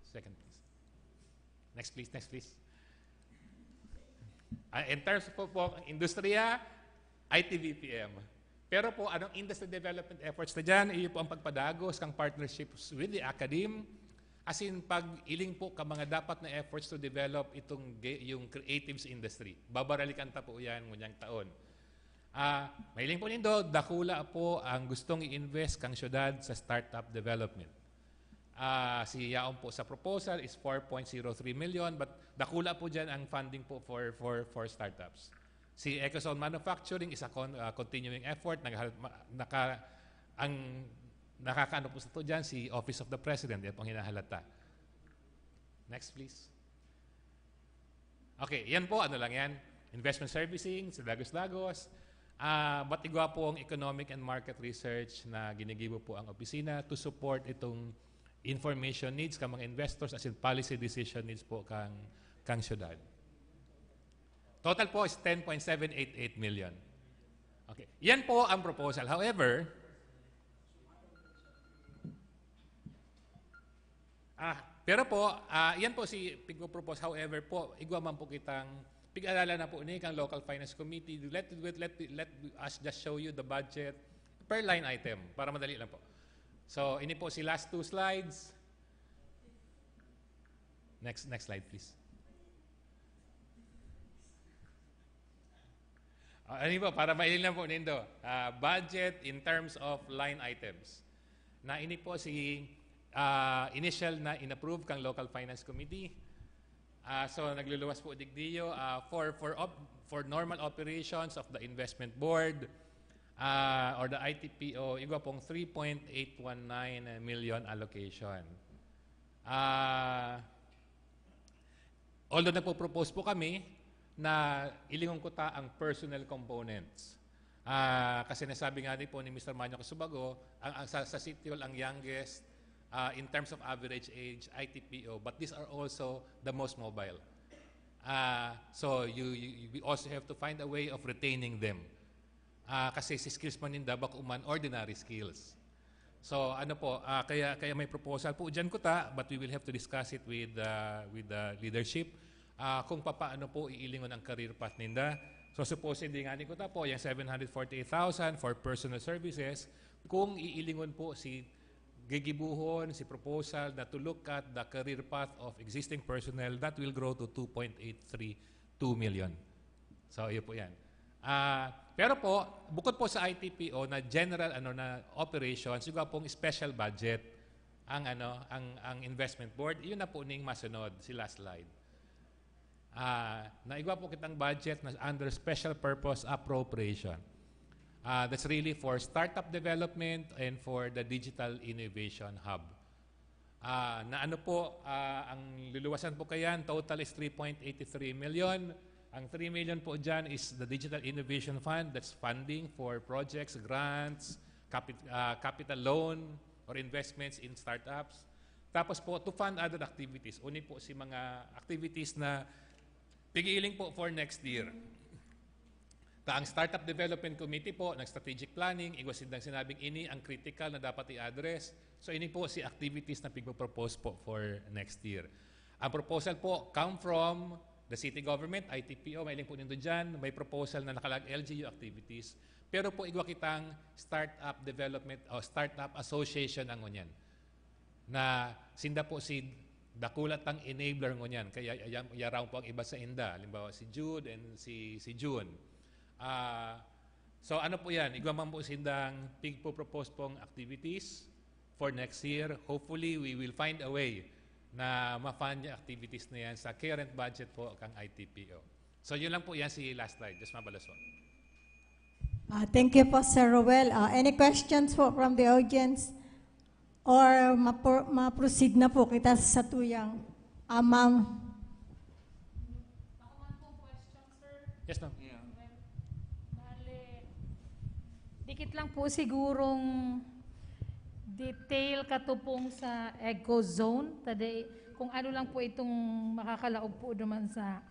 Second, please. Next, please. Next, please. Ah, in terms po, po ang industriya, I T B P M. Pero po, anong industry development efforts na dyan? Iyo po ang pagpadagos kang partnerships with the academe. As in, pag-iling po ka mga dapat na efforts to develop itong ge-, yung creatives industry. Babaralikan ta po yan ngunyang taon. Ah, mailing po nindo, dakula po ang gustong i-invest kang syudad sa startup development. Ah, si yaon po sa proposal is four point zero three million, but dakula po dyan ang funding po for, for, for startups. Si Ecozone Manufacturing is a con-, ah, continuing effort. Naghal-, ma-, naka-, ang nakakaano po sa to dyan, si Office of the President, yan pong hinahalata. Next, please. Okay, yan po, ano lang yan. Investment servicing sa Dagos-Dagos. Ah, but igwa po ang economic and market research na ginigibo po ang opisina to support itong information needs ka mga investors, as in policy decision needs po kang, kang syudad. Total po is ten point seven eight eight million. Okay. Yan po ang proposal. However, ah, pero po, ah, yan po si pigpo-propose. However po, igwa man po kitang pig-alala na po ni kang local finance committee. Let, let, let, let us just show you the budget per line item para madali lang po. So, ini po si last two slides. Next, next slide, please. Ah, ano po, para mailing lang po nindo. Ah, budget in terms of line items. Na ini po si, ah, initial na inapprove kang Local Finance Committee. Ah, so, nagluluwas po digdiyo, ah, for, for op-, for normal operations of the investment board, ah, or the I T P O, igwa pong three point eight one nine million allocation. Ah, although nagpo-propose po kami na ilingon ko ta ang personal components. Ah, kasi nasabi nga din po ni Mister Manyo Kasubago, ang, ang sa, sa City Hall ang youngest, ah, in terms of average age, I T P O, but these are also the most mobile. Ah, so you, you, we also have to find a way of retaining them. Ah, kasi si skills man ninda, bako man ordinary skills. So, ano po, ah, kaya, kaya may proposal po dyan kuta, but we will have to discuss it with, ah, with the leadership. Ah, kung papaano po iilingon ang career path ninda. So, supposedly nga ni kuta po, yung seven hundred forty-eight thousand for personal services, kung iilingon po si gigibuhon, si proposal na to look at the career path of existing personnel, that will grow to two point eight three two million. So, iyo po yan. Ah, pero po, bukod po sa I T P O na general ano na operations, yung pong special budget ang ano ang ang investment board, yun na po ning masunod, si last slide. Ah, naigwa po kitang budget na under special purpose appropriation. Ah, that's really for startup development and for the digital innovation hub. Ah, na ano po, ah, ang luluwasan po kayan, total is three point eight three million. Ang three million po dyan is the Digital Innovation Fund, that's funding for projects, grants, capi-, ah, capital loan, or investments in startups. Tapos po, to fund other activities. Uni po si mga activities na pigiling po for next year. Ta ang Startup Development Committee po, nag-strategic planning, igwa sindang sinabing ini ang critical na dapat i-address. So, ini po si activities na pigpo-propose po for next year. Ang proposal po come from the city government, I T P O, mailing po nindo dyan, may proposal na nakalag L G U activities. Pero po, igwa kitang startup development o startup association ang ngunyan. Na sinda po si Dakula tang enabler ngunyan. Kaya ayan, yaraw po ang iba sa inda. Halimbawa, si Jude and si, si June. Ah, so, ano po yan? Igwa man po sindang pigpo-propose pong activities for next year. Hopefully, we will find a way na ma-fund yung activities na yan sa current budget po kang I T P O. So, yun lang po yan si last slide. Just mabalos po. Ah, thank you po, Sir Roel. Ah, any questions po from the audience? Or mapro- ma-proceed na po kita sa tuyang, ah, ma'am? Yes, ma'am. Bale, dikit lang po sigurong detail katupong sa eco zone. Tadi, kung ano lang po itong makakalaog po naman sa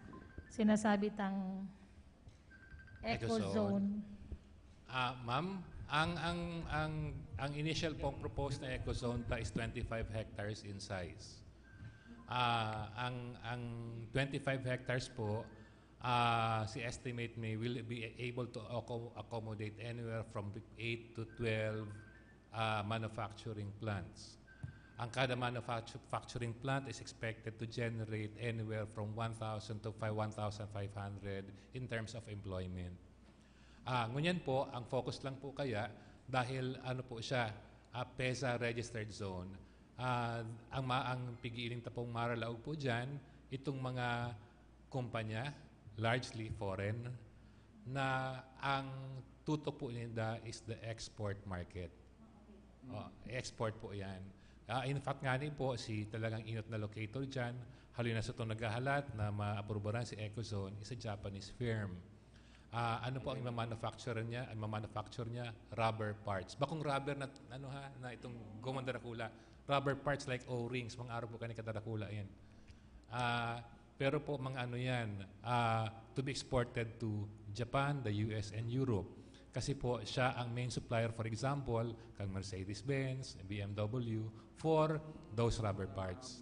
sinasabi tang eco Eco zone. zone. Ah, ma'am, ang ang ang ang initial pong proposed na eco zone ta is twenty-five hectares in size. Ah, ang ang twenty-five hectares po, ah, si estimate me will be able to acco- accommodate anywhere from eight to twelve ah, manufacturing plants. Ang kada manufacturing plant is expected to generate anywhere from one thousand to five, one thousand five hundred in terms of employment. Ah, ngunyan po, ang focus lang po kaya, dahil ano po siya, ah, PEZA registered zone, ah, ang, ma- ang pigiling ta pong maralaog po dyan, itong mga kumpanya, largely foreign, na ang tutok po ninda is the export market. Oh, export po yan. Ah, in fact nga ni po, si talagang inot na locator dyan, haloy na sa itong naghahalat na maaprubaran si Ecozone, is a Japanese firm. Ah, ano po ang mamanufacture niya? Ang mamanufacture niya, rubber parts. Bakong rubber na, ano ha, na itong gumanda na kula. Rubber parts like O-rings, mga araw po kani kadarakula yan. Ah, pero po, mga ano yan, ah, to be exported to Japan, the U S, and Europe. Kasi po, siya ang main supplier, for example, kang Mercedes-Benz, B M W, for those rubber parts.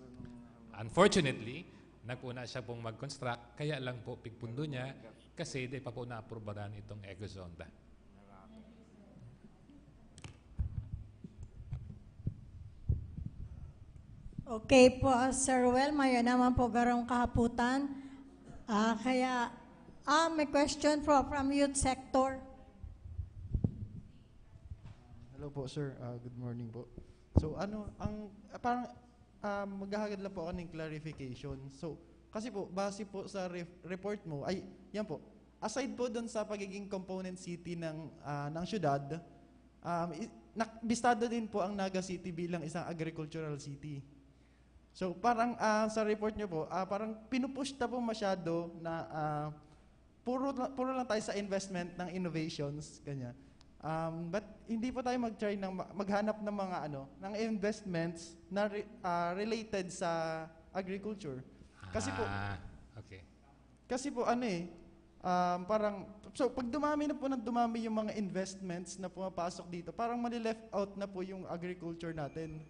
Unfortunately, nagpuna siya pong mag-construct, kaya lang po pigpundo niya, kasi di pa po naaprubaran itong Ecozone da. Okay po, ah, Sir Well, mayo naman po garong kahaputan. Ah, kaya, ah, may question po from youth sector. Hello po, sir. Ah, good morning po. So, ano, ang, ah, parang, ah, maghahagad lang po ako ng clarification. So, kasi po, base po sa ref- report mo, ay, yan po, aside po dun sa pagiging component city ng, ah, ng syudad, um, i- nak- bistado din po ang Naga City bilang isang agricultural city. So, parang, ah, sa report nyo po, ah, parang pinupush na po masyado na, ah, puro, la- puro lang tayo sa investment ng innovations, ganyan. Um, but hindi po tayo mag-try ng ma- maghanap ng mga ano, ng investments na re- ah, related sa agriculture. Kasi po, Ah, okay. kasi po ano eh, um, parang, so pag dumami na po ng dumami yung mga investments na pumapasok dito, parang mali-left out na po yung agriculture natin.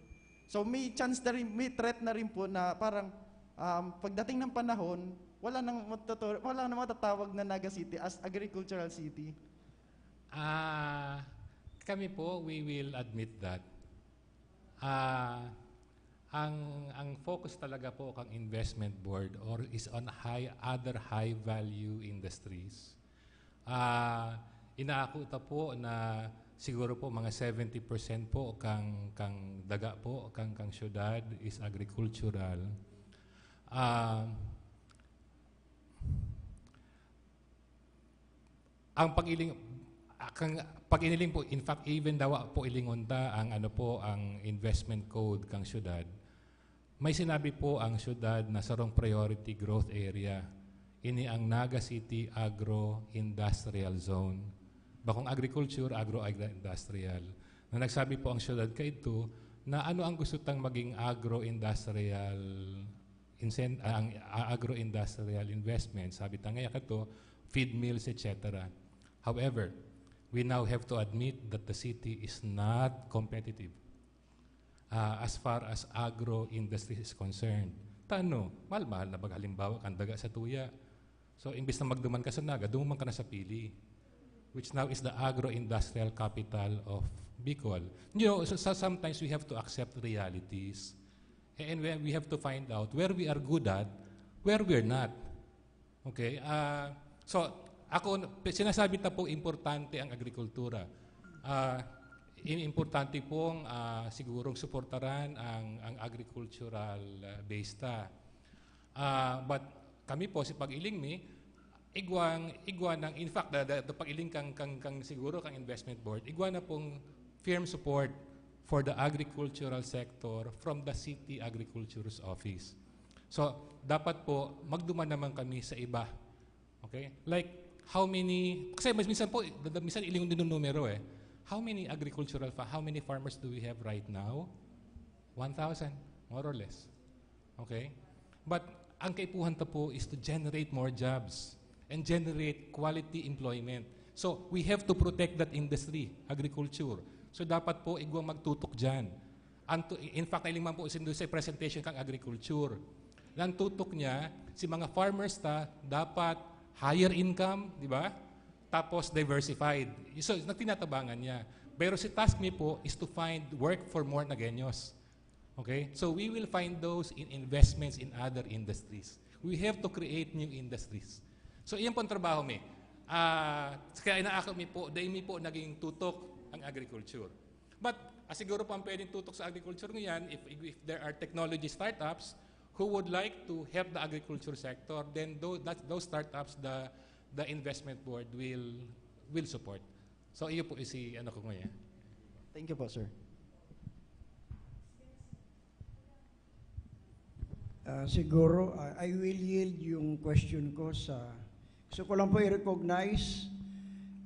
So may chance na rin, may threat na rin po na parang um, pagdating ng panahon, wala nang matutu- wala nang matatawag na Naga City as agricultural city. Ah, kami po, we will admit that. Ah, ang ang focus talaga po kang investment board or is on high other high value industries. Ah, inaako ta po na siguro po mga seventy percent po kang kang daga po kang kang syudad is agricultural. Ah, ang pag-iling, kang, pag-iniling po, in fact, even daw po ilingon ta ang, ano po, ang investment code kang syudad, may sinabi po ang syudad na sarong priority growth area. Ini ang Naga City Agro-Industrial Zone. Bakong agriculture, agro-industrial. Na nagsabi po ang syudad kaito na ano ang gusto tang maging agro-industrial incen- ah, ang ah, agro-industrial investment, sabi ta ngaya kato, feed mills, et cetera. However, we now have to admit that the city is not competitive ah, as far as agro-industry is concerned. Tano, mahal-mahal na pag halimbawa kan daga sa tuya. So, imbis na magduman ka sa Naga, dumuman ka na sa Pili, which now is the agro-industrial capital of Bicol. You know, so, so sometimes we have to accept realities. And when we have to find out where we are good at, where we're not. Okay? Ah, so, ako, sinasabi ta po importante ang agrikultura. Ah, im- importante pong, ah, sigurong suportaran ang, ang agricultural, ah, base ta. Ah, but kami po, si Pag-iling Mi, igwang, igwa ng, in fact, the, the, the Pag-iling kang, kang, kang siguro kang investment board, igwa na pong firm support for the agricultural sector from the City Agriculture's Office. So, dapat po, magduman naman kami sa iba. Okay? Like, how many, kasi mas minsan po, dada- minsan ilingon din yung numero eh. How many agricultural, fa- how many farmers do we have right now? One thousand, more or less. Okay? But ang kaipuhan ta po is to generate more jobs and generate quality employment. So, we have to protect that industry, agriculture. So, dapat po igwang magtutok dyan. Anto, in fact, nailing man po sindo sa presentation kang agriculture. Ang tutok niya, si mga farmers ta, dapat higher income, di ba? Tapos diversified. So, nagtinatabangan niya. Pero si task mi po is to find work for more Nagueños. Okay? So we will find those in investments in other industries. We have to create new industries. So iyan po ang trabaho mi. Ah, kaya inaako mi po, dahil mi po naging tutok ang agriculture. But ah, siguro po ang pwedeng tutok sa agriculture ngayon, if, if there are technology startups who would like to help the agriculture sector, then those, that, those startups, the, the investment board will, will support. So iyo po si ano ko ngayon. Thank you po, sir. Ah, siguro, ah, I will yield yung question ko sa... Gusto ko lang po i-recognize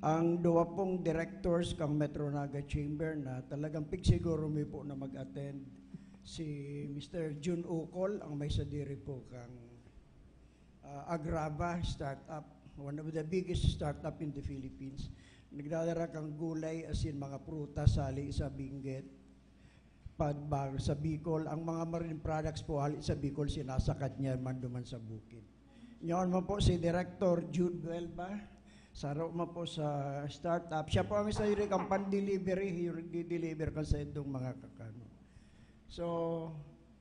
ang duwa pong directors kang Metro Naga Chamber na talagang pigsiguro mi po na mag-attend, si Mister Jun Ukol, ang may sadiri po kang ah, Agrava startup, one of the biggest startup in the Philippines. Nagdadara kang gulay, asin, mga prutas, hali sa Benguet, Pabag, sa Bicol. Ang mga marine products po, hali sa Bicol, sinasakad niya man duman sa bukid. Nyaon man po si Director Jude Huelva, saro man po sa startup. Siya po ang isa yung kang pan-delivery, yung di-deliver kan sa itong mga kakano. So,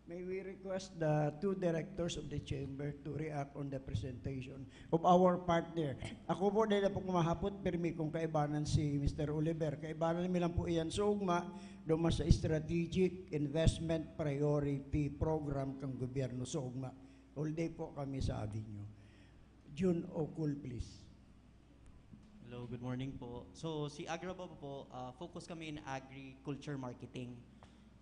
may we request the two directors of the chamber to react on the presentation of our partner. Ako po, dahil po mahapot, pirmi kong kaibanan si Mister Oliver. Kaibanan mi lang po iyan sa ugma, duman sa Strategic Investment Priority Program kang gobyerno sa ugma. All day po kami sa Avenue. June Okul, please. Hello, good morning po. So, si Agrabab po, ah, focus kami in agriculture marketing.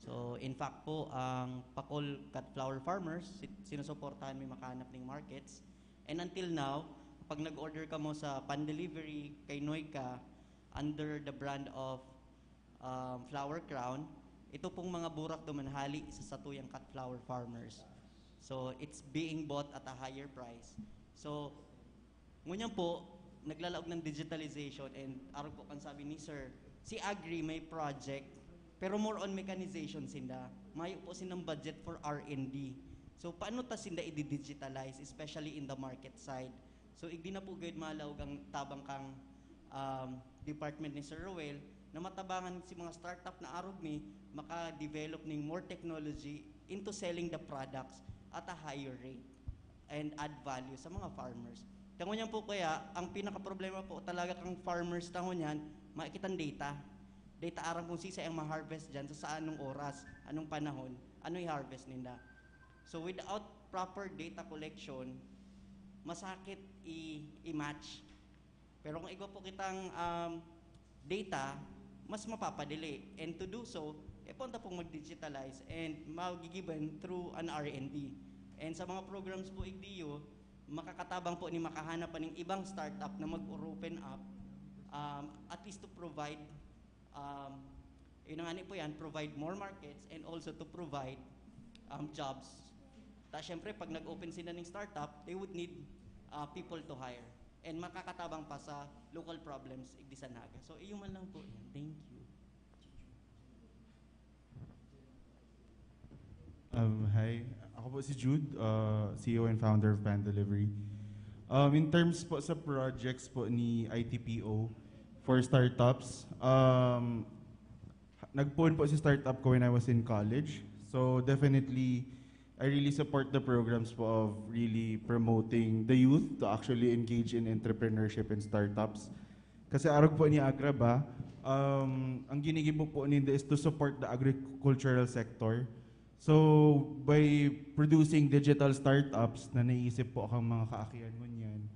So, in fact po, ang Pakol cut flower farmers, si- sinusuportahan mi makahanap ning markets. And until now, pag nag-order kamo sa pan-delivery kay Noika under the brand of um, Flower Crown, ito pong mga burak duman hali sa satuyang cut flower farmers. So, it's being bought at a higher price. So, ngunyan po, naglalaog ng digitalization and arog po kan sabi ni Sir, si Agri may project, pero more on mechanization sinda. Mayo po sinang budget for R and D. So, paano ta sinda i-digitalize, especially in the market side? So, igdi na po gayud malaog ang tabang kang um, department ni Sir Roel na matabangan si mga startup na arog mi maka-develop ning more technology into selling the products at a higher rate and add value sa mga farmers. Tango niyan po kaya, ang pinakaproblema po talaga kang farmers tango niyan, makikitang data. Data aram kung sisay ang ma-harvest dyan, sa, sa anong oras, anong panahon, ano i-harvest ninda. So without proper data collection, masakit i- i-match. Pero kung igwa po kitang um, data, mas mapapadali. And to do so, e po ta pong mag-digitalize and magigiven through an R and D. And sa mga programs po igdiyo, makakatabang po ni makahanap pa ning ibang startup na mag-open up um, at least to provide um, yun nga ni po yan, provide more markets and also to provide um, jobs. Ta syempre, pag nag-open sila ng startup, they would need uh, people to hire. And makakatabang pa sa local problems, igdi sa Naga. So, iyo man lang po yan. Thank you. Um, hi, ako po si Jude, uh, C E O and founder of Pan Delivery. Um, in terms po sa projects po ni I T P O for startups, um, nagpoon po si startup ko when I was in college. So definitely, I really support the programs po of really promoting the youth to actually engage in entrepreneurship and startups. Kasi arog po ni Agra ba, um, ang ginigibo po ninda is to support the agricultural sector. So, by producing digital startups na naisip po kang mga kaakihan ngunyan,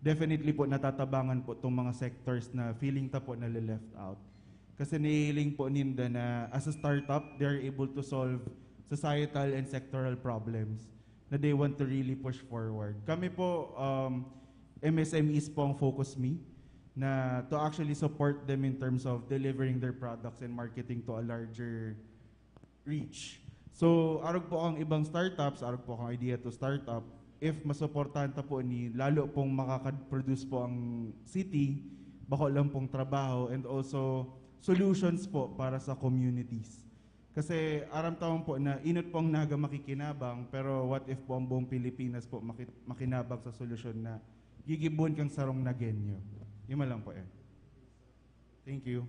definitely po natatabangan po itong mga sectors na feeling ta po na left out. Kasi nahihiling po ninda na as a startup, they are able to solve societal and sectoral problems na they want to really push forward. Kami po, um, M S M Es po ang focus me na to actually support them in terms of delivering their products and marketing to a larger reach. So, arog po ang ibang startups, arog po ang idea to startup. If masuportahan ta po ni, lalo pong makaka-produce po ang city, bako lang pong trabaho, and also solutions po para sa communities. Kasi aram tawon po na inot pong naga makikinabang, pero what if po ang buong Pilipinas po maki-, makinabang sa solusyon na gigibon kang sarong nagenyo? Yun man lang po eh. Thank you.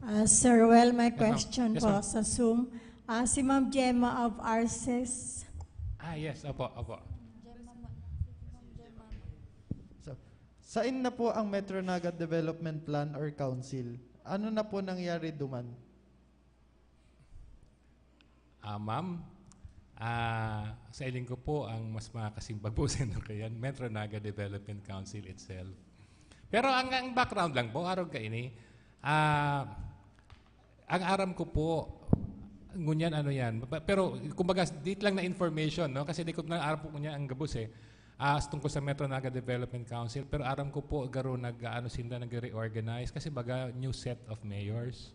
Ah, Sir Well, may Yes, ma'am. Question Yes, po ma'am. Sa Zoom. Ah, si Ma'am Gemma of Arces. Ah, yes, opo, opo. So, sain na po ang Metro Naga Development Plan or Council? Ano na po nangyari duman? Ah, ma'am, ah, sa iling ko po, ang mas makakasimbag po sa inyo kayan, Metro Naga Development Council itself. Pero ang, ang background lang po, arog kaini, ah, ang aram ko po, ngunyan ano yan, pero kumbaga, dit lang na information, no? Kasi di ko na aram po ngunyan ang gabos eh. Ah, tungkol sa Metro Naga Development Council, pero aram ko po, garo nag-ano sinda, nag-reorganize kasi baga new set of mayors.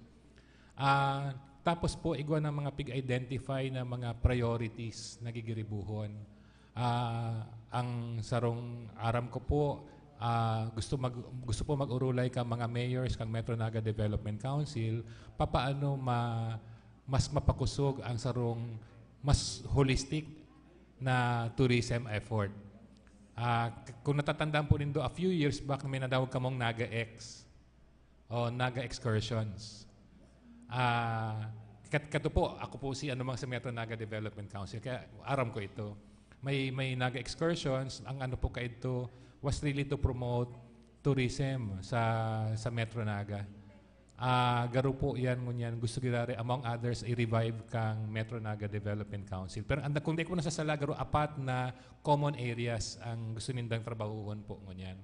Ah, tapos po, igwa ng mga pig-identify na mga priorities na gigiribuhon. Ah, ang sarong aram ko po, ah, gusto mag, gusto po mag-urulay ka mga mayors kang Metro Naga Development Council, papaano ma, mas mapakusog ang sarong mas holistic na tourism effort. Ah, k- kung natatandaan po nindo, a few years back, may nadawag kamong Naga X o Naga Excursions. Ah, kat kato po, ako po si ano mga sa Metro Naga Development Council, kaya aram ko ito. May may Naga Excursions, ang ano po kaito was really to promote tourism sa sa Metro Naga. Ah, garo po yan ngunyan. Gusto giraray, among others, i-revive kang Metro Naga Development Council. Pero ang, kung di ko nasasala, garo apat na common areas ang gusto nindang trabahuhon po ngunyan.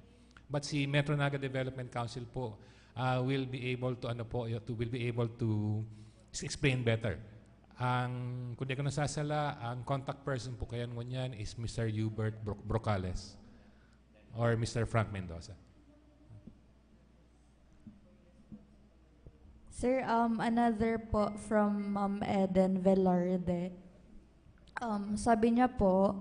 But si Metro Naga Development Council po ah, will be able to ano po, to will be able to s- explain better. Ang kung di ko nasasala, ang contact person po kayan ngunyan is Mister Hubert Bro- Brocales or Mister Frank Mendoza. Sir, um, another po from Ma'am Eden Velarde. Um, sabi niya po,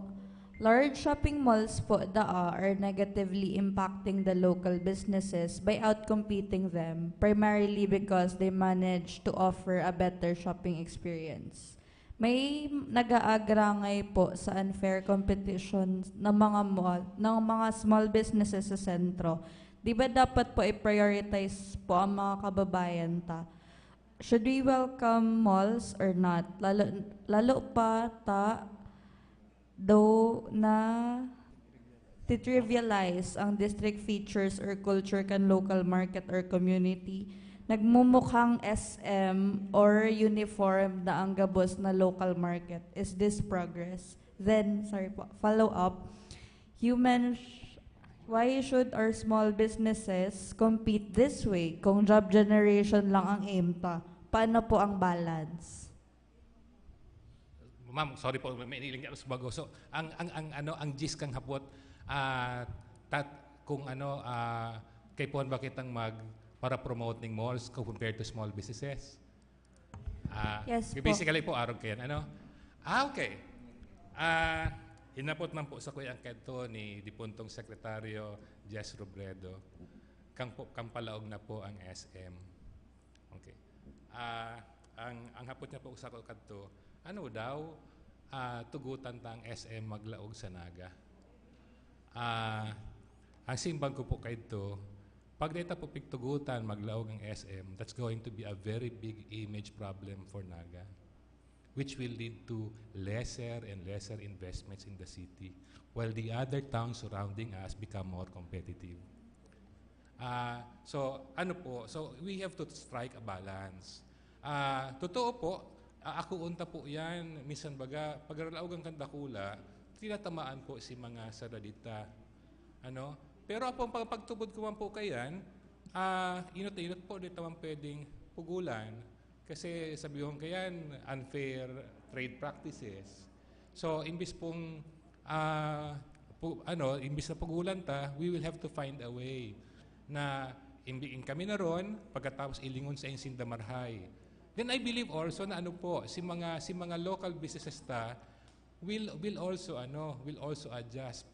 large shopping malls po daa are negatively impacting the local businesses by outcompeting them, primarily because they manage to offer a better shopping experience. May nag-aagrangay po sa unfair competition ng mga mall, ng mga small businesses sa sentro. Di ba dapat po i-prioritize po ang mga kababayan ta? Should we welcome malls or not? Lalo, lalo pa ta daw na titrivialize ang district features or culture kan local market or community. Nagmumukhang S M or uniform na ang gabos na local market. Is this progress? Then, sorry po, follow up. Human, why should our small businesses compete this way kung job generation lang ang aim ta? Paano po ang balance? Ma'am, sorry po, may niling ako sumago. So, ang, ang, ang, ano, ang gist kang hapot, ah, tat, kung ano, ah, kay puwan ba kitang mag, para promote ning malls compared to small businesses? Ah, Yes po. Basically po, arog kayan. Ano? Ah, okay. Ah, hinapot man po sa kuya ang kadto ni Dipuntong Sekretaryo Jess Robredo, kang, po, kang palaog na po ang S M. Okay. Ah, ang, ang hapot niya po sa kadto, ano daw, ah, tugutan ta ang S M maglaog sa Naga. Ah, ang simbag ko po kaidto, Pag dai ta po pigtugotan, maglaog ang S M, that's going to be a very big image problem for Naga, which will lead to lesser and lesser investments in the city, while the other towns surrounding us become more competitive. Ah, so, ano po, so we have to strike a balance. Ah, totoo po, ah, ako unta po yan, minsan baga, pag nalaogan kan dakula, tinatamaan po si mga saradita. Ano? Pero apong pag-, pagtubod ko man po kayan, ah, inot-inot po, di ta man pwedeng pugulan. Kasi sabi ko kayan, unfair trade practices. So, imbis pong, ah, pu-, ano, imbis na pugulan ta, we will have to find a way na imbi-, in kami na ron, pagkatapos ilingon sa insinda marhay. Then I believe also na ano po, si mga, si mga local businesses ta will, will also, ano, will also adjust.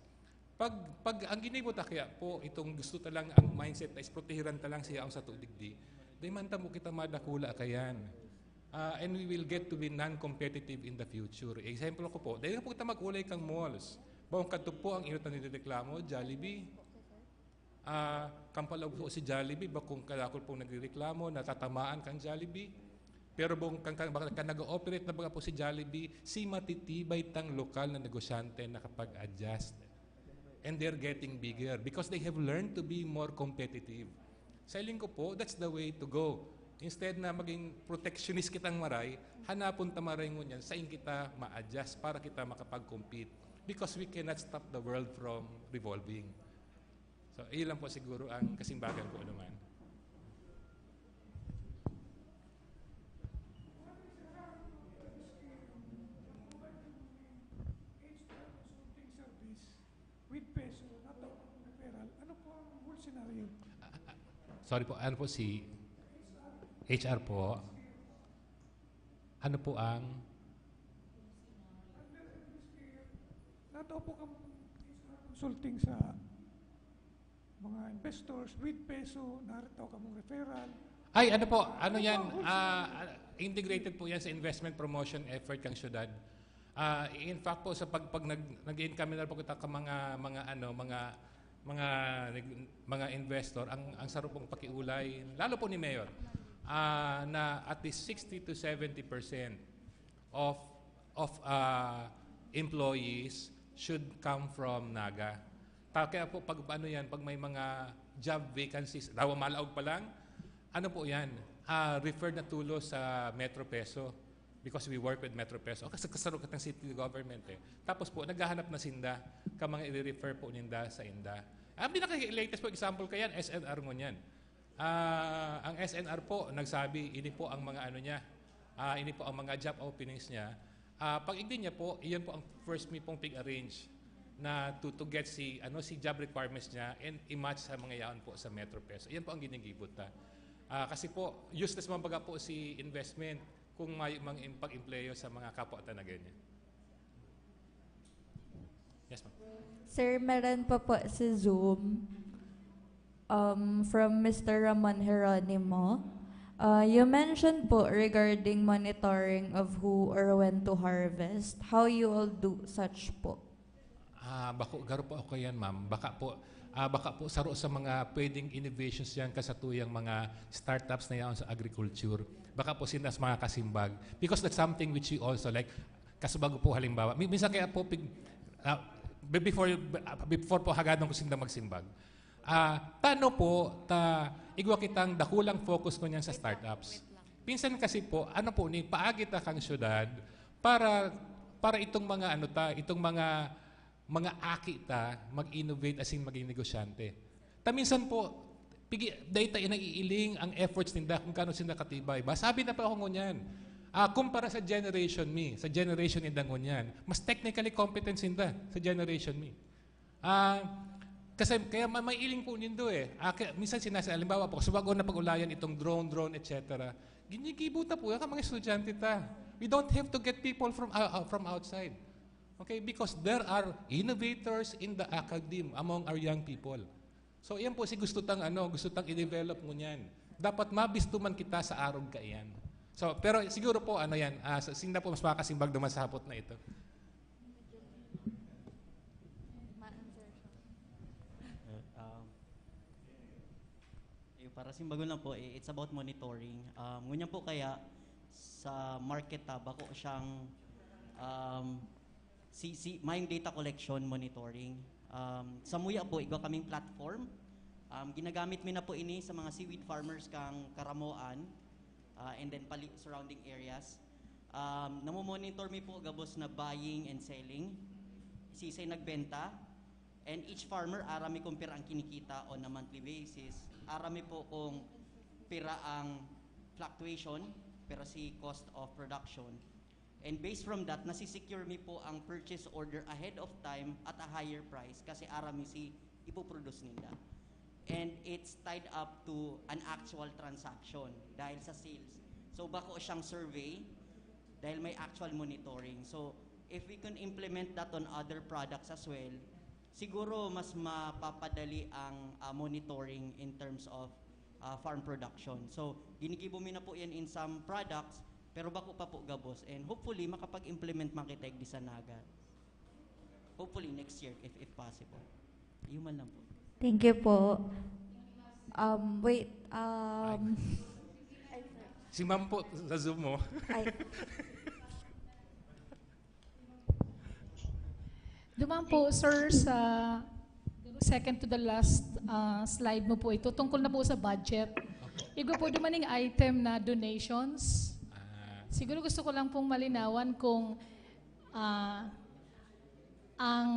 Pag, pag ang ginibo ta kaya po, itong gusto ta lang, ang mindset na is protehiran ta lang siya ang sa digdi, di man ta mo kita madakula kayan. Ah, and we will get to be non-competitive in the future. Example ko po, dahil po kita mag-ulay kang malls. Bawang kadto po ang inot na nireklamo, Jollibee. Ah, kan palaog po si Jollibee, bakong kadakol pong nagrereklamo, natatamaan kang Jollibee. Pero bung, kan, kan, kan nag-ooperate na baga po si Jollibee, si matitibay tang lokal na negosyante nakapag-adjust. And they're getting bigger because they have learned to be more competitive. Sa hiling ko po, that's the way to go. Instead na maging protectionist kitang maray, hanapon ta maray ngunyan, sain kita ma-adjust para kita makapag-compete. Because we cannot stop the world from revolving. So, iyon lang po siguro ang kasimbagan ko naman. With peso, natawag ang referral. Ano po ang whole scenario? Sorry po, ano po si H R po? Ano po ang Natao po kamo consulting sa mga investors with peso, narataw kamong referral. Ay, ano po? Ano yan? Ah, integrated po yan sa investment promotion effort kang syudad. Ah, in fact po, sa pag, pag nag, nag-examine po kita ka mga, mga, ano, mga, mga, mga investor, ang, ang saro pong pakiulay, lalo po ni Mayor, ah, na at least sixty to seventy percent of, of, ah, employees should come from Naga. Ta-, kaya po, pag ano yan, pag may mga job vacancies, dawa malaog pa lang, ano po yan, ah, referred na tulos sa Metro Peso because we work with Metro Peso. Kasi kasaro kitang city government eh. Tapos po, naghahanap na sinda ka mga i-refer po ninda sa inda. Ang pinaka-latest po example kayan, S N R ngunyan. Ah, ang S N R po, nagsabi, ini po ang mga ano niya, ah, ini po ang mga job openings niya. Ah, pag igdi niya po, iyon po ang first mi pong pig-arrange na to, to get si, ano, si job requirements niya and i-match sa mga yaon po sa Metro Peso. Iyan po ang ginigibot ta. Ah, kasi po, useless man baga po si investment kung may mga pag-empleyo sa mga kapwa ta na ganyan. Yes, ma'am. Sir, meron pa po sa Zoom um, from Mister Ramon Jeronimo. Uh, you mentioned po regarding monitoring of who or when to harvest. How you all do such po? Ah, bako, garo po ako yan, ma'am. Baka po, ah, baka po saro sa mga pwedeng innovations yan kasatuyang mga startups na yan sa agriculture. Baka po sinas mga kasimbag. Because that's something which we also like. Kasubago po halimbawa. Mi-, minsan kaya po, pig, ah, be-, before, ah, before po hagadon ko sinda magsimbag. Ah, tano po, ta, igwa kitang dakulang focus ko niyan sa startups. Minsan kasi po, ano po, ni paagi ta kang syudad para, para itong mga ano ta, itong mga, mga aki ta, mag-innovate asin maging negosyante. Ta minsan po, pigi, dahil tayo naiiling ang efforts ninda kung kano sila katibay. Ba, sabi na pa ako ngunyan, ah, kumpara sa generation me, sa generation ninda ngunyan, mas technically competent sinda sa generation me. Ah, kasi kaya ma-, may iling po nindo eh. Ah, kaya, minsan sinasa, halimbawa po, kasi bago na pag-ulayan itong drone, drone, et cetera. Ginigibo ta po, yung mga estudyante ta. We don't have to get people from, ah, ah, from outside. Okay? Because there are innovators in the academe among our young people. So, iyan po si gusto tang, ano, gusto tang i-develop ngunyan. Dapat mabisto man kita sa arog kaiyan. So, pero siguro po, ano yan, ah, sa, sinda po mas makakasimbag naman sa hapot na ito. Ma-answer siya. Uh, um, Para simbagol lang po, eh, it's about monitoring. Um, ngunyan po kaya sa market ta, bako siyang, um, si, si, mayong data collection monitoring. Um, samuya po, igwa kaming platform. Um, ginagamit mi na po ini sa mga seaweed farmers kang Karamoan, ah, and then pali-, surrounding areas. Um, namomonitor mi po gabos na buying and selling. Sisay nagbenta. And each farmer, aram mi kung pira ang kinikita on a monthly basis. Aram mi po kung pira ang fluctuation, pira si cost of production. And based from that, nasisecure mi po ang purchase order ahead of time at a higher price kasi aram mi si ipoproduce ninda. And it's tied up to an actual transaction dahil sa sales. So, bako siyang survey dahil may actual monitoring. So, if we can implement that on other products as well, siguro mas mapapadali ang, ah, monitoring in terms of, ah, farm production. So, ginigibo mi na po yan in some products, pero bako pa po gabos. And hopefully, makapag-implement man kita igdi sa Naga. Hopefully, next year, if, if possible. Yun man lang po. Thank you po. Um, wait, um, Si ma'am po sa Zoom mo. ay, Duman po, sir, sa second to the last ah, slide mo po ito, tungkol na po sa budget. Igwa po dumaning item na donations. Ah, Siguro gusto ko lang pong malinawan kung ah, ang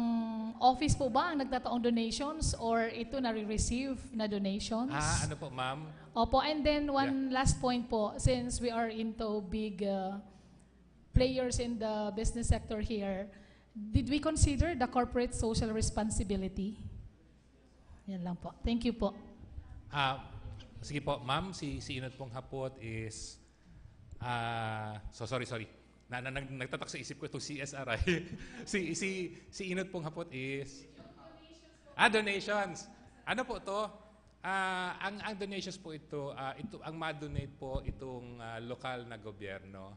office po ba ang nagtataong donations or ito nare-receive na donations? ah, ano po, ma'am? Opo, and then one last point po, since we are into big uh, players in the business sector here, did we consider the corporate social responsibility? Yan lang po. Thank you po. Ah, sige po, ma'am, si si Inot pong hapot is ah, so sorry, sorry. Na, na, nag- nagtatak sa isip ko itong C S R I. si si si Inot pong hapot is ah, donations. Ano po 'to? Ah, ang ang donations po ito, ah, ito ang ma-donate po itong ah, lokal na gobyerno.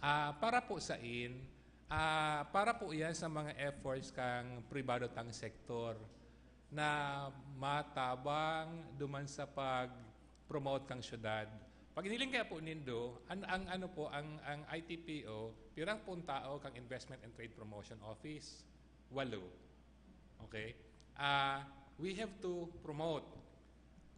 Ah, para po sa in, ah, para po 'yan sa mga efforts kang pribado tang sektor na matabang duman sa pag-promote kang syudad. Pag iniling kaya po nindo, ang, ang ano po, ang, ang I T P O, pirang pong tao kang Investment and Trade Promotion Office? Walo. Okay? Ah, we have to promote.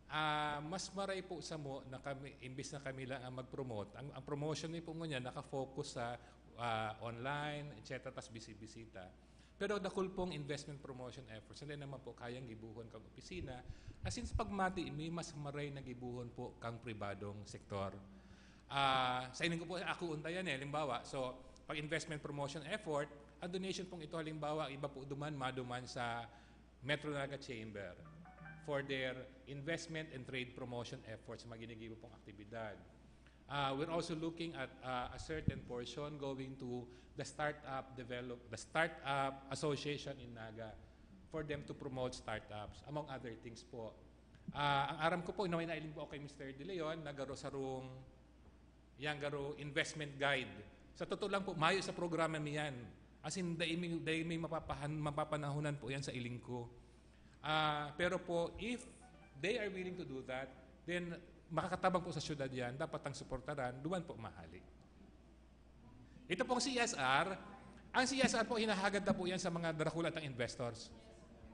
Ah, mas maray po samo na kami, imbis na kami lang ang mag-promote. Ang, ang promotion ni po ngunyan nakafocus sa ah, online, et cetera, tas bisi-bisita. Pero dakul pong investment promotion efforts, hindi naman po kayang gibuhon kang opisina. As in, sa pagmati, may mas maray na gibuhon po kang pribadong sektor. Ah, sa ining ko po, ako unta yan eh, halimbawa. So, pag investment promotion effort, ang donation pong ito, halimbawa, iba po duman, maduman sa Metro Naga Chamber for their investment and trade promotion efforts sa mga ginigibo pong aktibidad. Uh, we're also looking at uh, a certain portion going to the startup develop, the startup association in Naga for them to promote startups, among other things po. Ah, ang aram ko po, na may nailing po ako kay Mister De Leon, na garo sarong, yang garo investment guide. Sa totoo lang po, mayo sa programa mi yan. As in, dai mi, dai mi mapapahan, mapapanahonan po yan sa iling ko. Ah, pero po, if they are willing to do that, then makakatabang po sa syudad yan, dapat ang suportaran, duman po mahali. Ito pong C S R, ang C S R po, hinahagad na po yan sa mga darakulatang investors.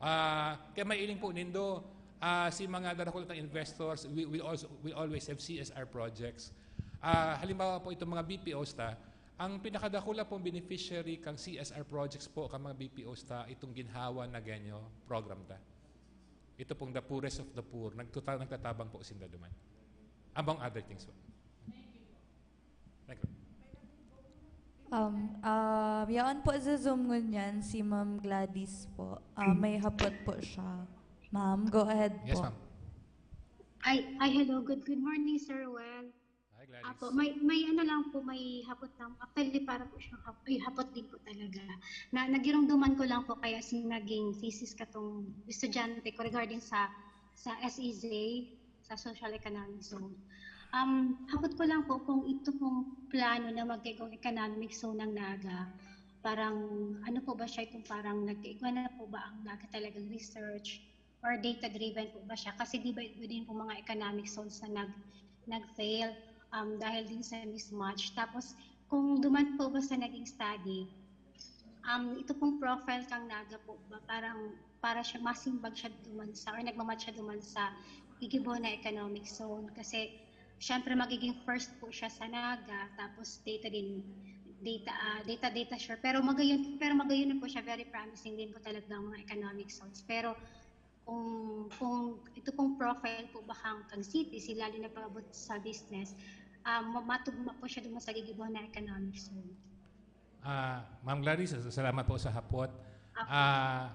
Ah, kaya mailing po nindo, ah, si mga darakulatang investors, we, we, also, we always have C S R projects. Ah, halimbawa po, itong mga B P Os ta, ang pinakadakula pong beneficiary kang C S R projects po, kang mga B P Os ta, itong Ginhawa Nagueño program ta. Ito pong the poorest of the poor, nagtuta, nagtatabang po sinda duman. Among other things po. Thank you. um, uh, yaon po sa Zoom ngunyan si Ma'am Gladys po. Ah, may hapot po siya. Ma'am, go ahead Yes, po. Ma'am. Ay, ay, hello. Good, good morning, Sir Well. Hi, Gladys. Apo, may, may ano lang po, may hapot lang. Actually, para po siyang hap, ay, hapot din po talaga. Na, nagirumduman ko lang po kaya si naging thesis katong estudyante ko regarding sa sa S E Z, sa Social Economic Zone. Um, hapot ko lang po kung ito pong plano na magkaigong economic zone ng Naga, parang ano po ba siya, itong parang nagkaigwa na po ba ang Naga talagang research or data-driven po ba siya? Kasi di ba iba din po mga economic zones na nag, nag-fail um, dahil din sa mismatch. Tapos, kung duman po ba sa naging study, um, ito pong profile kang Naga po ba, parang para siya, masimbag siya duman sa, or nagmamatch siya duman sa gigibo na economic zone. Kasi, syempre, magiging first po siya sa Naga, tapos data din, data, ah, data, data sure. Pero magayon, pero magayon na po siya, very promising din po talaga ang mga economic zones. Pero kung, kung ito pong profile po ba kang, kang city, sila din nagpaabot sa business, ah, ma-, matugma po siya duman sa gigibo na economic zone. Ah, Ma'am Gladys, salamat po sa hapot. Ah,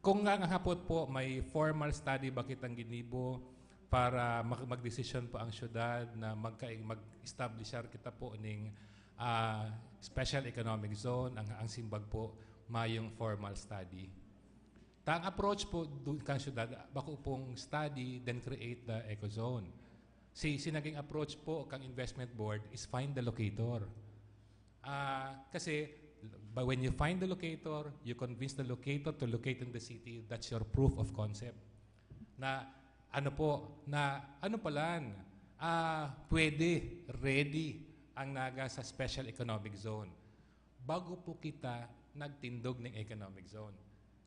kung nga ang hapot po, may formal study ba kitang ginibo para mag-, magdesisyon po ang syudad na magka-, mag-establishar kita po ning, ah, special economic zone, ang, ang simbag po, mayong formal study. Ta ang approach po du-, kan syudad, bako pong study, then create the eco zone. Si, si naging approach po kang investment board is find the locator. Ah, kasi, but when you find the locator, you convince the locator to locate in the city, that's your proof of concept. Na, ano po, na, ano palan, ah, pwede, ready ang Naga sa special economic zone. Bago po kita nagtindog ng economic zone.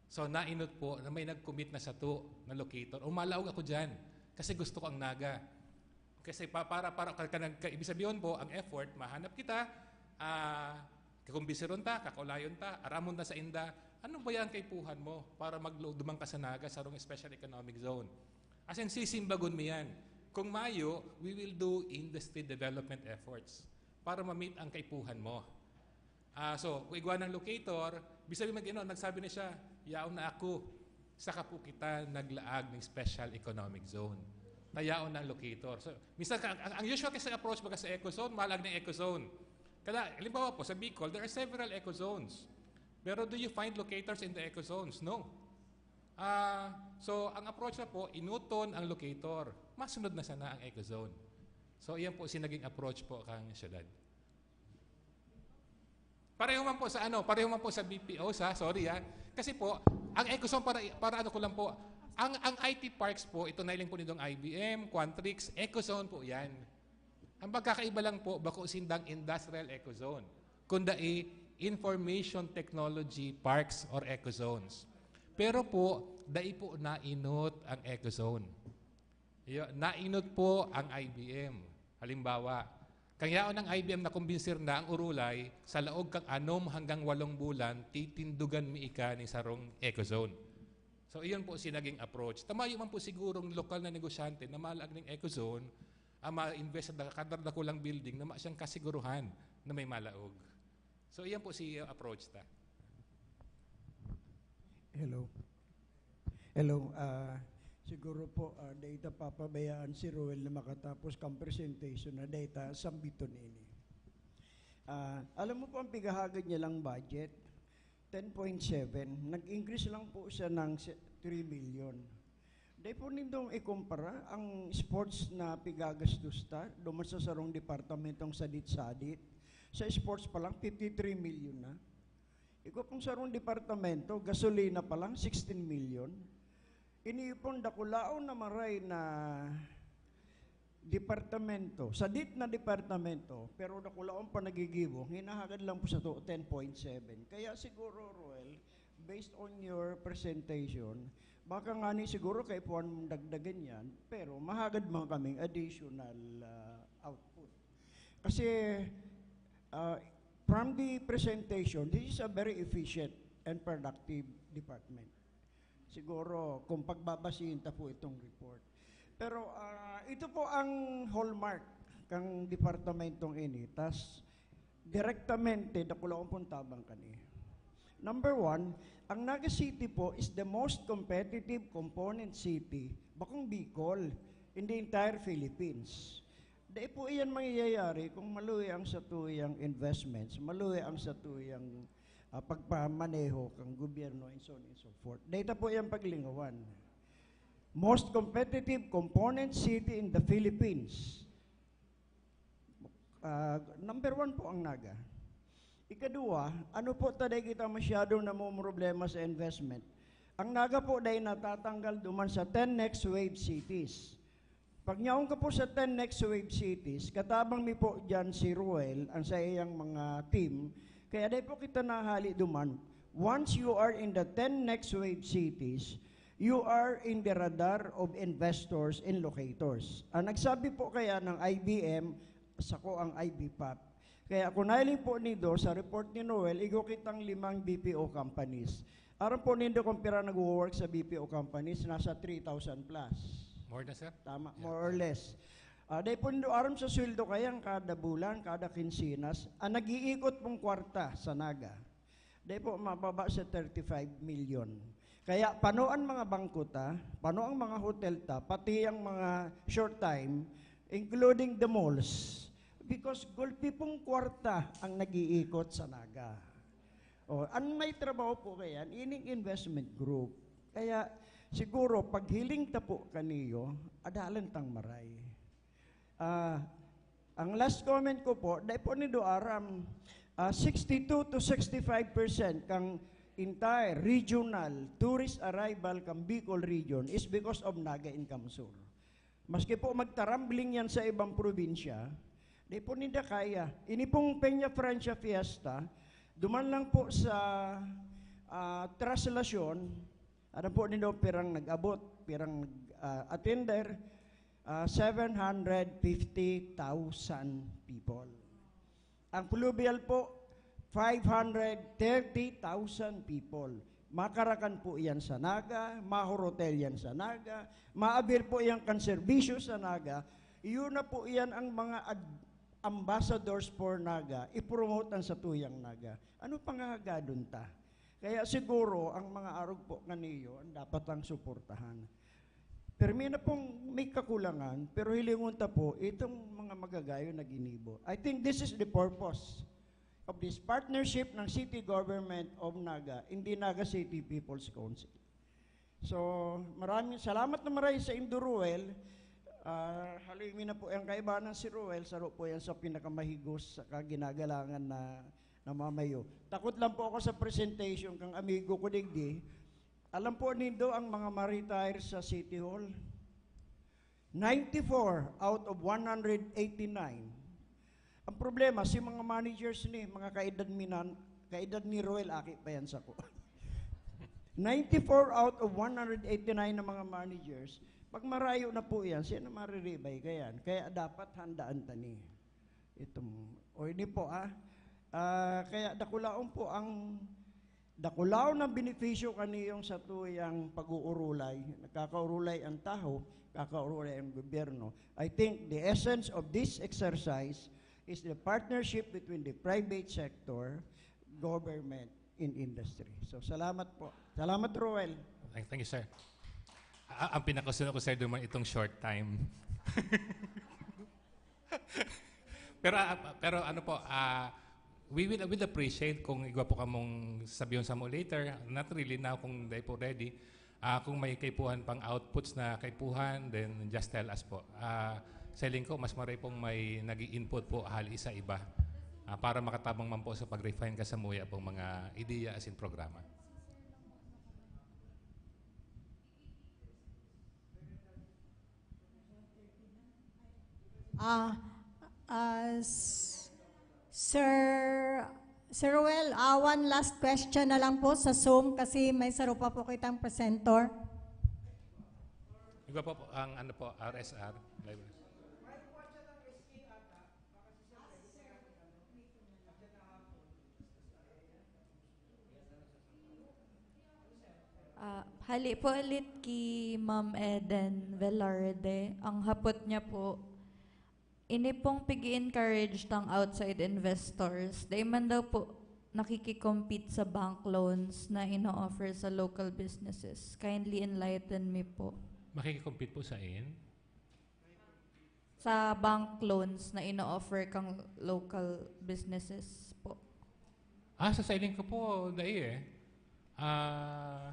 So, nainot po na may nag-commit na sato na locator. O, malaog ako dyan. Kasi gusto ko ang Naga. Kasi pa, para, para, ka, ka, ka, ibig sabihin po, ang effort, mahanap kita, ah, kakumbisiron ta, kakulayon ta, aramon ta sa inda, ano ba yan kaipuhan mo para maglo-, duman ka sa Naga, sarong special economic zone? As in, sisimbagon mi yan. Kung mayo, we will do industry development efforts para ma-meet ang kaipuhan mo. Ah, so, kung igwa ng locator, ibig sabihin mag-, ano, nagsabi na siya, "Yaon na ako." Saka po kita naglaag ng special economic zone. Tayaon na ang locator. So, minsan, ka- ang, ang usual kasi approach baga sa eco zone, malaag ng eco zone. Kaya, halimbawa po, sa Bicol, there are several eco zones. Pero do you find locators in the eco zones? No. Ah, so, ang approach na po, inuton ang locator. Masunod na sana ang eco zone. So, iyan po si naging approach po kang syudad. Pareho man po sa ano, pareho man po sa B P O, sa, sorry, ah. Kasi po, ang eco zone para, para ano ko lang po, ang, ang I T parks po, ito na ilang po nitong I B M, Qualtrics, eco zone po yan. Ang pagkakaiba lang po, bako sindang industrial eco zone, kundai information technology parks or eco zones. Pero po, dai po nainot ang eco zone. Iyo, nainot po ang I B M. Halimbawa, kang yaon ang I B M na kumbinsir na ang urulay, sa laog kang anom hanggang walong bulan, titindugan mi ika ning sarong eco zone. So, iyon po si naging approach. Tamayo man po sigurong lokal na negosyante na malaag ning eco zone, ang ma-invest sa da-, kada dakulang building na ma-, siyang kasiguruhan na may malaog. So, iyan po si uh, approach ta. Hello. Hello. Ah, siguro po, ah, dahil ta papabayaan si Roel na makatapos kang presentation na dahil ta sambiton ini. Ah, alam mo po ang pigahagad niya lang budget, ten point seven. Nag-increase lang po siya ng se- three million. Dahil po nindong ikumpara ang sports na pigagastos ta, duman sa sarong departamentong sadit-sadit. Sa sports pa lang, fifty-three million na. Igwa pong sarong departamento, gasolina pa lang, sixteen million. Ini pong dakulaon na maray na departamento, sadit na departamento, pero dakulaon pa nagigibo, hinahagad lang po sato, ten point seven. Kaya siguro, Roel, based on your presentation, baka nga ni siguro kaipuhan mong dagdagan yan, pero mahagad man kaming additional ah, output. Kasi ah, from the presentation, this is a very efficient and productive department. Siguro kung pagbabasihin ta po itong report. Pero ah, ito po ang hallmark kang departamentong ini. Tas direktamente dakulaon pong tabang kani. Number one, ang Naga City po is the most competitive component city, bakong Bicol, in the entire Philippines. Dai po iyan mangyayari kung maluwi ang satuyang investments, maluwi ang satuyang ah, pagpamaneho kang gobyerno and so on and so forth. Data po iyang paglingawan. Most competitive component city in the Philippines. Ah, number one po ang Naga. Ikaduwa, ano po taday kita masyadong namumroblema sa investment? Ang Naga po dai natatanggal duman sa ten next wave cities. Pag nyaon ka po sa ten next wave cities, katabang mi po dyan si Ruel, ang sa iyang mga team, kaya dai po kita nahali duman. Once you are in the ten next wave cities, you are in the radar of investors and locators. Ang nagsabi po kaya ng I B M, sako ang I B pap. Kaya kung nahiling po nindo sa report ni Noel, igo kitang limang B P O companies. Aram po nindo kung pira nagwo-work sa B P O companies, nasa three thousand plus. More na, sir? Tama, Yeah. More or less. Ah, dahil po nindo aram sa sweldo kayang kada bulan, kada kinsinas, ang nag-iikot pong kwarta sa Naga, dahil po mababa sa thirty-five million. Kaya pano ang mga bangko ta, pano ang mga hotel ta, pati ang mga short time, including the malls. Because gulpi pong kwarta ang nag-iikot sa Naga. O, ang may trabaho po kayan, ining investment group. Kaya siguro, paghiling ta po kaniyo, adalan tang maray. Ah, ang last comment ko po, dai po nindo aram, ah, sixty-two to sixty-five percent kang entire regional tourist arrival kang Bicol region is because of Naga Income Sur. Maski po magtarambling yan sa ibang probinsya, di po ninda kaya. Ini pong Peña Francia Fiesta, duman lang po sa ah, Traslacion, ano po nindo pirang nag-abot, pirang nag-attender, ah, seven hundred fifty thousand people. Ang Fluvial po, five hundred thirty thousand people. Makarakan po yan sa Naga, mahurotel yan sa Naga, maabil po yan kan serbisyo sa Naga. Iyon na po yan ang mga ad- ambassadors for Naga, ipromote ang satuyang Naga. Ano pangahagadon ta? Kaya siguro, ang mga arog po kaniyo, ang dapat ang suportahan. Permi na pong may kakulangan, pero hilingon ta po, itong mga magagayon na ginibo. I think this is the purpose of this partnership ng City Government of Naga, hindi Naga City People's Council. So, maraming salamat na maray sa Indo Ruel. Ah, haloy mi na po yung kaibanan si Ruel, saro po yan sa pinakamahigos sa kaginagalangan na namamayo. Takot lang po ako sa presentation kang amigo ko digdi. Alam po nindo ang mga ma-retire sa City Hall? Ninety-four out of one hundred eighty-nine. Ang problema, si mga managers ni, mga kaedad mi nan, kaedad ni Roel, aki pa yan sako. Ninety-four out of one hundred eighty-nine na mga managers, pag marayo na po yan, sino mariribay ka yan? Kaya dapat handaan ta ni. Itong, o ini po ah, Ah, kaya dakulaon po ang, dakulaon ang benepisyo kaniyong satuyang pag-uurulay. Nagkakaurulay ang tawo, kakaurulay ang gobyerno. I think the essence of this exercise is the partnership between the private sector, government, and industry. So, salamat po. Salamat, Roel. Thank, thank you, sir. A- ang pinakasunod ko, sir, duman itong short time. Pero, ah, pero ano po, ah, we will, will appreciate kung igwa po kamong sabihin sa mo later. Not really now kung dai po ready. Ah, kung may kaipuhan pang outputs na kaipuhan, then just tell us po. Ah, sa hiling ko, mas maray pong may nag input po hali sa iba. Ah, para makatabang man po sa pag-refine ka sa muya pong mga ideya asin programa. Ah, ah, s- Sir, Sir Ruel, ah, one last question na lang po sa Zoom kasi may saro pa po kitang presenter. Iba po, po ang ano po, R S R. Live. Ah, hali po ulit ki Ma'am Eden Velarde. Ang hapot niya po, ini pong pig-encourage tang outside investors, dai man daw po nakiki-compete sa bank loans na ino-offer sa local businesses. Kindly enlighten me po. Makiki-compete po sa in? Sa bank loans na ino-offer kang local businesses po. Ah, sa siling ko po, dai eh. Ah,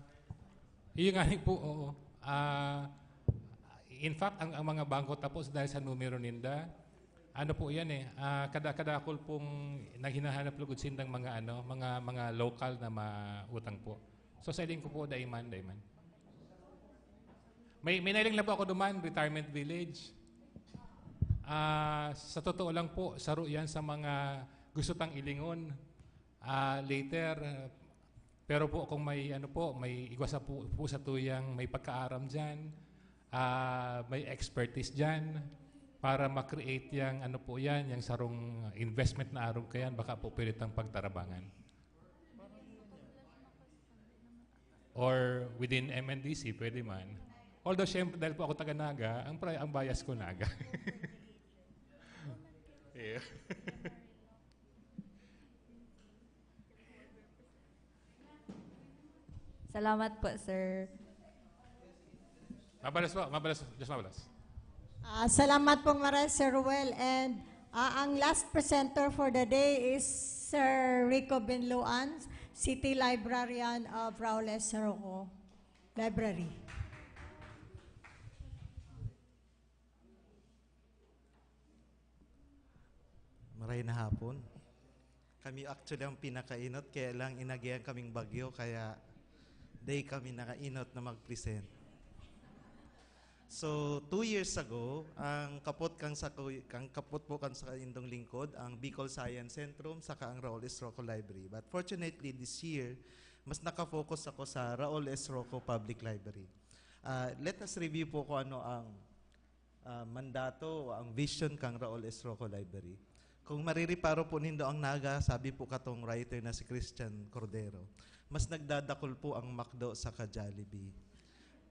yun nga rin po, oo. Ah, in fact, ang, ang mga bangko tapos dahil sa numero ninda, ano po yan eh, ah, kada kadakol pong naghinahanap lugod sindang mga ano, mga mga local na mautang po. So, sa iling ko po, daiman, daiman. May, may nailing na po ako duman, retirement village. Ah, sa totoo lang po, saro yan sa mga gusto tang ilingon. Ah, later, ah, pero po kung may ano po, may igwa sa po, po sa tuyang may pagkaaram dyan, ah, may expertise dyan, para ma-create yang ano po yan, yang sarong investment na arog kayan, baka po pwede tang pagtarabangan. Or within M N D C, pwede man. Although, syempre, dahil po ako taga Naga, ang, pri- ang bias ko Naga. Yeah. Salamat po, sir. Mabalas po, mabalas. Diyos mabalas. Ah, salamat pong maray, Sir Ruel. And ah, ang last presenter for the day is Sir Rico Binluan, City Librarian of Raules Roco Library. Maray na hapon. Kami actually ang pinakainot, kaya lang inagihan kaming bagyo, kaya day kami nakainot na mag-present. So, two years ago, ang kapot kang sa kang kapot po kan sa indong lingkod, ang Bicol Science Centrum saka ang Raul Esroco Library. But fortunately, this year, mas nakafocus ako sa Raul Esroco Public Library. Ah, let us review po kung ano ang ah, mandato o ang vision kan Raul Esroco Library. Kung marireparo po nindo ang Naga, sabi po katong writer na si Christian Cordero, mas nagdadakul po ang McDo saka Jollibee.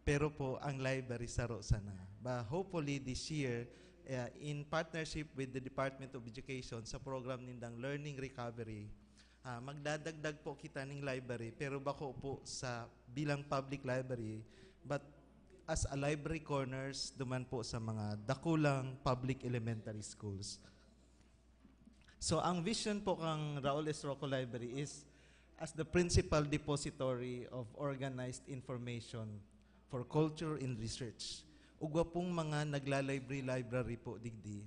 Pero po, ang library saro sana. But hopefully this year, eh, in partnership with the Department of Education sa program nindang Learning Recovery, ah, magdadagdag po kita ning library, pero bako po sa bilang public library, but as a library corners duman po sa mga dakulang public elementary schools. So, ang vision po kang Raul Esroco Library is as the principal depository of organized information for culture and research. Ugwa pong mga nagla-library-library po digdi,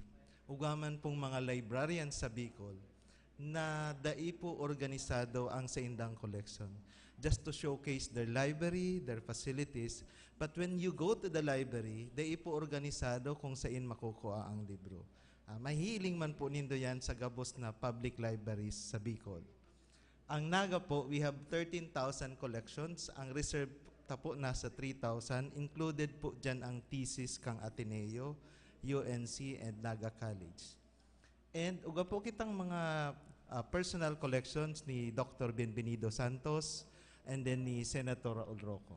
ugwa man pong mga librarian sa Bicol na dai po organisado ang saindang collection. Just to showcase their library, their facilities. But when you go to the library, dai po organisado kung sain makukuha ang libro. Ah, mahiling man po nindo yan sa gabos na public libraries sa Bicol. Ang Naga po, we have thirteen thousand collections. Ang reserve ta po nasa three thousand. Included po dyan ang thesis kang Ateneo, U N C, and Naga College. And ugwa po kitang mga ah, personal collections ni Doctor Bienvenido Santos and then ni Senator Raul Roco.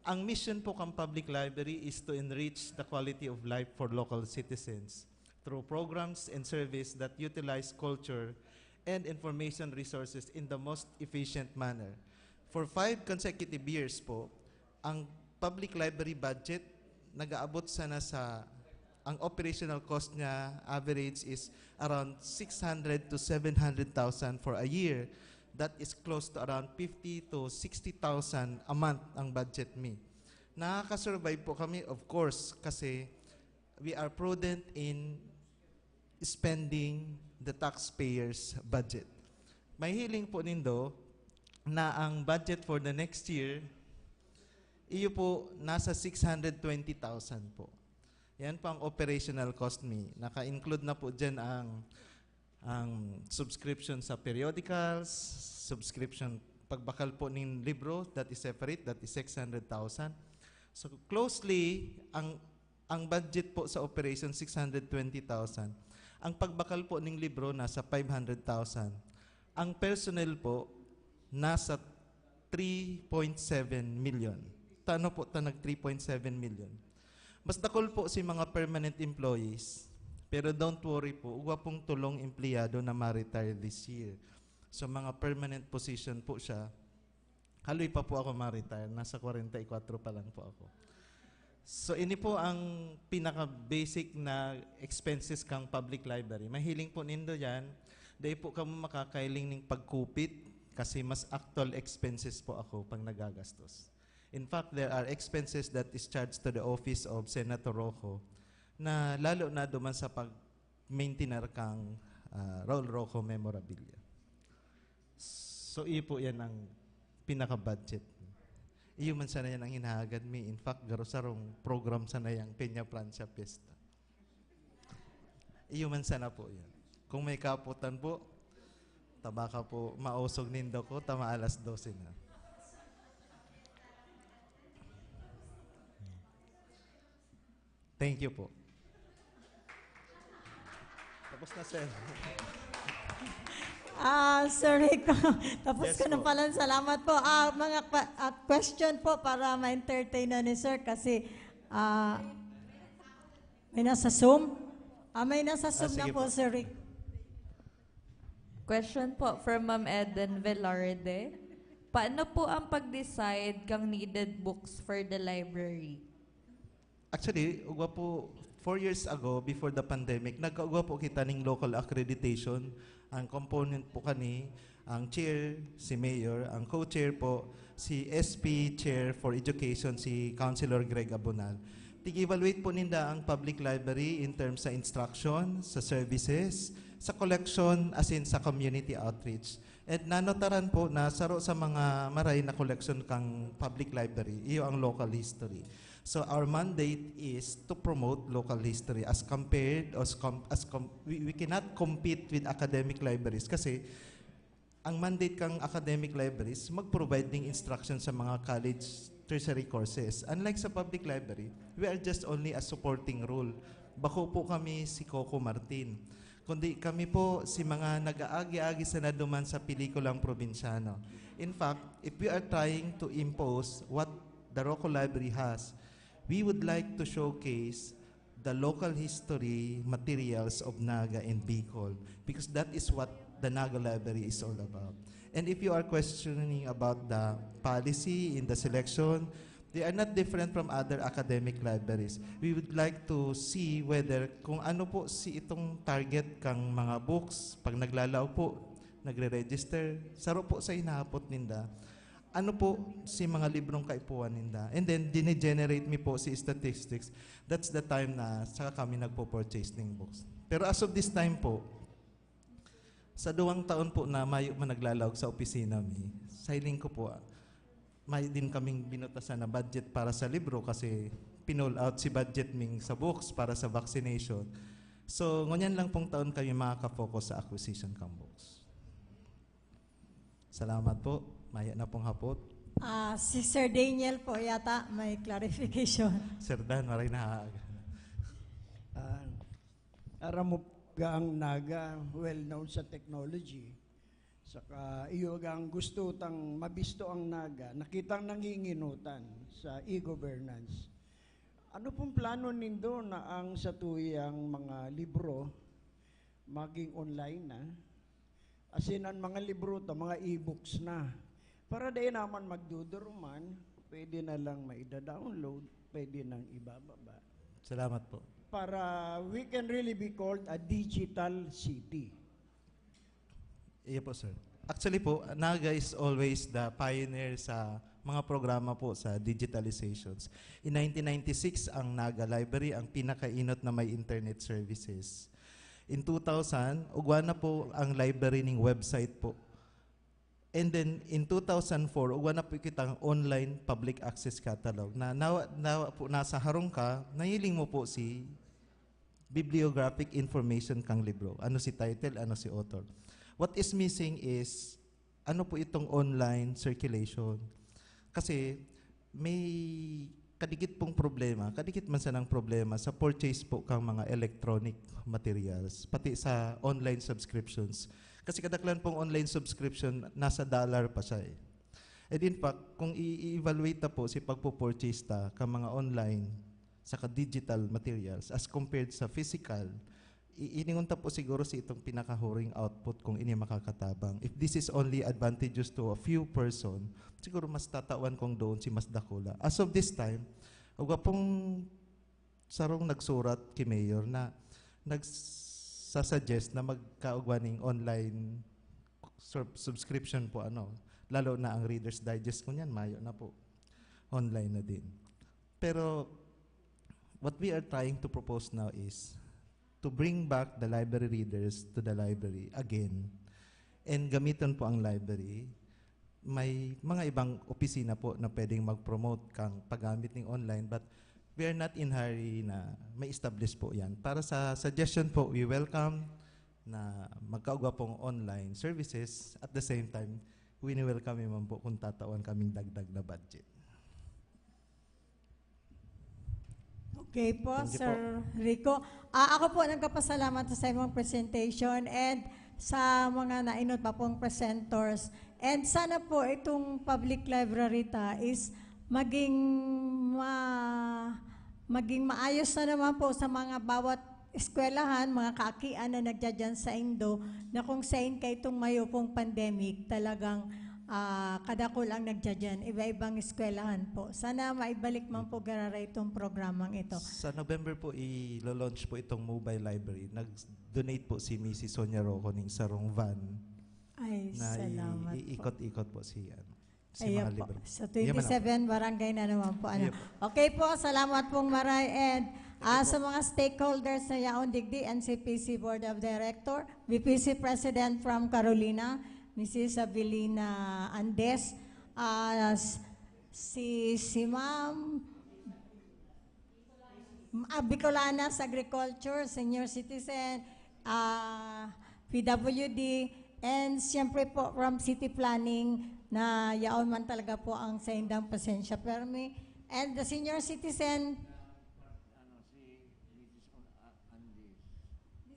Ang mission po kang Public Library is to enrich the quality of life for local citizens through programs and service that utilize culture and information resources in the most efficient manner. For five consecutive years po, ang public library budget nag-aabot sana sa, ang operational cost niya average is around six hundred to seven hundred thousand for a year. That is close to around fifty to sixty thousand a month ang budget mi. Nakaka-survive po kami, of course, kasi we are prudent in spending the taxpayers' budget. Mahiling po nindo na ang budget for the next year, iyo po, nasa six hundred twenty thousand po. Yan po ang operational cost mi. Naka-include na po dyan ang, ang subscription sa periodicals, subscription, pagbakal po ning libro, that is separate, that is six hundred thousand. So closely, ang ang budget po sa operation, six hundred twenty thousand. Ang pagbakal po ning libro, nasa five hundred thousand. Ang personnel po, nasa three point seven million. Tano po ta nag three point seven million? Mas dakul po si mga permanent employees. Pero don't worry po, ugwa pong tulong empleyado na ma-retire this year. So mga permanent position po siya. Haloy pa po ako ma-retire, nasa kwarenta y kwatro pa lang po ako. So ini po ang pinaka-basic na expenses kang public library. Mahiling po nindo yan, dai po kamo makakailing ning pagkupit kasi mas actual expenses po ako pag nagagastos. In fact, there are expenses that is charged to the office of Senator Roco na lalo na duman sa pag-maintainer kang ah, Raul Roco Memorabilia. So, iyo po yan ang pinaka-budget. Iyo man sana yan ang hinahagad mi. In fact, garo sarong program sana yang Peña Francia Fiesta. Iyo man sana po yan. Kung may kaputan po, tabaka po, mausog nindo ko, tama alas dose na. Thank you po. Tapos na, sir. Ah, Sir Rico, tapos Yes ka na po. pala. Salamat po. Ah, mga pa- ah, question po para ma-entertain na ni Sir kasi ah, may nasa Zoom. Ah, may nasa Zoom na sige po, po. Sir Rico. Question po from Ma'am Eden Velarde. Paano po ang pag-decide kang needed books for the library? Actually, ugwa po, four years ago, before the pandemic, nagkaugwa po kita ning local accreditation. Ang component po kani, ang chair, si mayor, ang co-chair po, si S P chair for education, si Councilor Greg Abonal. Tig-evaluate po ninda ang public library in terms sa instruction, sa services, sa collection, as in sa community outreach. At nanotaran po na saro sa mga maray na collection kang public library, iyo ang local history. So our mandate is to promote local history as compared, as, com- as com- we, we cannot compete with academic libraries kasi ang mandate kang academic libraries mag-provide ding instruction sa mga college tertiary courses. Unlike sa public library, we are just only a supporting role. Bako po kami si Coco Martin. Kundi kami po si mga nag-aagi-agi sa naduman sa pelikulang probinsyano. In fact, if we are trying to impose what the Roco Library has, we would like to showcase the local history materials of Naga and Bicol because that is what the Naga Library is all about. And if you are questioning about the policy in the selection, they are not different from other academic libraries. We would like to see whether kung ano po si itong target kang mga books, pag naglalaog po, nagre-register, saro po sa hinahapot ninda, ano po si mga librong kaipuhan ninda. And then, dine-generate mi po si statistics. That's the time na saka kami nagpo-purchase ng books. Pero as of this time po, sa duwang taon po na mayo man naglalaog sa opisina mi, sa hiling ko po, ah, may din kaming binutasan na budget para sa libro kasi pinull out si budget ming sa books para sa vaccination. So, ngunyan lang pong taon kami makaka-focus sa acquisition kang books. Salamat po. Maya na pong hapot. Ah, si Sir Daniel po yata may clarification. Sir Dan, maray na. Ah, aram mo ga ang Naga, well known sa technology. Saka iyo ga ang gusto tang mabisto ang Naga, nakitang nanginginutan sa e-governance. Ano pong plano nindo na ang satuyang mga libro maging online na? As in, ang mga libro to, mga e-books na. Para dai naman magduduruman, pwede na lang maida-download, pwede nang ibababa. Salamat po. Para we can really be called a digital city. Iya po, sir. Actually po, Naga is always the pioneer sa mga programa po sa digitalizations. In nineteen ninety-six, ang Naga Library ang pinakainot na may internet services. In two thousand, ugwa na po ang library ning website po. And then, in two thousand four, ugwa na po kitang online public access catalog na nawa, nawa po, nasa harong ka, nahiling mo po si bibliographic information kang libro. Ano si title, ano si author. What is missing is, ano po itong online circulation? Kasi may kadikit pong problema, kadikit man sanang problema sa purchase po kang mga electronic materials, pati sa online subscriptions. Kasi kadaklan pong online subscription, nasa dollar pa siya eh. And in fact, kung i-evaluate ta po si pagpo-purchase ta ka mga online saka digital materials as compared sa physical, i- iningon ta po siguro si itong pinakahuring output kung ini makakatabang. If this is only advantageous to a few person, siguro mas tatawan kong doon si mas dakula. As of this time, ugwa pong sarong nagsurat ki Mayor na nagsasuggest na magkaugwa ning online sub- subscription po, ano, lalo na ang Reader's Digest ko niyan, mayo na po. Online na din. Pero what we are trying to propose now is to bring back the library readers to the library again and gamiton po ang library May mga ibang opisina po na pwedeng mag-promote kang paggamit ng online, but we are not in hurry na may establish po yan. Para sa suggestion po, we welcome na magkaugwa pong online services. At the same time, wini-welcome naman po kung tatawan kaming dagdag na budget. Okay po, Thank you Sir Rico. Ah, ako po nagpapasalamat sa imong presentation and sa mga nainot pa pong presenters. And sana po itong public library ta is maging ma maging maayos na naman po sa mga bawat eskwelahan, mga kaakian na nagdadyan sa indo, na kung sain ka itong mayo pong pandemic, talagang ah, kadakul ang nagdadyan, iba-ibang eskwelahan po. Sana maibalik man po gararay itong programang ito. Sa November po, i-launch po itong mobile library. Nag-donate po si Missus Sonia Roco ning sarong van Ay, na salamat i- po. iikot-ikot po si ano, si Ayan mga po. libre. Sa Yan man lang. twenty-seven, barangay na naman po. Ano? Ayan po. Okay po, salamat pong maray. And ah, sa mga stakeholders na yaon digdi, N C P C Board of Director, V P C President from Carolina, Missus Avelina Andes, ah, s- si, si Ma'am ah, Bicolanas Agriculture, Senior Citizen, ah, P W D, and siyempre po from City Planning na yaon man talaga po ang saindang presensya permi. And the Senior Citizen,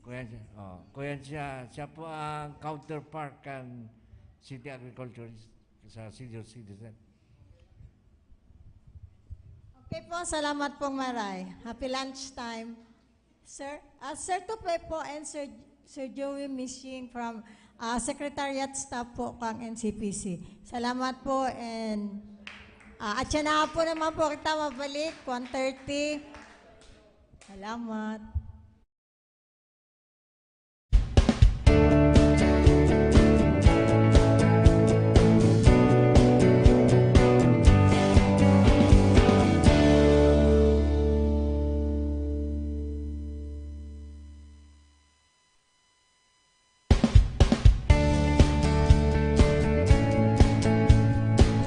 Kuya siya, oh, kuya siya, siya po ang counterpart kan City Agriculturist sa senior citizen. Okay po, salamat pong maray. Happy lunchtime. Sir, ah, Sir Tupe po and Sir, Sir Joey Mishing from ah, Secretariat Staff po kang N C P C. Salamat po and ah, at siya na po naman po kita mabalik, one thirty. Salamat.